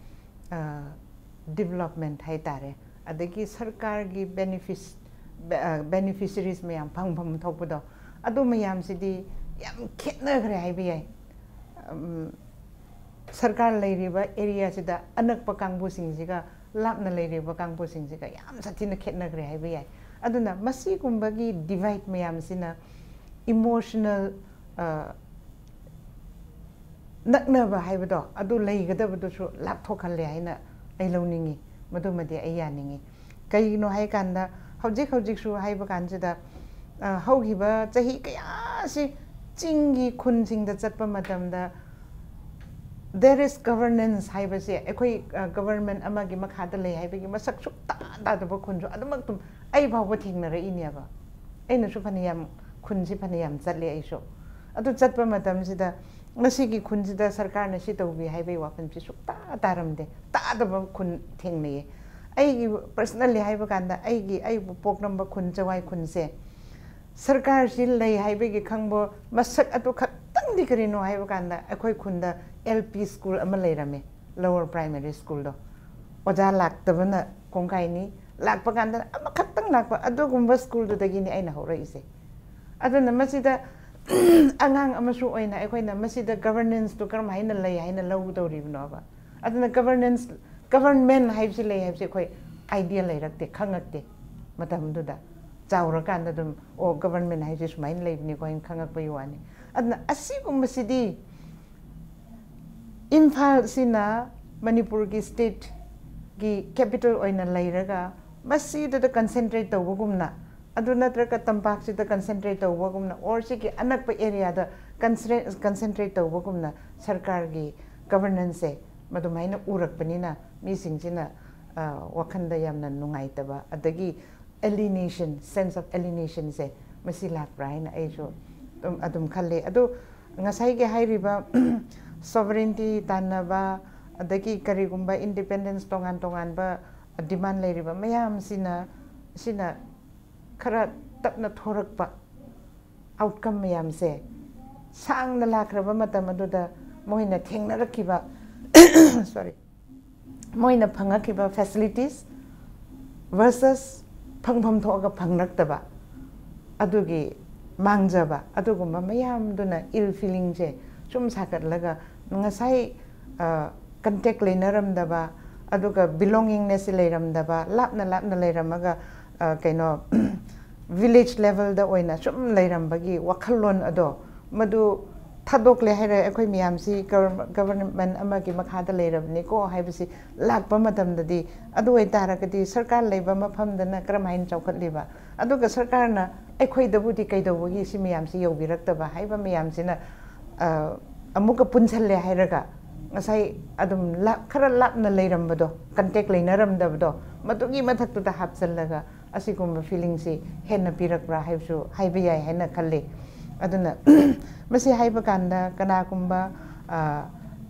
ꯗꯤꯕꯂꯞꯃꯦꯟ ꯍꯥꯏꯇꯥꯔꯦ, ꯑꯗꯒꯤ ꯁꯔꯀꯥꯔꯒꯤ ꯕꯦꯅꯤꯐꯤꯁ ꯕꯦꯅꯤꯐꯤꯁꯔꯤꯁ ꯃꯌꯥꯝ ꯐꯪꯐꯝ ꯊꯣꯛꯄꯗꯣ, ꯑꯗꯨ ꯃꯌꯥꯝꯁꯤꯗꯤ ꯌꯥꯝ ꯈꯦꯠꯅꯈ꯭ꯔꯦ ꯍꯥꯏꯕ ꯌꯥꯏ꯫ ꯁꯔꯀꯥꯔ ꯂꯩꯔꯤꯕ ꯑꯦꯔꯤꯌꯥꯁꯤꯗ ꯑꯅꯛꯄ ꯀꯥꯡꯕꯨꯁꯤꯡꯁꯤꯒ ꯂꯥꯞꯅ ꯂꯩꯔꯤꯕ ꯀꯥꯡꯕꯨꯁꯤꯡꯁꯤꯒ ꯌꯥꯝ ꯁꯥꯊꯤꯅ ꯈꯦꯠꯅꯈ꯭ꯔꯦ ꯍꯥꯏꯕ ꯌꯥꯏ꯫ ꯑꯗꯨꯅ ꯃꯁꯤꯒꯨꯝꯕꯒꯤ ꯗꯤꯚꯥꯏꯠ ꯃꯌꯥꯝꯁꯤꯅ ꯏꯃꯣꯁꯅꯦꯜ ꯅꯛꯅꯕ ꯍꯥꯏꯕꯗꯣ ꯑꯗꯨ ꯂꯩꯒꯗꯕꯗꯨꯁꯨ ꯂꯥꯞꯊꯣꯛꯍꯜꯂꯦ ꯍꯥꯏꯅ ꯑꯩ ꯂꯧꯅꯤꯡꯉꯤ꯫ ꯃꯗꯨꯃꯗꯤ ꯑꯩ ꯌꯥꯅꯤꯡꯉꯤ꯫ ꯀꯩꯒꯤꯅꯣ ꯍꯥꯏꯀꯥꯟꯗ, ꯍꯧꯖꯤꯛ ꯍꯧꯖꯤꯛꯁꯨ ꯍꯥꯏꯕ ꯀꯥꯟꯁꯤꯗ, ꯍꯧꯈꯤꯕ ꯆꯍꯤ ꯀꯌꯥꯁꯤ ꯆꯤꯡꯒꯤ ꯈꯨꯟꯁꯤꯡꯗ ꯆꯠꯄ ꯃꯇꯝꯗ, there is governance ꯍꯥꯏꯕꯁꯦ, ꯑꯩꯈꯣꯏ ꯒꯕꯔꯟꯃꯦꯟ ꯑꯃꯒꯤ ꯃꯈꯥꯗ ꯂꯩ ꯍꯥꯏꯕꯒꯤ ꯃꯁꯛ ꯁꯨꯛꯇꯥ ꯇꯥꯗꯕ ꯈꯨꯟꯁꯨ ꯑꯗꯨꯃꯛ ꯑꯗꯨꯝ ꯑꯩ ꯐꯥꯎꯕ ꯊꯦꯡꯅꯔꯛꯏꯅꯦꯕ꯫ ꯑꯩꯅꯁꯨ ꯐꯅꯌꯥꯝ, ꯈꯨꯟꯁꯤ ꯐꯅꯌꯥꯝ ꯆꯠꯂꯦ ꯑꯩꯁꯨ꯫ ꯑꯗꯨ ꯆꯠꯄ ꯃꯇꯝꯁꯤꯗ ꯉꯁꯤꯒꯤ ꯈꯨꯟꯁꯤꯗ ꯁꯔꯀꯥꯔꯅ ꯁꯤ ꯇꯧꯕꯤ ꯍꯥꯏꯕꯒꯤ ꯋꯥꯐꯝꯁꯤ ꯁꯨꯛꯇꯥ ꯇꯥꯔꯝꯗꯦ꯫ ꯇꯥꯗꯕ ꯈꯨꯟ ꯊꯦꯡꯅꯩꯌꯦ꯫ ꯑꯩꯒꯤ ꯄꯔꯁꯅꯦꯜꯂꯤ ꯍꯥꯏꯕ ꯀꯥꯟꯗ, ꯑꯩꯒꯤ, ꯑꯩꯕꯨ ꯄꯣꯛꯂꯝꯕ ꯈꯨꯟ ꯆꯋꯥꯏ ꯈꯨꯟꯁꯦ, ꯁꯔꯀꯥꯔꯁꯤ ꯂꯩ ꯍꯥꯏꯕꯒꯤ ꯈꯪꯕ ꯃꯁꯛ ꯑꯗꯨ ꯈꯛꯇꯪꯗꯤ ꯀꯔꯤꯅꯣ ꯍꯥꯏꯕ ꯀꯥꯟꯗ, ꯑꯩꯈꯣꯏ ꯈꯨꯟꯗ ꯑꯦꯜ ꯄꯤ ꯁ꯭ꯀꯨꯜ ꯑꯃ ꯂꯩꯔꯝꯃꯦ, ꯂꯣꯋꯔ ꯄ꯭ꯔꯥꯏꯃꯔꯤ ꯁ꯭ꯀꯨꯜꯗꯣ꯫ ꯑꯣꯖꯥ ꯂꯥꯛꯇꯕꯅ ꯀꯣꯡꯒꯥꯏꯅꯤ, ꯂꯥꯛꯄ ꯀꯥꯟꯗ ꯑꯃꯈꯛꯇꯪ ꯂꯥꯛꯄ, ꯑꯗꯨꯒꯨꯝꯕ ꯁ꯭ꯀꯨꯜꯗꯨꯗꯒꯤꯅꯤ ꯑꯩꯅ ꯍꯧꯔꯛꯏꯁꯦ꯫ ꯑꯗꯨꯅ ꯃꯁꯤꯗ ꯑꯉꯥꯡ ꯑꯃꯁꯨ ꯑꯣꯏꯅ ꯑꯩꯈꯣꯏꯅ ꯃꯁꯤꯗ ꯒꯕꯔꯅꯦꯟꯁꯇꯨ ꯀꯔꯝ ꯍꯥꯏꯅ ꯂꯩ ꯍꯥꯏꯅ ꯂꯧꯒꯗꯧꯔꯤꯕꯅꯣꯕ? ꯑꯗꯨꯅ ꯒꯕꯔꯅꯦꯟꯁ, ꯒꯕꯔꯟꯃꯦꯟ ꯍꯥꯏꯕꯁꯤ ꯂꯩ ꯍꯥꯏꯕꯁꯤ ꯑꯩꯈꯣꯏ ꯑꯥꯏꯗꯤꯌꯥ ꯂꯩꯔꯛꯇꯦ, ꯈꯪꯉꯛꯇꯦ꯫ ꯃꯇꯝꯗꯨꯗ ꯆꯥꯎꯔꯀꯥꯟꯗ ꯑꯗꯨꯝ, "ꯑꯣ, ꯒꯕꯔꯟꯃꯦꯟ ꯍꯥꯏꯁꯦ ꯁꯨꯃꯥꯏꯅ ꯂꯩꯕꯅꯤꯀꯣ" ꯍꯥꯏꯅ ꯈꯪꯉꯛꯄꯒꯤ ꯋꯥꯅꯤ꯫ ꯑꯗꯨꯅ ꯑꯁꯤꯒꯨꯝꯕꯁꯤꯗꯤ ꯏꯝꯐꯥꯜꯁꯤꯅ ꯃꯅꯤꯄꯨꯔꯒꯤ ꯁ꯭ꯇꯦꯠꯀꯤ ꯀꯦꯄꯤꯇꯦꯜ ꯑꯣꯏꯅ ꯂꯩꯔꯒ ꯃꯁꯤꯗꯨꯗ ꯀꯟꯁꯦꯟꯇ꯭ꯔꯦꯠ ꯇꯧꯕꯒꯨꯝꯅ ꯑꯗꯨ ꯅꯠꯇ꯭ꯔꯒ ꯇꯝꯄꯥꯛꯁꯤꯗ ꯀꯟꯁꯦꯟꯇ꯭ꯔꯦꯠ ꯇꯧꯕꯒꯨꯝꯅ, ꯑꯣꯔ ꯁꯤꯒꯤ ꯑꯅꯛꯄ ꯑꯦꯔꯤꯌꯥꯗ ꯀꯟꯁꯦꯟꯇ꯭ꯔꯦꯠ ꯇꯧꯕꯒꯨꯝꯅ ꯁꯔꯀꯥꯔꯒꯤ ꯒꯕꯔꯅꯦꯟꯁꯁꯦ ꯃꯗꯨꯃꯥꯏꯅ ꯎꯔꯛꯄꯅꯤꯅ ꯃꯤꯁꯤꯡꯁꯤꯅ ꯋꯥꯈꯜꯗ ꯌꯥꯝꯅ ꯅꯨꯡꯉꯥꯏꯇꯕ, ꯑꯗꯒꯤ alienation, sense of alienation ꯁꯦ ꯃꯁꯤ ꯂꯥꯛꯄ꯭ꯔꯥ ꯍꯥꯏꯅ ꯑꯩꯁꯨ ꯑꯗꯨꯝ ꯑꯗꯨꯝ ꯈꯜꯂꯤ꯫ ꯑꯗꯨ ꯉꯁꯥꯏꯒꯤ ꯍꯥꯏꯔꯤꯕ ꯁꯣꯚꯔꯦꯟꯇꯤ ꯇꯥꯟꯅꯕ, ꯑꯗꯒꯤ ꯀꯔꯤꯒꯨꯝꯕ ꯏꯟꯗꯤꯄꯦꯟꯗꯦꯟꯁ ꯇꯣꯉꯥꯟ ꯇꯣꯉꯥꯟꯕ ꯗꯤꯃꯥꯟ ꯂꯩꯔꯤꯕ ꯃꯌꯥꯝꯁꯤꯅ, ꯁꯤꯅ ꯈꯔ ꯇꯞꯅ ꯊꯣꯔꯛꯄ ꯑꯥꯎꯠꯀꯝ ꯃꯌꯥꯝꯁꯦ, ꯁꯥꯡꯅ ꯂꯥꯛꯈ꯭ꯔꯕ ꯃꯇꯝ ꯑꯗꯨꯗ ꯃꯣꯏꯅ ꯊꯦꯡꯅꯔꯛꯈꯤꯕ, ꯁꯣꯔꯤ, ꯃꯣꯏꯅ ꯐꯪꯉꯛꯈꯤꯕ ꯐꯦꯁꯤꯂꯤꯇꯤꯁ ꯚꯔꯁꯁ ꯐꯪꯐꯝ ꯊꯣꯛꯑꯒ ꯐꯪꯂꯛꯇꯕ, ꯑꯗꯨꯒꯤ ꯃꯥꯡꯖꯕ, ꯑꯗꯨꯒꯨꯝꯕ ꯃꯌꯥꯝꯗꯨꯅ ꯏꯜ ꯐꯤꯂꯤꯡꯁꯦ ꯁꯨꯝ ꯁꯥꯒꯠꯂꯒ, ꯉꯁꯥꯏ ꯀꯟꯇꯦꯛ ꯂꯩꯅꯔꯝꯗꯕ, ꯑꯗꯨꯒ ꯕꯤꯂꯣꯡꯒꯤꯡꯅꯦꯁꯁꯦ ꯂꯩꯔꯝꯗꯕ, ꯂꯥꯞꯅ ꯂꯥꯞꯅ ꯂꯩꯔꯝꯃꯒ ꯀꯩꯅꯣ ꯚꯤꯂꯦꯖ ꯂꯦꯚꯦꯜꯗ ꯑꯣꯏꯅ ꯁꯨꯝ ꯂꯩꯔꯝꯕꯒꯤ ꯋꯥꯈꯜꯂꯣꯟ ꯑꯗꯣ, ꯃꯗꯨ ꯊꯥꯗꯣꯛꯂꯦ ꯍꯥꯏꯔ ꯑꯩꯈꯣꯏ ꯃꯌꯥꯝꯁꯤ ꯒꯕꯔꯟꯃꯦꯟ ꯑꯃꯒꯤ ꯃꯈꯥꯗ ꯂꯩꯔꯕꯅꯤꯀꯣ ꯍꯥꯏꯕꯁꯤ ꯂꯥꯛꯄ ꯃꯇꯝꯗꯗꯤ, ꯑꯗꯨ ꯑꯣꯏꯇꯥꯔꯒꯗꯤ ꯁꯔꯀꯥꯔ ꯂꯩꯕ ꯃꯐꯝꯗꯅ ꯀꯔꯝꯍꯥꯏꯅ ꯆꯥꯎꯈꯠꯂꯤꯕ? ꯑꯗꯨꯒ ꯁꯔꯀꯥꯔꯅ ꯑꯩꯈꯣꯏꯗꯕꯨꯗꯤ ꯀꯩꯗꯧꯕꯒꯤ ꯁꯤ ꯃꯌꯥꯝꯁꯤ ꯌꯧꯕꯤꯔꯛꯇꯕ ꯍꯥꯏꯕ ꯃꯌꯥꯝꯁꯤꯅ ꯑꯃꯨꯛꯀ ꯄꯨꯟꯁꯜꯂꯦ ꯍꯥꯏꯔꯒ, ꯉꯁꯥꯏ ꯑꯗꯨꯝ ꯈꯔ ꯂꯥꯞꯅ ꯂꯩꯔꯝꯕꯗꯣ, ꯀꯟꯇꯦꯛ ꯂꯩꯅꯔꯝꯗꯕꯗꯣ, ꯃꯗꯨꯒꯤ ꯃꯊꯛꯇꯨꯗ ꯍꯥꯞꯆꯜꯂꯒ ꯑꯁꯤꯒꯨꯝꯕ ꯐꯤꯂꯤꯡꯁꯤ ꯍꯦꯟꯅ ꯄꯤꯔꯛꯄ꯭ꯔꯥ ꯍꯥꯏꯕꯁꯨ ꯍꯥꯏꯕ ꯌꯥꯏ ꯍꯥꯏꯅ ꯈꯜꯂꯤ꯫ ꯑꯗꯨꯅ ꯃꯁꯤ ꯍꯥꯏꯕ ꯀꯥꯟꯗ ꯀꯅꯥꯒꯨꯝꯕ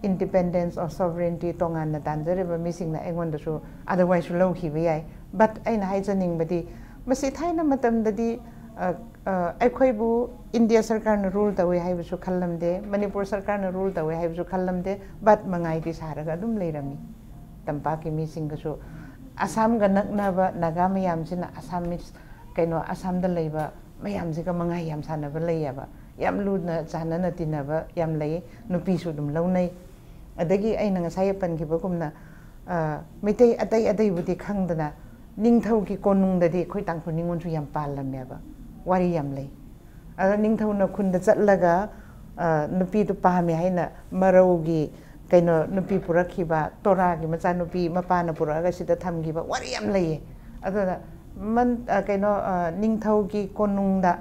ꯏꯟꯗꯤꯄꯦꯟꯗꯦꯟꯁ ꯑꯣꯔ ꯁꯣꯚꯔꯦꯟꯇꯤ ꯇꯣꯉꯥꯟꯅ ꯇꯥꯟꯖꯔꯤꯕ ꯃꯤꯁꯤꯡꯅ ꯑꯩꯉꯣꯟꯗꯁꯨ ꯑꯗꯔꯋꯥꯏꯁꯁꯨ ꯂꯧꯈꯤꯕ ꯌꯥꯏ꯫ ꯕꯠ ꯑꯩꯅ ꯍꯥꯏꯖꯅꯤꯡꯕꯗꯤ, ꯃꯁꯤ ꯊꯥꯏꯅ ꯃꯇꯝꯗꯗꯤ ꯑꯩꯈꯣꯏꯕꯨ ꯏꯟꯗꯤꯌꯥ ꯁꯔꯀꯥꯔꯅ ꯔꯨꯜ ꯇꯧꯋꯦ ꯍꯥꯏꯕꯁꯨ ꯈꯜꯂꯝꯗꯦ, ꯃꯅꯤꯄꯨꯔ ꯁꯔꯀꯥꯔꯅ ꯔꯨꯜ ꯇꯧꯋꯦ ꯍꯥꯏꯕꯁꯨ ꯈꯜꯂꯝꯗꯦ꯫ ꯕꯠ ꯃꯉꯥꯏꯗꯤ ꯁꯥꯔꯒ ꯑꯗꯨꯝ ꯂꯩꯔꯝꯃꯤ꯫ ꯇꯝꯄꯥꯛꯀꯤ ꯃꯤꯁꯤꯡꯒꯁꯨ, ꯑꯁꯥꯝꯒ ꯅꯛꯅꯕ ꯅꯥꯒꯥ ꯃꯌꯥꯝꯁꯤꯅ ꯑꯁꯥꯃꯤꯁ, ꯀꯩꯅꯣ, ꯑꯁꯥꯝꯗ ꯂꯩꯕ ꯃꯌꯥꯝꯁꯤꯒ ꯃꯉꯥꯏ ꯌꯥꯝ ꯁꯥꯟꯅꯕ ꯂꯩꯌꯦꯕ꯫ ꯌꯥꯝ ꯂꯨꯅ ꯆꯥꯟꯅꯅ ꯇꯤꯟꯅꯕ ꯌꯥꯝ ꯂꯩ꯫ ꯅꯨꯄꯤꯁꯨ ꯑꯗꯨꯝ ꯂꯧꯅꯩ꯫ ꯑꯗꯒꯤ ꯑꯩꯅ ꯉꯁꯥꯏ ꯄꯟꯈꯤꯕꯒꯨꯝꯅ, ꯃꯩꯇꯩ ꯑꯇꯩ ꯑꯇꯩꯕꯨꯗꯤ ꯈꯪꯗꯅ, ꯅꯤꯡꯊꯧꯒꯤ ꯀꯣꯅꯨꯡꯗꯗꯤ ꯑꯩꯈꯣꯏ ꯇꯥꯡꯈꯨꯜ ꯅꯤꯉꯣꯜꯁꯨ ꯌꯥꯝ ꯄꯥꯜꯂꯝꯃꯦꯕ꯫ ꯋꯥꯔꯤ ꯌꯥꯝ ꯂꯩ꯫ ꯑꯗ ꯅꯤꯡꯊꯧꯅ ꯈꯨꯟꯗ ꯆꯠꯂꯒ ꯅꯨꯄꯤꯗꯨ ꯄꯥꯝꯃꯦ ꯍꯥꯏꯅ ꯃꯔꯧꯒꯤ, ꯀꯩꯅꯣ, ꯅꯨꯄꯤ ꯄꯨꯔꯛꯈꯤꯕ, ꯇꯣꯔꯥꯒꯤ ꯃꯆꯥꯅꯨꯄꯤ ꯃꯄꯥꯅ ꯄꯨꯔꯛꯑꯒ ꯁꯤꯗ ꯊꯝꯈꯤꯕ ꯋꯥꯔꯤ ꯌꯥꯝ ꯂꯩꯌꯦ꯫ ꯑꯗꯨꯅ ꯃꯟ ꯑ, ꯀꯩꯅꯣ ꯑ, ꯅꯤꯡꯊꯧꯒꯤ ꯀꯣꯅꯨꯡꯗ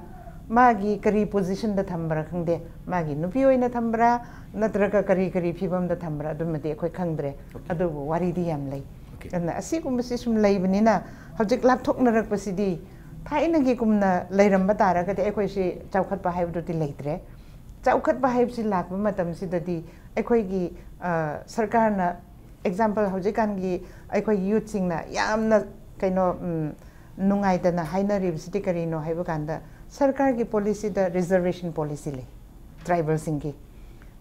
ꯃꯥꯒꯤ ꯀꯔꯤ ꯄꯣꯖꯤꯁꯟꯗ ꯊꯝꯕ꯭ꯔꯥ ꯈꯪꯗꯦ, ꯃꯥꯒꯤ ꯅꯨꯄꯤ ꯑꯣꯏꯅ ꯊꯝꯕ꯭ꯔꯥ ꯅꯠꯇ꯭ꯔꯒ ꯀꯔꯤ ꯀꯔꯤ ꯐꯤꯕꯝꯗ ꯊꯝꯕ꯭ꯔꯥ, ꯑꯗꯨꯃꯗꯤ ꯑꯩꯈꯣꯏ ꯈꯪꯗ꯭ꯔꯦ꯫ ꯑꯗꯨꯕꯨ ꯋꯥꯔꯤꯗꯤ ꯌꯥꯝ ꯂꯩ꯫ ꯑꯗꯨꯅ ꯑꯁꯤꯒꯨꯝꯕꯁꯤ ꯁꯨꯝ ꯂꯩꯕꯅꯤꯅ ꯍꯧꯖꯤꯛ ꯂꯥꯞꯊꯣꯛꯅꯔꯛꯄꯁꯤꯗꯤ, ꯊꯥꯏꯅꯒꯤꯒꯨꯝꯅ ꯂꯩꯔꯝꯕ ꯇꯥꯔꯒꯗꯤ ꯑꯩꯈꯣꯏꯁꯤ ꯆꯥꯎꯈꯠꯄ ꯍꯥꯏꯕꯗꯨꯗꯤ ꯂꯩꯇ꯭ꯔꯦ꯫ ꯆꯥꯎꯈꯠꯄ ꯍꯥꯏꯕꯁꯤ ꯂꯥꯛꯄ ꯃꯇꯝꯁꯤꯗꯗꯤ ꯑꯩꯈꯣꯏꯒꯤ ꯑ, ꯁꯔꯀꯥꯔꯅ, ꯑꯦꯛꯖꯥꯝꯄꯜ, ꯍꯧꯖꯤꯛꯀꯥꯟꯒꯤ ꯑꯩꯈꯣꯏꯒꯤ ꯌꯨꯠꯁꯤꯡꯅ ꯌꯥꯝꯅ ꯀꯩꯅꯣ ꯎꯝ, ꯅꯨꯡꯉꯥꯏꯇꯅ ꯍꯥꯏꯅꯔꯤꯕꯁꯤꯗꯤ ꯀꯔꯤꯅꯣ ꯍꯥꯏꯕ ꯀꯥꯟꯗ, ꯁꯔꯀꯥꯔꯒꯤ ꯄꯣꯂꯤꯁꯤꯗ ꯔꯤꯖꯔꯕꯦꯁꯟ ꯄꯣꯂꯤꯁꯤ ꯂꯩ꯫ ꯇ꯭ꯔꯥꯏꯕꯦꯜꯁꯤꯡꯒꯤ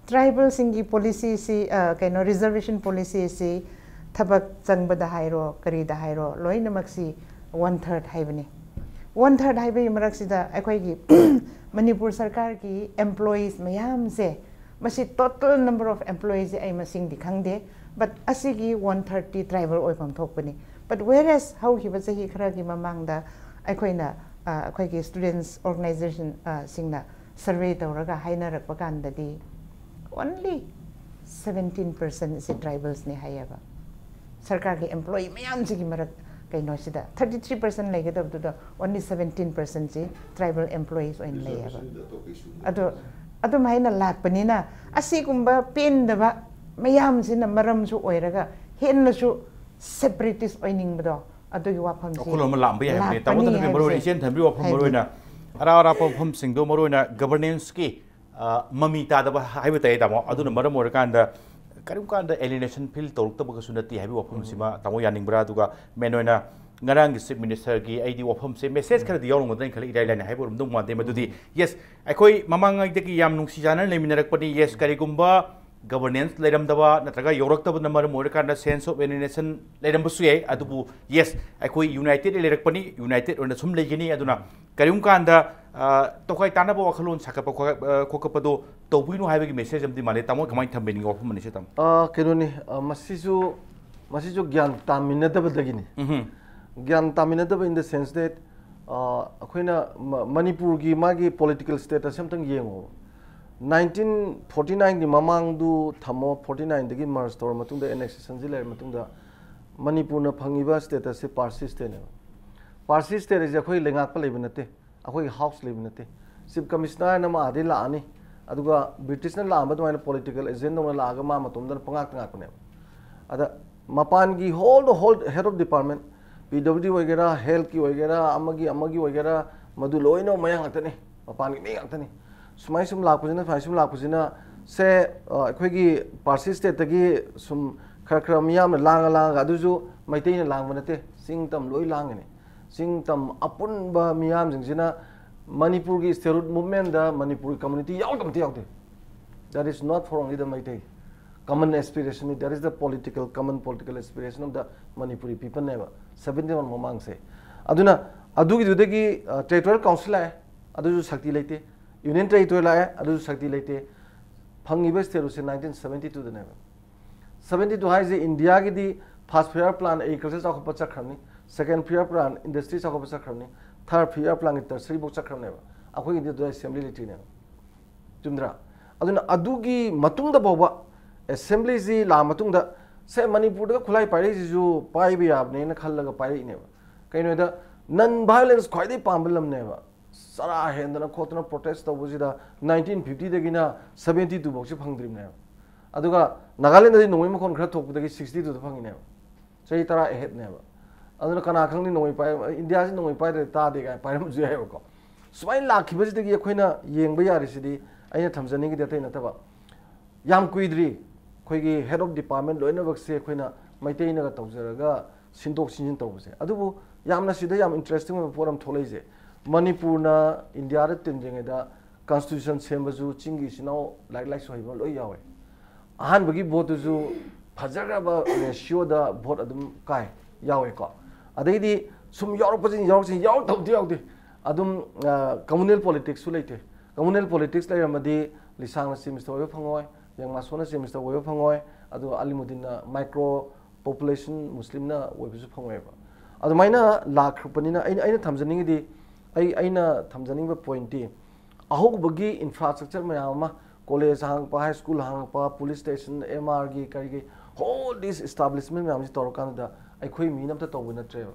ꯇ꯭ꯔꯥꯏꯕꯦꯜꯁꯤꯡꯒꯤ ꯄꯣꯂꯤꯁꯤꯁꯤ ꯑ, ꯀꯩꯅꯣ ꯔꯤꯖꯔꯕꯦꯁꯟ ꯄꯣꯂꯤꯁꯤꯁꯤ ꯊꯕꯛ ꯆꯪꯕꯗ ꯍꯥꯏꯔꯣ, ꯀꯔꯤꯗ ꯍꯥꯏꯔꯣ, ꯂꯣꯏꯅꯃꯛꯁꯤ ꯋꯥꯟ ꯊꯔꯠ ꯍꯥꯏꯕꯅꯤ꯫ ꯋꯥꯟ ꯊꯔꯠ ꯍꯥꯏꯕꯒꯤ ꯃꯔꯛꯁꯤꯗ ꯑꯩꯈꯣꯏꯒꯤ ꯃꯅꯤꯄꯨꯔ ꯁꯔꯀꯥꯔꯒꯤ ꯑꯦꯝꯄ꯭ꯂꯣꯌꯤꯁ ꯃꯌꯥꯝꯁꯦ, ꯃꯁꯤ ꯇꯣꯇꯦꯜ ꯅꯝꯕꯔ ꯑꯣꯐ ꯑꯦꯝꯄ꯭ꯂꯣꯌꯤꯁꯁꯦ ꯑꯩ ꯃꯁꯤꯡꯗꯤ ꯈꯪꯗꯦ, ꯕꯠ ꯑꯁꯤꯒꯤ ꯋꯥꯟ ꯊꯔꯠꯇꯤ ꯇ꯭ꯔꯥꯏꯕꯦꯜ ꯑꯣꯏꯐꯝ ꯊꯣꯛꯄꯅꯤ꯫ ꯕꯠ ꯋꯦꯔꯦꯁ ꯍꯧꯈꯤꯕ ꯆꯍꯤ ꯈꯔꯒꯤ ꯃꯃꯥꯡꯗ ꯑꯩꯈꯣꯏꯅ ꯑ, ꯑꯩꯈꯣꯏꯒꯤ ꯁ꯭ꯇꯨꯗꯦꯟꯠꯁ ꯑꯣꯔꯒꯅꯥꯏꯖꯦꯁꯟ ꯑ, ꯁꯤꯡꯅ ꯁꯔꯚꯦ ꯇꯧꯔꯒ ꯍꯥꯏꯅꯔꯛꯄ ꯀꯥꯟꯗꯗꯤ ꯑꯣꯟꯂꯤ ꯁꯕꯦꯟꯇꯤꯟ ꯄꯔꯁꯦꯟ ꯑꯁꯤ ꯇ꯭ꯔꯥꯏꯕꯦꯜꯁꯅꯤ ꯍꯥꯏꯌꯦꯕ꯫ ꯁꯔꯀꯥꯔꯒꯤ ꯑꯦꯝꯄ꯭ꯂꯣꯌꯤ ꯃꯌꯥꯝꯁꯤꯒꯤ ꯃꯔꯛ ꯀꯩꯅꯣꯁꯤꯗ ꯊꯥꯔꯇꯤ ꯊ꯭ꯔꯤ ꯄꯔꯁꯦꯟ ꯂꯩꯒꯗꯕꯗꯨꯗ ꯑꯣꯟꯂꯤ ꯁꯕꯦꯟꯇꯤꯟ ꯄꯔꯁꯦꯟꯁꯤ ꯇ꯭ꯔꯥꯏꯕꯦꯜ ꯑꯦꯝꯄ꯭ꯂꯣꯌꯤꯁ ꯑꯣꯏꯅ ꯂꯩꯌꯦꯕ꯫ ꯑꯗꯣ ꯑꯗꯨꯃꯥꯏꯅ ꯂꯥꯛꯄꯅꯤꯅ ꯑꯁꯤꯒꯨꯝꯕ ꯄꯦꯟꯗꯕ ꯃꯌꯥꯝꯁꯤꯅ ꯃꯔꯝꯁꯨ ꯑꯣꯏꯔꯒ ꯍꯦꯟꯅꯁꯨ ꯁꯦꯄꯔꯦꯇꯤꯁ ꯑꯣꯏꯅꯤꯡꯕꯗꯣ, ꯑꯗꯨꯒꯤ ꯋꯥꯐꯝꯁꯤ ꯋꯥꯈꯜꯂꯣꯟ ꯑꯃ ꯂꯥꯛꯑꯝꯕ ꯌꯥꯏ ꯍꯥꯏꯕꯅꯤ꯫ ꯂꯥꯛꯄꯅꯤ ꯇꯥꯃꯣ ꯊꯣꯏꯕꯤ, ꯃꯔꯨ ꯑꯣꯏꯅ ꯍꯥꯏꯕꯁꯦ ꯏꯆꯦ ꯊꯣꯏꯕꯤ ꯋꯥꯐꯝ ꯃꯔꯨ ꯍꯥꯏꯕꯅꯤ꯫ ꯑꯣꯏꯅ ꯑꯔꯥꯞ ꯑꯔꯥꯞꯄ ꯃꯐꯝꯁꯤꯡꯗꯣ ꯃꯔꯨ ꯑꯣꯏꯅ ꯒꯕꯔꯅꯦꯟꯁꯀꯤ, ꯑ, ꯃꯃꯤ ꯇꯥꯗꯕ ꯍꯥꯏꯕ ꯇꯥꯏ ꯇꯥꯃꯣ꯫ ꯑꯗꯨꯅ ꯃꯔꯝ ꯑꯣꯏꯔꯀꯥꯟꯗ ꯀꯔꯤꯒꯨꯝꯕ ꯀꯥꯟꯗ ꯑꯦꯂꯤꯅꯦꯁꯟ ꯐꯤꯜ ꯇꯧꯔꯛꯇꯕꯒꯁꯨ ꯅꯠꯇꯦ ꯍꯥꯏꯕꯒꯤ ꯋꯥꯐꯝꯁꯤꯃ ꯇꯥꯃꯣ ꯌꯥꯅꯤꯡꯕ꯭ꯔꯥ? ꯑꯗꯨꯒ ꯃꯦꯟ ꯑꯣꯏꯅ ꯉꯔꯥꯡꯒꯤ ꯆꯤꯐ ꯃꯤꯅꯤꯁꯇꯔꯒꯤ ꯑꯩꯗꯤ ꯋꯥꯐꯝꯁꯦ ꯃꯦꯁꯦꯖ ꯈꯔꯗꯤ ꯌꯥꯎꯔꯝꯒꯗ꯭ꯔꯥ ꯍꯥꯏꯅ ꯈꯜꯂꯤ, ꯏꯔꯥꯏ ꯂꯥꯏꯅ ꯍꯥꯏꯕ ꯑꯣꯏꯔꯝꯗꯧ ꯃꯥꯟꯗꯦ꯫ ꯃꯗꯨꯗꯤ ꯌꯦꯁ, ꯑꯩꯈꯣꯏ ꯃꯃꯥꯡꯉꯩꯗꯒꯤ ꯌꯥꯝ ꯅꯨꯡꯁꯤ ꯆꯥꯟꯅꯅ ꯂꯩꯃꯤꯟꯅꯔꯛꯄꯅꯤ꯫ ꯌꯦꯁ, ꯀꯔꯤꯒꯨꯝꯕ ꯒꯕꯔꯅꯦꯟꯁ ꯂꯩꯔꯝꯗꯕ ꯅꯠꯇ꯭ꯔꯒ ꯌꯧꯔꯛꯇꯕꯅ ꯃꯔꯝ ꯑꯣꯏꯔꯀꯥꯟꯗ ꯁꯦꯟꯁ ꯑꯣꯐ ꯑꯦꯂꯤꯅꯦꯁꯟ ꯂꯩꯔꯝꯕꯁꯨ ꯌꯥꯏ꯫ ꯑꯗꯨꯕꯨ ꯌꯦꯁ, ꯑꯩꯈꯣꯏ ꯌꯨꯅꯥꯏꯇꯦꯗ ꯂꯩꯔꯛꯄꯅꯤ, ꯌꯨꯅꯥꯏꯇꯦꯗ ꯑꯣꯏꯅ ꯁꯨꯝ ꯂꯩꯒꯅꯤ꯫ ꯑꯗꯨꯅ ꯀꯔꯤꯒꯨꯝꯕ ꯀꯥꯟꯗ, ꯑ, ꯇꯣꯈꯥꯏ ꯇꯥꯅꯕ ꯋꯥꯈꯜꯂꯣꯟ ꯁꯥꯒꯠꯄ ꯈꯣꯀꯠ-, ꯑ, ꯈꯣꯀꯠꯄꯗꯣ ꯇꯧꯕꯤꯅꯨ ꯍꯥꯏꯕꯒꯤ ꯃꯦꯁꯦꯖ ꯑꯃꯗꯤ ꯃꯥꯜꯂꯦ꯫ ꯇꯥꯃꯣ ꯀꯃꯥꯏꯅ ꯊꯝꯕꯤꯅꯤꯡꯉꯤ ꯋꯥꯐꯝ ꯑꯅꯤꯁꯦ, ꯇꯥꯃꯣ? ꯑ, ꯀꯩꯅꯣꯅꯤ, ꯑ, ꯃꯁꯤꯁꯨ, ꯃꯁꯤꯁꯨ ꯒ꯭ꯌꯥꯟ ꯇꯥꯃꯤꯟꯅꯗꯕꯗꯒꯤꯅꯤ꯫ ꯎꯝꯍꯨꯝ꯫ ꯒ꯭ꯌꯥꯟ ꯇꯥꯃꯤꯟꯅꯗꯕ in the sense that, ꯑ, ꯑꯩꯈꯣꯏꯅ ꯃ-, ꯃꯅꯤꯄꯨꯔꯒꯤ ꯃꯥꯒꯤ ꯄꯣꯂꯤꯇꯤꯀꯦꯜ ꯁ꯭ꯇꯦꯇꯁ ꯑꯝꯇꯪ ꯌꯦꯡꯉꯣꯕ꯫ ꯅꯥꯏꯟꯇꯤꯟ ꯐꯣꯔꯇꯤ ꯅꯥꯏꯟꯒꯤ ꯃꯃꯥꯡꯗꯨ ꯊꯝꯃꯣ, ꯐꯣꯔꯇꯤ ꯅꯥꯏꯟꯗꯒꯤ ꯃꯔꯖ ꯇꯧꯔ ꯃꯇꯨꯡꯗ, ꯑꯦꯅꯦꯛꯁꯦꯁꯟꯁꯤ ꯂꯩꯔ ꯃꯇꯨꯡꯗ, ꯃꯅꯤꯄꯨꯔꯅ ꯐꯪꯉꯤꯕ ꯁ꯭ꯇꯦꯇꯁꯁꯦ ꯄꯥꯔꯁꯤ ꯁ꯭ꯇꯦꯠꯅꯦꯕ꯫ ꯄꯥꯔꯁꯤ ꯁ꯭ꯇꯦꯠ ꯍꯥꯏꯁꯦ ꯑꯩꯈꯣꯏ ꯂꯩꯉꯥꯛꯄ ꯂꯩꯕ ꯅꯠꯇꯦ, ꯑꯩꯈꯣꯏꯒꯤ ꯍꯥꯎꯁ ꯂꯩꯕ ꯅꯠꯇꯦ꯫ ꯆꯤꯐ ꯀꯃꯤꯁꯅꯔ ꯍꯥꯏꯅ ꯑꯃ ꯑꯥꯗꯩ ꯂꯥꯛꯑꯅꯤ, ꯑꯗꯨꯒ ꯕ꯭ꯔꯤꯇꯤꯁꯅ ꯂꯥꯛꯑꯝꯕ ꯑꯗꯨꯃꯥꯏꯅ ꯄꯣꯂꯤꯇꯤꯀꯦꯜ ꯑꯦꯖꯦꯟꯗꯧꯅ ꯂꯥꯛꯑꯒ ꯃꯥ ꯃꯇꯣꯝꯗꯅ ꯄꯉꯥꯛꯇ ꯉꯥꯛꯄꯅꯦꯕ꯫ ꯑꯗ ꯃꯄꯥꯟꯒꯤ whole the whole head of department, P W D ꯑꯣꯏꯒꯦꯔꯥ, ꯍꯦꯜꯊꯀꯤ ꯑꯣꯏꯒꯦꯔꯥ, ꯑꯃꯒꯤ ꯑꯃꯒꯤ ꯑꯣꯏꯒꯦꯔꯥ, ꯃꯗꯨ ꯂꯣꯏꯅꯃꯛ ꯃꯌꯥꯡ ꯉꯥꯛꯇꯅꯤ, ꯃꯄꯥꯟꯒꯤ ꯃꯤ ꯉꯥꯛꯇꯅꯤ꯫ ꯁꯨꯃꯥꯏꯅ ꯁꯨꯝ ꯂꯥꯛꯄꯁꯤꯅ, ꯁꯨꯃꯥꯏꯅ ꯁꯨꯝ ꯂꯥꯛꯄꯁꯤꯅ, ꯁꯦ, ꯑ, ꯑꯩꯈꯣꯏꯒꯤ ꯄꯥꯔꯁꯤ ꯁ꯭ꯇꯦꯠꯇꯒꯤ ꯁꯨꯝ ꯈꯔ ꯈꯔ ꯃꯤꯌꯥꯝꯅ ꯂꯥꯡꯉ ꯂꯥꯡꯉꯒ, ꯑꯗꯨꯁꯨ ꯃꯩꯇꯩꯅ ꯂꯥꯡꯕ ꯅꯠꯇꯦ, ꯆꯤꯡ ꯇꯝ ꯂꯣꯏ ꯂꯥꯡꯉꯤꯅꯤ꯫ ꯆꯤꯡ ꯇꯝ ꯑꯄꯨꯟꯕ ꯃꯤꯌꯥꯝꯁꯤꯡꯁꯤꯅ ꯃꯅꯤꯄꯨꯔꯒꯤ ꯁ꯭ꯇꯦꯠꯍꯨꯗ ꯃꯨꯚꯃꯦꯟꯗ ꯃꯅꯤꯄꯨꯔꯒꯤ ꯀꯝꯃꯨꯅꯤꯇꯤ ꯌꯥꯎꯗꯕ ꯑꯝꯇ ꯌꯥꯎꯗꯦ꯫ That is not for only the Meitei. Common aspiration, that is the political, common political aspiration of the Manipuri people ꯅꯦꯕ, ꯁꯕꯦꯟꯇꯤ ꯋꯥꯟ ꯃꯃꯥꯡꯁꯦ꯫ ꯑꯗꯨꯅ ꯑꯗꯨꯒꯤꯗꯨꯗꯒꯤ, ꯑ, ꯇꯦꯔꯤꯇꯣꯔꯤꯌꯦꯜ ꯀꯥꯎꯟꯁꯤꯜ ꯂꯥꯛꯑꯦ, ꯑꯗꯨꯁꯨ ꯁꯛꯇꯤ ꯂꯩꯇꯦ꯫ ꯌꯨꯅꯤꯌꯟ ꯇꯦꯔꯤꯇꯣꯔꯤ ꯂꯥꯛꯑꯦ, ꯑꯗꯨꯁꯨ ꯁꯛꯇꯤ ꯂꯩꯇꯦ꯫ ꯐꯪꯉꯤꯕ ꯁ꯭ꯇꯦꯠꯍꯨꯗꯁꯦ ꯅꯥꯏꯟꯇꯤꯟ ꯁꯕꯦꯟꯇꯤ ꯇꯨꯗꯅꯦꯕ꯫ ꯁꯕꯦꯟꯇꯤ ꯇꯨ ꯍꯥꯏꯁꯦ ꯏꯟꯗꯤꯌꯥꯒꯤꯗꯤ ꯐꯥꯔꯁ ꯐꯤꯌꯔ ꯄ꯭ꯂꯥꯟ ꯑꯦꯒ꯭ꯔꯤꯀꯜꯆꯔ ꯆꯥꯎꯈꯠꯄ ꯆꯠꯈ꯭ꯔꯕꯅꯤ, ꯁꯦꯀꯦꯟ ꯐꯤꯌꯔ ꯄ꯭ꯂꯥꯟ ꯏꯟꯗꯁꯇ꯭ꯔꯤ ꯆꯥꯎꯈꯠꯄ ꯆꯠꯈ꯭ꯔꯕꯅꯤ, ꯊꯥꯔꯠ ꯐꯤꯌꯔ ꯄ꯭ꯂꯥꯟꯒꯤ ꯇꯔꯁꯔꯤꯐꯧ ꯆꯠꯈ꯭ꯔꯕꯅꯦꯕ꯫ ꯑꯩꯈꯣꯏꯒꯤꯗꯤ ꯑꯗꯨꯗ ꯑꯦꯁꯦꯝꯕ꯭ꯂꯤ ꯂꯩꯇ꯭ꯔꯤꯅꯦꯕ꯫ ꯆꯨꯝꯗ꯭ꯔꯥ? ꯑꯗꯨꯅ ꯑꯗꯨꯒꯤ ꯃꯇꯨꯡꯗ ꯐꯥꯎꯕ, ꯑꯦꯁꯦꯝꯕ꯭ꯂꯤꯁꯤ ꯂꯥꯛꯑ ꯃꯇꯨꯡꯗ, ꯁꯦ, ꯃꯅꯤꯄꯨꯔꯗꯒ ꯈꯨꯠꯂꯥꯏ ꯄꯥꯏꯔꯛꯏꯁꯤꯁꯨ ꯄꯥꯏꯕ ꯌꯥꯕꯅꯦꯅ ꯈꯜꯂꯒ ꯄꯥꯏꯔꯛꯏꯅꯦꯕ꯫ ꯀꯩꯅꯣꯗ, ꯅꯟ ꯚꯥꯏꯂꯦꯟꯁ ꯈ꯭ꯋꯥꯏꯗꯒꯤ ꯄꯥꯝꯕ ꯂꯝꯅꯦꯕ꯫ ꯆꯔꯥ ꯍꯦꯟꯗꯅ ꯈꯣꯠꯇꯅ ꯄ꯭ꯔꯣꯇꯦꯁ ꯇꯧꯕꯁꯤꯗ ꯅꯥꯏꯟꯇꯤꯟ ꯐꯤꯐꯇꯤꯗꯒꯤꯅ ꯁꯕꯦꯟꯇꯤ ꯇꯨ ꯐꯥꯎꯁꯤ ꯐꯪꯗ꯭ꯔꯤꯕꯅꯦꯕ꯫ ꯑꯗꯨꯒ ꯅꯥꯒꯥꯂꯦꯟꯗꯗꯤ ꯅꯣꯡꯃꯩ ꯃꯈꯣꯟ ꯈꯔ ꯊꯣꯛꯄꯗꯒꯤ ꯁꯤꯛꯁꯇꯤ ꯇꯨꯗ ꯐꯪꯉꯤꯅꯦꯕ꯫ ꯆꯍꯤ ꯇꯔꯥ ꯑꯦꯍꯦꯠꯅꯦꯕ꯫ ꯑꯗꯨꯅ ꯀꯅꯥ ꯈꯪꯅꯤ ꯅꯣꯡꯃꯩ ꯄꯥꯏ-, ꯏꯟꯗꯤꯌꯥꯁꯤ ꯅꯣꯡꯃꯩ ꯄꯥꯏꯗ꯭ꯔꯗꯤ ꯇꯥꯗꯦ ꯀꯥꯏꯅ ꯄꯥꯏꯔꯝꯕꯁꯨ ꯌꯥꯏꯑꯕꯀꯣ꯫ ꯁꯨꯃꯥꯏꯅ ꯂꯥꯛꯈꯤꯕꯁꯤꯗꯒꯤ ꯑꯩꯈꯣꯏꯅ ꯌꯦꯡꯕ ꯌꯥꯔꯤꯁꯤꯗꯤ, ꯑꯩꯅ ꯊꯝꯖꯅꯤꯡꯉꯤꯗꯤ ꯑꯇꯩ ꯅꯠꯇꯕ, ꯌꯥꯝ ꯀꯨꯏꯗ꯭ꯔꯤ, ꯑꯩꯈꯣꯏꯒꯤ ꯍꯦꯗ ꯑꯣꯐ ꯗꯤꯄꯥꯔꯠꯃꯦꯟ ꯂꯣꯏꯅꯃꯛꯁꯦ ꯑꯩꯈꯣꯏꯅ ꯃꯩꯇꯩꯅꯒ ꯇꯧꯖꯔꯒ ꯁꯤꯟꯗꯣꯛ ꯁꯤꯟꯖꯤꯟ ꯇꯧꯕꯁꯦ꯫ ꯑꯗꯨꯕꯨ ꯌꯥꯝꯅ ꯁꯤꯗ ꯌꯥꯝ ꯏꯟꯇꯔꯦꯁꯇꯤꯡ ꯑꯣꯏꯕ ꯄꯣꯠ ꯑꯃ ꯊꯣꯛꯂꯛꯏꯁꯦ, ꯃꯅꯤꯄꯨꯔꯅ ꯏꯟꯗꯤꯌꯥꯗ ꯇꯤꯟꯗ꯭ꯔꯤꯉꯩꯗ ꯀꯟꯁꯇꯤꯇ꯭ꯌꯨꯁꯟ ꯁꯦꯝꯕꯁꯨ ꯆꯤꯡꯒꯤ ꯏꯆꯤꯟ ꯏꯅꯥꯎ ꯂꯥꯏꯔꯤꯛ ꯂꯥꯏꯁꯨ ꯍꯩꯕ ꯂꯣꯏ ꯌꯥꯎꯋꯦ꯫ ꯑꯍꯥꯟꯕꯒꯤ ꯚꯣꯠꯇꯨꯁꯨ ꯐꯖꯈ꯭ꯔꯕ ꯔꯦꯁꯤꯌꯣꯗ ꯚꯣꯠ ꯑꯗꯨꯝ ꯀꯥꯏ, ꯌꯥꯎꯋꯦꯀꯣ꯫ ꯑꯗꯩꯗꯤ ꯁꯨꯝ ꯌꯥꯎꯔꯛꯄꯁꯤꯡ, ꯌꯥꯎꯔꯛꯄꯁꯤꯡ ꯌꯥꯎꯔꯛꯇꯕꯗꯤ ꯌꯥꯎꯗꯦ꯫ ꯑꯗꯨꯝ, ꯑ, ꯀꯝꯃꯨꯅꯦꯜ ꯄꯣꯂꯤꯇꯤꯛꯁꯁꯨ ꯂꯩꯇꯦ꯫ ꯀꯝꯃꯨꯅꯦꯜ ꯄꯣꯂꯤꯇꯤꯛꯁ ꯂꯩꯔꯝꯃꯗꯤ ꯂꯤꯁꯥꯡꯅ ꯆꯤꯐ ꯃꯤꯅꯤꯁꯇꯔ ꯑꯣꯏꯕ ꯐꯪꯉꯣꯏ, ꯌꯦꯡꯃꯥꯁꯣꯅ ꯆꯤꯐ ꯃꯤꯅꯤꯁꯇꯔ ꯑꯣꯏꯕ ꯐꯪꯉꯣꯏ, ꯑꯗꯨꯒ ꯑꯂꯤꯃꯨꯗꯤꯟꯅ ꯃꯥꯏꯀ꯭ꯔꯣ ꯄꯣꯄꯨꯂꯦꯁꯟ ꯃꯨꯁꯂꯤꯝꯅ ꯑꯣꯏꯕꯁꯨ ꯐꯪꯉꯣꯏꯕ꯫ ꯑꯗꯨꯃꯥꯏꯅ ꯂꯥꯛꯈ꯭ꯔꯕꯅꯤꯅ ꯑꯩꯅ, ꯑꯩꯅ ꯊꯝꯖꯅꯤꯡꯉꯤꯗꯤ, ꯑꯩ, ꯑꯩꯅ ꯊꯝꯖꯅꯤꯡꯕ ꯄꯣꯏꯟꯠꯇꯤ, ꯑꯍꯧꯕꯒꯤ ꯏꯟꯐ꯭ꯔꯥꯁ꯭ꯇ꯭ꯔꯛꯆꯔ ꯃꯌꯥꯝ ꯑꯃ, ꯀꯣꯂꯦꯖ ꯍꯥꯡꯉꯛꯄ, ꯍꯥꯏ ꯁ꯭ꯀꯨꯜ ꯍꯥꯡꯉꯛꯄ, ꯄꯨꯂꯤꯁ ꯁ꯭ꯇꯦꯁꯟ, ꯑꯦꯝ ꯑꯥꯔꯒꯤ ꯀꯔꯤꯒꯤ, ꯍꯣꯜ ꯗꯤꯁ ꯏꯁꯇꯥꯕ꯭ꯂꯤꯁꯃꯦꯟ ꯃꯌꯥꯝꯁꯤ ꯇꯧꯔꯀꯥꯟꯗ ꯑꯩꯈꯣꯏ ꯃꯤꯅ ꯑꯝꯇ ꯇꯧꯕ ꯅꯠꯇ꯭ꯔꯦꯕ꯫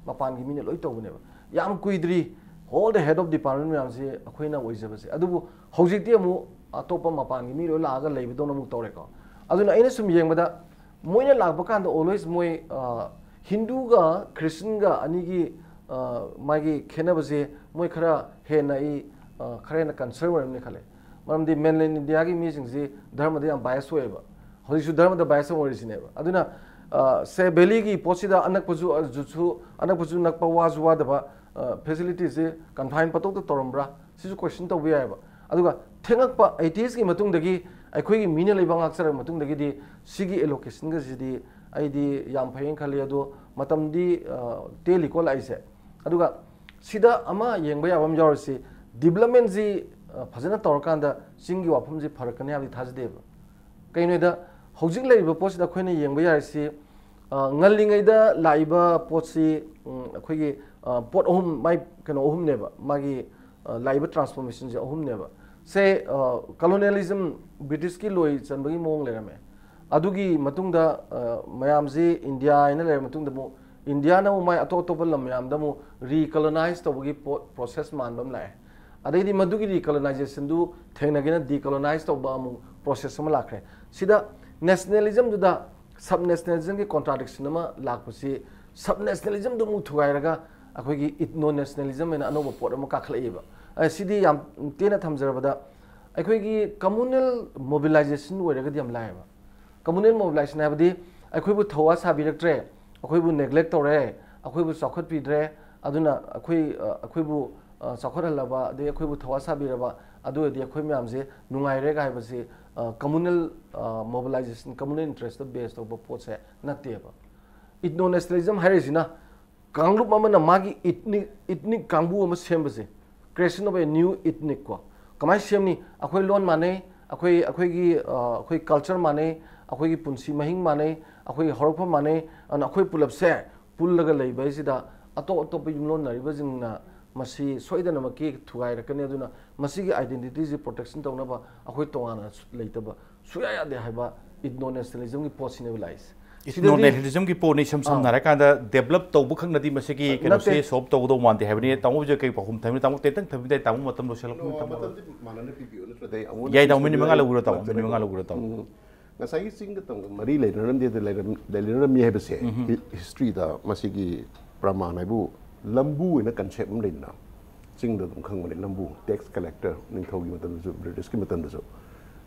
ꯃꯄꯥꯟꯒꯤ ꯃꯤꯅ ꯂꯣꯏ ꯇꯧꯕꯅꯦꯕ꯫ ꯌꯥꯝ ꯀꯨꯏꯗ꯭ꯔꯤ all the head of department ꯃꯌꯥꯝꯁꯦ ꯑꯩꯈꯣꯏꯅ ꯑꯣꯏꯖꯕꯁꯦ꯫ ꯑꯗꯨꯕꯨ ꯍꯧꯖꯤꯛꯇꯤ ꯑꯃꯨꯛ ꯑꯇꯣꯞꯄ ꯃꯄꯥꯟꯒꯤ ꯃꯤ ꯂꯣꯏ ꯂꯥꯛꯑꯒ ꯂꯩꯕꯗꯧꯅ ꯑꯃꯨꯛ ꯇꯧꯔꯦꯀꯣ꯫ ꯑꯗꯨꯅ ꯑꯩꯅ ꯁꯨꯝ ꯌꯦꯡꯕꯗ ꯃꯣꯏꯅ ꯂꯥꯛꯄ ꯀꯥꯟꯗ always ꯃꯣꯏ ꯍꯤꯟꯗꯨꯒ ꯈ꯭ꯔꯤꯁꯇꯟꯒ ꯑꯅꯤꯒꯤ ꯃꯥꯒꯤ ꯈꯦꯠꯅꯕꯁꯦ ꯃꯣꯏ ꯈꯔ ꯍꯦꯟꯅ ꯑꯩ ꯈꯔ ꯍꯦꯟꯅ concern ꯑꯣꯏꯔꯝꯅꯤ ꯈꯜꯂꯦ꯫ ꯃꯔꯝꯗꯤ mainland India ꯒꯤ ꯃꯤꯁꯤꯡꯁꯤ ꯙꯔꯃꯗ ꯌꯥꯝ bias ꯑꯣꯏꯌꯦꯕ꯫ ꯍꯧꯖꯤꯛꯁꯨ ꯙꯔꯃꯗ bias ꯑꯃ ꯑꯣꯏꯔꯤꯁꯤꯅꯦꯕ꯫ ꯑꯗꯨꯅ ꯁꯦ ꯚꯦꯂꯤꯒꯤ ꯄꯣꯠꯁꯤꯗ ꯑꯅꯛꯄꯁꯨ ꯑꯅꯛꯄꯁꯨ ꯅꯛꯄ, ꯋꯥꯁꯨ ꯋꯥꯗꯕ facility ꯁꯦ confine ꯄꯇꯧꯗ ꯇꯧꯔꯝꯕ꯭ꯔꯥ? ꯁꯤꯁꯨ question ꯇꯧꯕ ꯌꯥꯏꯑꯕ꯫ ꯑꯗꯨꯒ ꯊꯦꯡꯉꯛꯄ eighties ꯀꯤ ꯃꯇꯨꯡꯗꯒꯤ ꯑꯩꯈꯣꯏꯒꯤ ꯃꯤꯅ ꯂꯩꯕꯥꯛ ꯉꯥꯛꯆꯔꯕ ꯃꯇꯨꯡꯗꯒꯤꯗꯤ ꯁꯤꯒꯤ allocation ꯒꯁꯤꯗꯤ ꯑꯩꯗꯤ ꯌꯥꯝ ꯐꯩꯅ ꯈꯜꯂꯤ꯫ ꯑꯗꯣ ꯃꯇꯝꯗꯤ ꯇꯦꯜꯂꯤꯀꯣ ꯂꯥꯛꯏꯁꯦ꯫ ꯑꯗꯨꯒ ꯁꯤꯗ ꯑꯃ ꯌꯦꯡꯕ ꯌꯥꯕ ꯑꯃ ꯌꯥꯎꯔꯤꯁꯤ, development ꯁꯤ ꯐꯖꯅ ꯇꯧꯔꯀꯥꯟꯗ ꯆꯤꯡꯒꯤ ꯋꯥꯐꯝꯁꯤ ꯐꯔꯛꯀꯅꯤ ꯍꯥꯏꯕꯗꯤ ꯊꯥꯖꯗꯦꯕ꯫ ꯀꯩꯅꯣꯗ ꯍꯧꯖꯤꯛ ꯂꯩꯔꯤꯕ ꯄꯣꯠꯁꯤꯗ ꯑꯩꯈꯣꯏꯅ ꯌꯦꯡꯕ ꯌꯥꯔꯤꯁꯤ, ꯉꯜꯂꯤꯉꯩꯗ ꯂꯥꯛꯏꯕ ꯄꯣꯠꯁꯤ ꯑꯩꯈꯣꯏꯒꯤ ꯄꯣꯠ ꯑꯍꯨꯝ, ꯃꯥꯏ ꯀꯩꯅꯣ ꯑꯍꯨꯝꯅꯦꯕ, ꯃꯥꯒꯤ ꯂꯥꯛꯏꯕ transformation ꯁꯦ ꯑꯍꯨꯝꯅꯦꯕ꯫ ꯁꯦ colonialism, British ꯀꯤ ꯂꯣꯏ ꯆꯟꯕꯒꯤ ꯃꯑꯣꯡ ꯂꯩꯔꯝꯃꯦ꯫ ꯑꯗꯨꯒꯤ ꯃꯇꯨꯡꯗ ꯃꯌꯥꯝꯁꯤ ꯏꯟꯗꯤꯌꯥ ꯍꯥꯏꯅ ꯂꯩꯔ ꯃꯇꯨꯡꯗ ꯑꯃꯨꯛ ꯏꯟꯗꯤꯌꯥꯅ ꯑꯃꯨꯛ ꯃꯥꯏ ꯑꯇꯣꯞ ꯑꯇꯣꯞꯄ ꯂꯝ ꯃꯌꯥꯝꯗ ꯑꯃꯨꯛ recolonize ꯇꯧꯕꯒꯤ ꯄꯣꯠ process ꯃꯥꯟꯕ ꯑꯃ ꯂꯥꯛꯑꯦ꯫ ꯑꯗꯩꯗꯤ ꯃꯗꯨꯒꯤ recolonization ꯗꯨ ꯊꯦꯡꯅꯒꯦꯅ decolonize ꯇꯧꯕ ꯑꯃꯨꯛ process ꯑꯃ ꯂꯥꯛꯈ꯭ꯔꯦ꯫ ꯁꯤꯗ nationalism ꯗꯨꯗ sub nationalism ꯒꯤ contradiction ꯑꯃ ꯂꯥꯛꯄꯁꯤ, sub nationalism ꯗꯨ ꯑꯃꯨꯛ ꯊꯨꯒꯥꯏꯔꯒ ꯑꯩꯈꯣꯏꯒꯤ ethno nationalism ꯍꯥꯏꯅ ꯑꯅꯧꯕ ꯄꯣꯠ ꯑꯃ ꯀꯥꯈꯠꯂꯛꯏꯕ꯫ ꯁꯤꯗꯤ ꯌꯥꯝ ꯇꯦꯟꯅ ꯊꯝꯖꯔꯕꯗ, ꯑꯩꯈꯣꯏꯒꯤ communal mobilization ꯑꯣꯏꯔꯒꯗꯤ ꯌꯥꯝ ꯂꯥꯏꯌꯦꯕ꯫ Communal mobilization ꯍꯥꯏꯕꯗꯤ ꯑꯩꯈꯣꯏꯕꯨ ꯊꯧꯋꯥ ꯁꯥꯕꯤꯔꯛꯇ꯭ꯔꯦ, ꯑꯩꯈꯣꯏꯕꯨ neglect ꯇꯧꯔꯦ, ꯑꯩꯈꯣꯏꯕꯨ ꯆꯥꯎꯈꯠꯄꯤꯗ꯭ꯔꯦ, ꯑꯗꯨꯅ ꯑꯩꯈꯣꯏ ꯑꯩꯈꯣꯏꯕꯨ ꯆꯥꯎꯈꯠꯍꯜꯂꯕ, ꯑꯗꯩ ꯑꯩꯈꯣꯏꯕꯨ ꯊꯧꯋꯥ ꯁꯥꯕꯤꯔꯕ, ꯑꯗꯨ ꯑꯣꯏꯔꯗꯤ ꯑꯩꯈꯣꯏ ꯃꯌꯥꯝꯁꯦ ꯅꯨꯡꯉꯥꯏꯔꯦꯒ ꯍꯥꯏꯕꯁꯤ communal mobilization, communal interest ꯇ base ꯇꯧꯕ ꯄꯣꯠꯁꯦ ꯅꯠꯇꯦꯕ꯫ Ethno nationalism ꯍꯥꯏꯔꯤꯁꯤꯅ ꯀꯥꯡꯂꯨꯞ ꯑꯃꯅ ꯃꯥꯒꯤ ethnic, ethnic ꯀꯥꯡꯕꯨ ꯑꯃ ꯁꯦꯝꯕꯁꯦ, creation of a new ethnic ꯀꯣ꯫ ꯀꯃꯥꯏꯅ ꯁꯦꯝꯅꯤ? ꯑꯩꯈꯣꯏ ꯂꯣꯟ ꯃꯥꯟꯅꯩ, ꯑꯩꯈꯣꯏ ꯑꯩꯈꯣꯏꯒꯤ ꯑꯩꯈꯣꯏ culture ꯃꯥꯟꯅꯩ, ꯑꯩꯈꯣꯏꯒꯤ ꯄꯨꯟꯁꯤ ꯃꯍꯤꯡ ꯃꯥꯟꯅꯩ, ꯑꯩꯈꯣꯏꯒꯤ ꯍꯧꯔꯛꯐꯝ ꯃꯥꯟꯅꯩ꯫ ꯑꯗꯨꯅ ꯑꯩꯈꯣꯏ ꯄꯨꯂꯞꯁꯦ ꯄꯨꯜꯂꯒ ꯂꯩꯕ ꯍꯥꯏꯁꯤꯗ ꯑꯇꯣꯞ ꯑꯇꯣꯞꯄ ꯌꯨꯝꯂꯣꯟꯅꯔꯤꯕꯁꯤꯡꯅ ꯃꯁꯤ ꯁꯣꯏꯗꯅꯃꯛꯀꯤ ꯊꯨꯒꯥꯏꯔꯛꯀꯅꯤ꯫ ꯑꯗꯨꯅ ꯃꯁꯤꯒꯤ identity ꯁꯤ protection ꯇꯧꯅꯕ ꯑꯩꯈꯣꯏ ꯇꯣꯉꯥꯟꯅ ꯂꯩꯇꯕ ꯁꯨꯌꯥ ꯌꯥꯗꯦ ꯍꯥꯏꯕ ethno nationalism ꯒꯤ ꯄꯣꯠꯁꯤꯅꯦꯕ ꯂꯥꯛꯏꯁꯦ꯫ ꯅꯣꯔꯃꯦꯂꯤꯖꯝꯒꯤ ꯄꯣꯠꯅꯤ꯫ ꯏꯁꯝ ꯁꯝꯅ ꯍꯥꯏꯔꯀꯥꯟꯗ ꯗꯦꯕꯂꯞ ꯇꯧꯕ ꯈꯛꯅꯗꯤ ꯃꯁꯤꯒꯤ ꯀꯩꯅꯣꯁꯦ ꯁꯣꯜꯕ ꯇꯧꯒꯗꯧ ꯃꯥꯟꯗꯦ ꯍꯥꯏꯕꯅꯤ꯫ ꯇꯥꯃꯣꯁꯦ ꯀꯩ ꯄꯥꯎꯈꯨꯝ ꯊꯝꯃꯤ? ꯇꯥꯃꯣ ꯇꯦꯟꯇꯪ ꯊꯝꯕꯤꯗꯥꯏ, ꯇꯥꯃꯣ ꯃꯇꯝ ꯂꯣꯏꯁꯤꯜꯂꯛꯄ꯫ ꯃꯇꯝꯗꯤ ꯃꯥꯟꯅꯅ ꯄꯤꯕꯤꯌꯨ, ꯅꯠꯇ꯭ꯔꯗꯤ ꯑꯃꯨꯛ ꯌꯥꯏ ꯇꯥꯃꯣ, ꯃꯤꯅꯤꯠ ꯃꯉꯥ ꯂꯧꯕꯤꯔꯣ ꯇꯥꯃꯣ, ꯃꯤꯅꯤꯠ ꯃꯉꯥ ꯂꯧꯕꯤꯔꯣ ꯇꯥꯃꯣ꯫ ꯉꯁꯥꯏꯒꯤ ꯆꯤꯡꯒ ꯇꯝꯒ ꯃꯔꯤ ꯂꯩꯅꯔꯝꯗꯦ, ꯂꯩꯔꯝ-, ꯂꯩꯅꯔꯝꯃꯤ ꯍꯥꯏꯕꯁꯦ ꯍꯤ-, ꯍꯤꯁꯇ꯭ꯔꯤꯗ ꯃꯁꯤꯒꯤ ꯄ꯭ꯔꯃꯥꯟ ꯍꯥꯏꯕꯨ ꯂꯝꯕꯨ ꯑꯣꯏꯅ ꯀꯟꯁꯦꯞ ꯑꯃ ꯂꯩꯗꯅ, ꯆꯤꯡꯗ ꯑꯗꯨꯝ ꯈꯪꯕꯅꯦ ꯂꯝꯕꯨ, ꯇꯦꯛꯁ ꯀꯂꯦꯛꯇꯔ, ꯅꯤꯡꯊꯧꯒꯤ ꯃꯇꯝꯗꯁꯨ, ꯕ꯭ꯔꯤꯇꯤꯁꯀꯤ ꯃꯇꯝꯗꯁꯨ꯫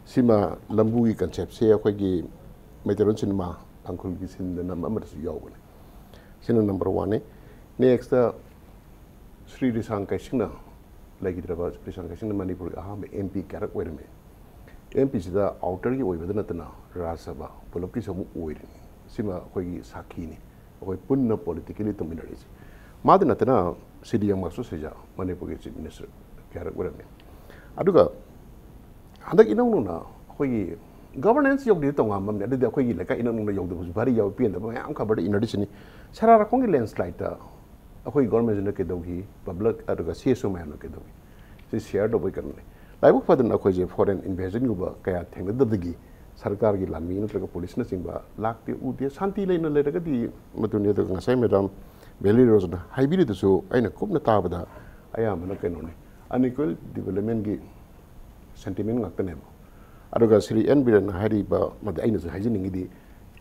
ꯁꯤꯃ ꯂꯝꯕꯨꯒꯤ ꯀꯟꯁꯦꯞꯁꯦ ꯑꯩꯈꯣꯏꯒꯤ ꯃꯩꯇꯩꯂꯣꯟ ꯁꯤꯅꯦꯃꯥ ꯇꯥꯡꯈꯨꯜꯒꯤ ꯁꯤꯟꯗ ꯅꯝꯕ ꯑꯃꯗꯁꯨ ꯌꯥꯎꯕꯅꯦ꯫ ꯁꯤꯅ ꯅꯝꯕꯔ ꯋꯥꯟꯅꯤ꯫ ꯅꯦꯛꯁꯇ ꯁ꯭ꯔꯤ ꯔꯤꯁꯥꯡ ꯀꯩꯁꯤꯡꯅ, ꯂꯩꯈꯤꯗ꯭ꯔꯕ ꯔꯤꯁꯥꯡ ꯀꯩꯁꯤꯡꯅ ꯃꯅꯤꯄꯨꯔꯒꯤ ꯑꯍꯥꯟꯕ ꯑꯦꯝ ꯄꯤ ꯀꯌꯥꯔꯛ ꯑꯣꯏꯔꯝꯃꯤ꯫ ꯑꯦꯝ ꯄꯤꯁꯤꯗ ꯑꯥꯎꯇꯔꯒꯤ ꯑꯣꯏꯕꯗ ꯅꯠꯇꯅ ꯔꯥꯖ꯭ꯌ ꯁꯚꯥ ꯄꯨꯂꯞꯀꯤꯁꯨ ꯑꯃꯨꯛ ꯑꯣꯏꯔꯤꯅꯤ꯫ ꯁꯤꯃ ꯑꯩꯈꯣꯏꯒꯤ ꯁꯥꯈꯤꯅꯤ, ꯑꯩꯈꯣꯏ ꯄꯨꯟꯅ ꯄꯣꯂꯤꯇꯤꯀꯦꯜꯂꯤ ꯇꯧꯃꯤꯟꯅꯔꯤꯁꯦ꯫ ꯃꯥꯗ ꯅꯠꯇꯅ ꯁꯤꯗꯤ ꯌꯥꯝ ꯃꯥꯁꯨ ꯁꯤꯖ ꯃꯅꯤꯄꯨꯔꯒꯤ ꯆꯤꯐ ꯃꯤꯅꯤꯁꯇꯔ ꯀꯌꯥꯔꯛ ꯑꯣꯏꯔꯝꯃꯤ꯫ ꯑꯗꯨꯒ ꯍꯟꯗꯛ ꯏꯅꯧ ꯅꯧꯅ ꯑꯩꯈꯣꯏꯒꯤ ꯒꯚꯔꯅꯦꯟꯁ ꯌꯧꯗꯦ ꯇꯣꯉꯥꯟꯕ ꯑꯃꯅꯤ꯫ ꯑꯗꯨꯗꯤ ꯑꯩꯈꯣꯏꯒꯤ ꯂꯩꯀꯥꯏ ꯏꯅꯧ ꯅꯧꯅ ꯌꯧꯗꯕꯁꯨ ꯚꯥꯔꯤ ꯌꯥꯎ ꯄꯦꯟꯗꯕ ꯃꯌꯥꯝ ꯈꯕꯔꯗ ꯏꯅꯔꯤꯁꯤꯅꯤ꯫ ꯁꯔꯥꯔꯈꯣꯡꯒꯤ ꯂꯦꯟꯁ꯭ꯂꯥꯏꯠꯇ ꯑꯩꯈꯣꯏ ꯒꯣꯔꯃꯦꯟꯁꯤꯅ ꯀꯩꯗꯧꯈꯤ, ꯄꯕ꯭ꯂꯤꯛ ꯑꯗꯨꯒ ꯁꯤ ꯑꯦꯁ ꯑꯣ ꯃꯌꯥꯝꯅ ꯀꯩꯗꯧꯈꯤ? ꯁꯤ ꯁꯤꯌꯔ ꯇꯧꯕꯒꯤ ꯀꯩꯅꯣꯅꯤ꯫ ꯂꯥꯏꯕꯛ ꯐꯗꯅ ꯑꯩꯈꯣꯏꯁꯦ ꯐꯣꯔꯦꯟ ꯏꯟꯚꯦꯖꯟꯒꯨꯝꯕ ꯀꯌꯥ ꯊꯦꯡꯅꯗꯕꯗꯒꯤ ꯁꯔꯀꯥꯔꯒꯤ ꯂꯥꯟꯃꯤ ꯅꯠꯇ꯭ꯔꯒ ꯄꯨꯂꯤꯁꯅꯆꯤꯡꯕ ꯂꯥꯛꯇꯦ, ꯎꯗꯦ꯫ ꯁꯥꯟꯇꯤ ꯂꯩꯅ ꯂꯩꯔꯒꯗꯤ ꯃꯗꯨꯅꯤ꯫ ꯑꯗꯨꯒ ꯉꯁꯥꯏ ꯃꯦꯗꯥꯝ ꯕꯦꯂꯤ ꯔꯣꯖꯅ ꯍꯥꯏꯕꯤꯔꯤꯗꯨꯁꯨ ꯑꯩꯅ ꯀꯨꯞꯅ ꯇꯥꯕꯗ ꯑꯌꯥꯝꯕꯅ ꯀꯩꯅꯣꯅꯤ, ꯑꯟꯏꯀ꯭ꯋꯦꯜ ꯗꯤꯕꯂꯞꯃꯦꯟꯒꯤ ꯁꯦꯟꯇꯤꯃꯦꯟ ꯉꯥꯛꯇꯅꯦꯕ꯫ ꯑꯗꯨꯒ ꯁ꯭ꯔꯤ ꯑꯦꯟ ꯕꯤꯔꯦꯟꯅ ꯍꯥꯏꯔꯤꯕ ꯃꯗꯨ ꯑꯩꯅꯁꯨ ꯍꯥꯏꯖꯅꯤꯡꯉꯤꯗꯤ,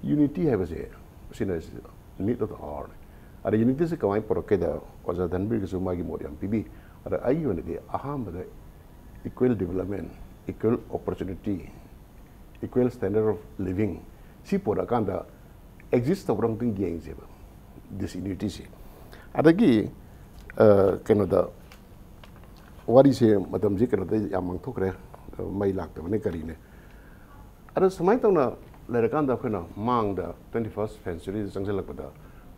ꯌꯨꯅꯤꯇꯤ ꯍꯥꯏꯕꯁꯦ ꯁꯤꯅ need of the hour ꯅꯤ꯫ ꯑꯗ ꯌꯨꯅꯤꯇꯤꯁꯦ ꯀꯃꯥꯏꯅ ꯄꯨꯔꯛꯀꯦꯗ ꯑꯣꯖꯥ ꯙꯟꯕꯤꯔꯒꯤꯁꯨ ꯃꯥꯒꯤ ꯃꯣꯠ ꯌꯥꯝ ꯄꯤꯕꯤ꯫ ꯑꯗ ꯑꯩꯒꯤ ꯑꯣꯏꯅꯗꯤ ꯑꯍꯥꯟꯕꯗ equal development, equal opportunity, equal standard of living ꯁꯤ ꯄꯨꯔꯛꯑꯀꯥꯟꯗ ꯑꯦꯛꯖꯤꯁ ꯇꯧꯕ꯭ꯔꯥ ꯑꯃꯨꯛꯇꯪ ꯌꯦꯡꯁꯦꯕ ꯗꯤꯁꯏꯅꯤꯇꯤꯁꯦ꯫ ꯑꯗꯒꯤ, ꯑ, ꯀꯩꯅꯣꯗ ꯋꯥꯔꯤꯁꯦ ꯃꯇꯝꯁꯤ ꯀꯩꯅꯣꯗ ꯌꯥꯝ ꯃꯥꯡꯊꯣꯛꯈ꯭ꯔꯦ, ꯃꯩ ꯂꯥꯛꯇꯕꯅꯦ ꯀꯔꯤꯅꯦ꯫ ꯑꯗꯣ ꯁꯨꯃꯥꯏꯅ ꯇꯧꯅ ꯂꯩꯔꯀꯥꯟꯗ ꯑꯩꯈꯣꯏꯅ ꯃꯥꯡꯗ twenty first century ꯗ ꯆꯪꯁꯤꯜꯂꯛꯄꯗ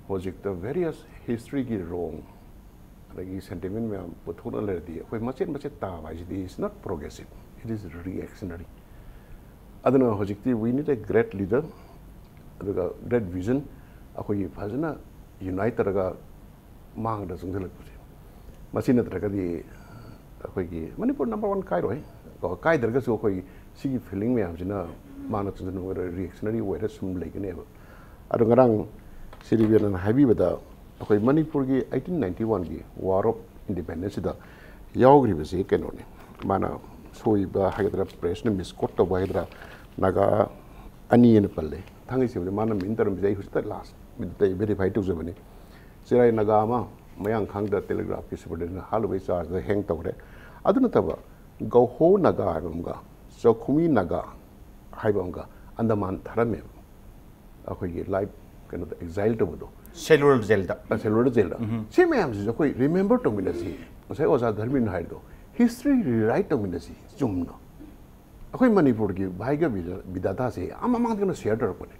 ꯍꯧꯖꯤꯛꯇ various history ꯒꯤ wrong ꯑꯗꯒꯤ sentiment ꯃꯌꯥꯝ ꯄꯨꯊꯣꯛꯅ ꯂꯩꯔꯗꯤ ꯑꯩꯈꯣꯏ ꯃꯆꯦꯠ ꯃꯆꯦꯠ ꯇꯥꯕ ꯍꯥꯏꯁꯤꯗꯤ is not progressive, it is reactionary꯫ ꯑꯗꯨꯅ ꯍꯧꯖꯤꯛꯇꯤ we need a great leader, ꯑꯗꯨꯒ great vision, ꯑꯩꯈꯣꯏꯒꯤ ꯐꯖꯅ unite ꯇꯧꯔꯒ ꯃꯥꯡꯗ ꯆꯪꯁꯤꯜꯂꯛꯄꯁꯦ꯫ ꯃꯁꯤ ꯅꯠꯇ꯭ꯔꯒꯗꯤ ꯑꯩꯈꯣꯏꯒꯤ ꯃꯅꯤꯄꯨꯔ number one ꯀꯥꯏꯔꯣꯏ꯫ ꯀꯣ, ꯀꯥꯏꯗ꯭ꯔꯒꯁꯨ ꯑꯩꯈꯣꯏ ꯁꯤꯒꯤ feeling ꯃꯌꯥꯝꯁꯤꯅ ꯃꯥꯡꯗ ꯆꯪꯁꯤꯟꯕ ꯑꯣꯏꯔꯣꯏ, reactionary ꯑꯣꯏꯔ ꯁꯨꯝ ꯂꯩꯒꯅꯦꯕ꯫ ꯑꯗꯣ ꯉꯔꯥꯡ ꯁꯤꯔꯤꯕꯦꯟꯅ ꯍꯥꯏꯕꯤꯕꯗ ꯑꯩꯈꯣꯏ ꯃꯅꯤꯄꯨꯔꯒꯤ ꯑꯩꯠꯇꯤꯟ ꯅꯥꯏꯟꯇꯤ ꯋꯥꯟꯒꯤ ꯋꯥꯔ ꯑꯣꯐ ꯏꯟꯗꯤꯄꯦꯟꯗꯦꯟꯁꯁꯤꯗ ꯌꯥꯎꯈ꯭ꯔꯤꯕꯁꯤ ꯀꯩꯅꯣꯅꯤ꯫ ꯃꯥꯅ ꯁꯣꯏꯕ ꯍꯥꯏꯒꯗ꯭ꯔꯥ, ꯄ꯭ꯔꯦꯁꯅ ꯃꯤꯁꯀꯣꯠ ꯇꯧꯕ ꯍꯥꯏꯒꯗ꯭ꯔꯥ, ꯅꯥꯒꯥ ꯑꯅꯤ ꯑꯅ ꯄꯜꯂꯦ꯫ ꯊꯥꯡꯒꯩ ꯁꯦꯡꯅꯗꯤ ꯃꯥꯅ ꯃꯤꯟ ꯇꯧꯔꯝꯃꯤꯁꯦ ꯑꯩ ꯍꯧꯖꯤꯛꯇ ꯂꯥꯁ ꯃꯤꯅꯤꯠꯇ ꯑꯩ ꯚꯦꯔꯤꯐꯥꯏ ꯇꯧꯖꯕꯅꯤ꯫ ꯆꯤꯔꯥꯏ ꯅꯥꯒꯥ ꯑꯃ ꯃꯌꯥꯡꯈꯥꯡꯗ ꯇꯦꯂꯤꯒ꯭ꯔꯥꯐꯀꯤ ꯁꯨꯄꯔꯗꯦꯟꯅ ꯍꯥꯠꯂꯨꯕꯩ ꯆꯥꯔꯖꯇ ꯍꯦꯡ ꯇꯧꯈ꯭ꯔꯦ꯫ ꯑꯗꯨ ꯅꯠꯇꯕ ꯒꯧꯍꯣ ꯅꯥꯒꯥ ꯍꯥꯏꯕ ꯑꯃꯒ ꯆꯧꯈꯨꯃꯤ ꯅꯥꯒꯥ ꯍꯥꯏꯕ ꯑꯃꯒ ꯑꯟꯗꯃꯥꯟ ꯊꯥꯔꯝꯃꯦꯕ꯫ ꯑꯩꯈꯣꯏꯒꯤ ꯂꯥꯏꯐ ꯀꯩꯅꯣꯗ ꯑꯦꯛꯖꯥꯏꯜ ꯇꯧꯕꯗꯣ, ꯁꯦꯂꯨꯂꯔ ꯖꯦꯜꯗ꯫ ꯁꯦꯂꯨꯂꯔ ꯖꯦꯜꯗ꯫ ꯁꯤ ꯃꯌꯥꯝꯁꯤꯁꯨ ꯑꯩꯈꯣꯏ ꯔꯤꯃꯦꯝꯕꯔ ꯇꯧꯃꯤꯟꯅꯁꯤ꯫ ꯉꯁꯥꯏ ꯑꯣꯖꯥ ꯙꯔꯃꯦꯟꯅ ꯍꯥꯏꯔꯤꯗꯣ, ꯍꯤꯁꯇ꯭ꯔꯤ ꯔꯤꯔꯥꯏꯠ ꯇꯧꯃꯤꯟꯅꯁꯤ꯫ ꯆꯨꯝꯅ ꯑꯩꯈꯣꯏ ꯃꯅꯤꯄꯨꯔꯒꯤ ꯚꯥꯏꯒ ꯕꯤꯗ- ꯕꯤꯗꯥꯇꯥꯁꯦ ꯌꯥꯝ ꯃꯃꯥꯡꯗꯅ ꯁꯤꯌꯔ ꯇꯧꯔꯛꯄꯅꯦ꯫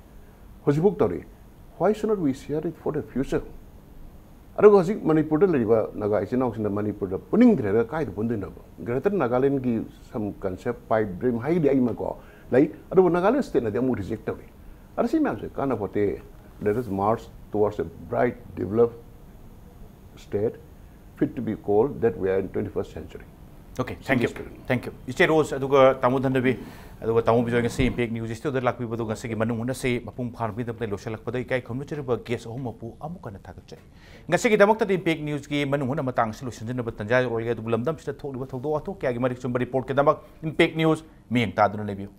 ꯍꯧꯖꯤꯛꯐꯥꯎ ꯇꯧꯔꯤ꯫ Why should not we share it for the future? ꯑꯗꯨꯒ ꯍꯧꯖꯤꯛ ꯃꯅꯤꯄꯨꯔꯗ ꯂꯩꯔꯤꯕ ꯅꯥꯒꯥ ꯏꯆꯤꯟ ꯏꯅꯥꯎꯁꯤꯡꯅ ꯃꯅꯤꯄꯨꯔꯗ ꯄꯨꯅꯤꯡꯗ꯭ꯔꯦꯒ ꯀꯥꯏꯗ ꯄꯨꯟꯗꯣꯏꯅꯣꯕ? ꯒ꯭ꯔꯦꯇꯔ ꯅꯥꯒꯥꯂꯦꯟꯒꯤ ꯁꯝ ꯀꯟꯁꯦꯞ, ꯄꯥꯏꯞ ꯗ꯭ꯔꯤꯝ ꯍꯥꯏꯒꯗꯤ ꯑꯩꯃꯀꯣ ꯂꯩ, ꯑꯗꯨꯕꯨ ꯅꯥꯒꯥꯂꯦꯟ ꯁ꯭ꯇꯦꯠꯅꯗꯤ ꯑꯃꯨꯛ ꯔꯤꯖꯦꯛ ꯇꯧꯏ꯫ ꯑꯗ ꯁꯤ ꯃꯌꯥꯝꯁꯦ ꯀꯥꯟꯅꯄꯣꯠꯇꯦ꯫ Let us march towards a bright, developed state, fit to be called that we are in twenty-first century. Okay, thank you, thank you. ꯏꯆꯦ ꯔꯣꯁ ꯑꯗꯨꯒ ꯇꯥꯃꯣ ꯙꯟꯗꯕꯤ ꯑꯗꯨꯒ ꯇꯥꯃꯣ ꯕꯤꯖꯣꯏ ꯉꯁꯤ ꯏꯝꯄꯦꯛ ꯅ꯭ꯌꯨꯁ ꯁ꯭ꯇꯨꯗꯤꯑꯣꯗ ꯂꯥꯛꯄꯤꯕꯗꯨ ꯉꯁꯤꯒꯤ ꯃꯅꯨꯡ ꯍꯨꯠꯅꯁꯤ ꯃꯄꯨꯡ ꯐꯥꯅꯕꯒꯤꯗꯃꯛꯇ ꯂꯣꯏꯁꯤꯜꯂꯛꯄꯗ ꯏꯀꯥꯏ ꯈꯨꯝꯅꯖꯔꯤꯕ ꯒꯦꯁ ꯑꯍꯨꯝꯃꯛꯄꯨ ꯑꯃꯨꯛ ꯍꯟꯅ ꯊꯥꯒꯠꯆꯔꯤ꯫ ꯉꯁꯤꯒꯤꯗꯃꯛꯇꯗꯤ ꯏꯝꯄꯦꯛ ꯅ꯭ꯌꯨꯁꯀꯤ ꯃꯅꯨꯡ ꯍꯨꯠꯅ ꯃꯇꯥꯡ ꯑꯁꯤ ꯂꯣꯏꯁꯤꯟꯖꯅꯕ ꯇꯟꯖꯥ ꯌꯧꯔꯛꯂꯦ, ꯑꯗꯨꯕꯨ ꯂꯝꯗꯝꯁꯤꯗ ꯊꯣꯛꯂꯤꯕ ꯊꯧꯗꯣꯛ ꯋꯥꯊꯣꯛ ꯀꯌꯥꯒꯤ ꯃꯔꯤꯛ ꯆꯨꯝꯕ ꯔꯤꯄꯣꯔꯠꯀꯤꯗꯃꯛ ꯏꯝꯄꯦꯛ ꯅ꯭ꯌꯨꯁ ꯃꯤꯠꯌꯦꯡ ꯇꯥꯗꯨꯅ ꯂꯩꯕꯤꯌꯨ꯫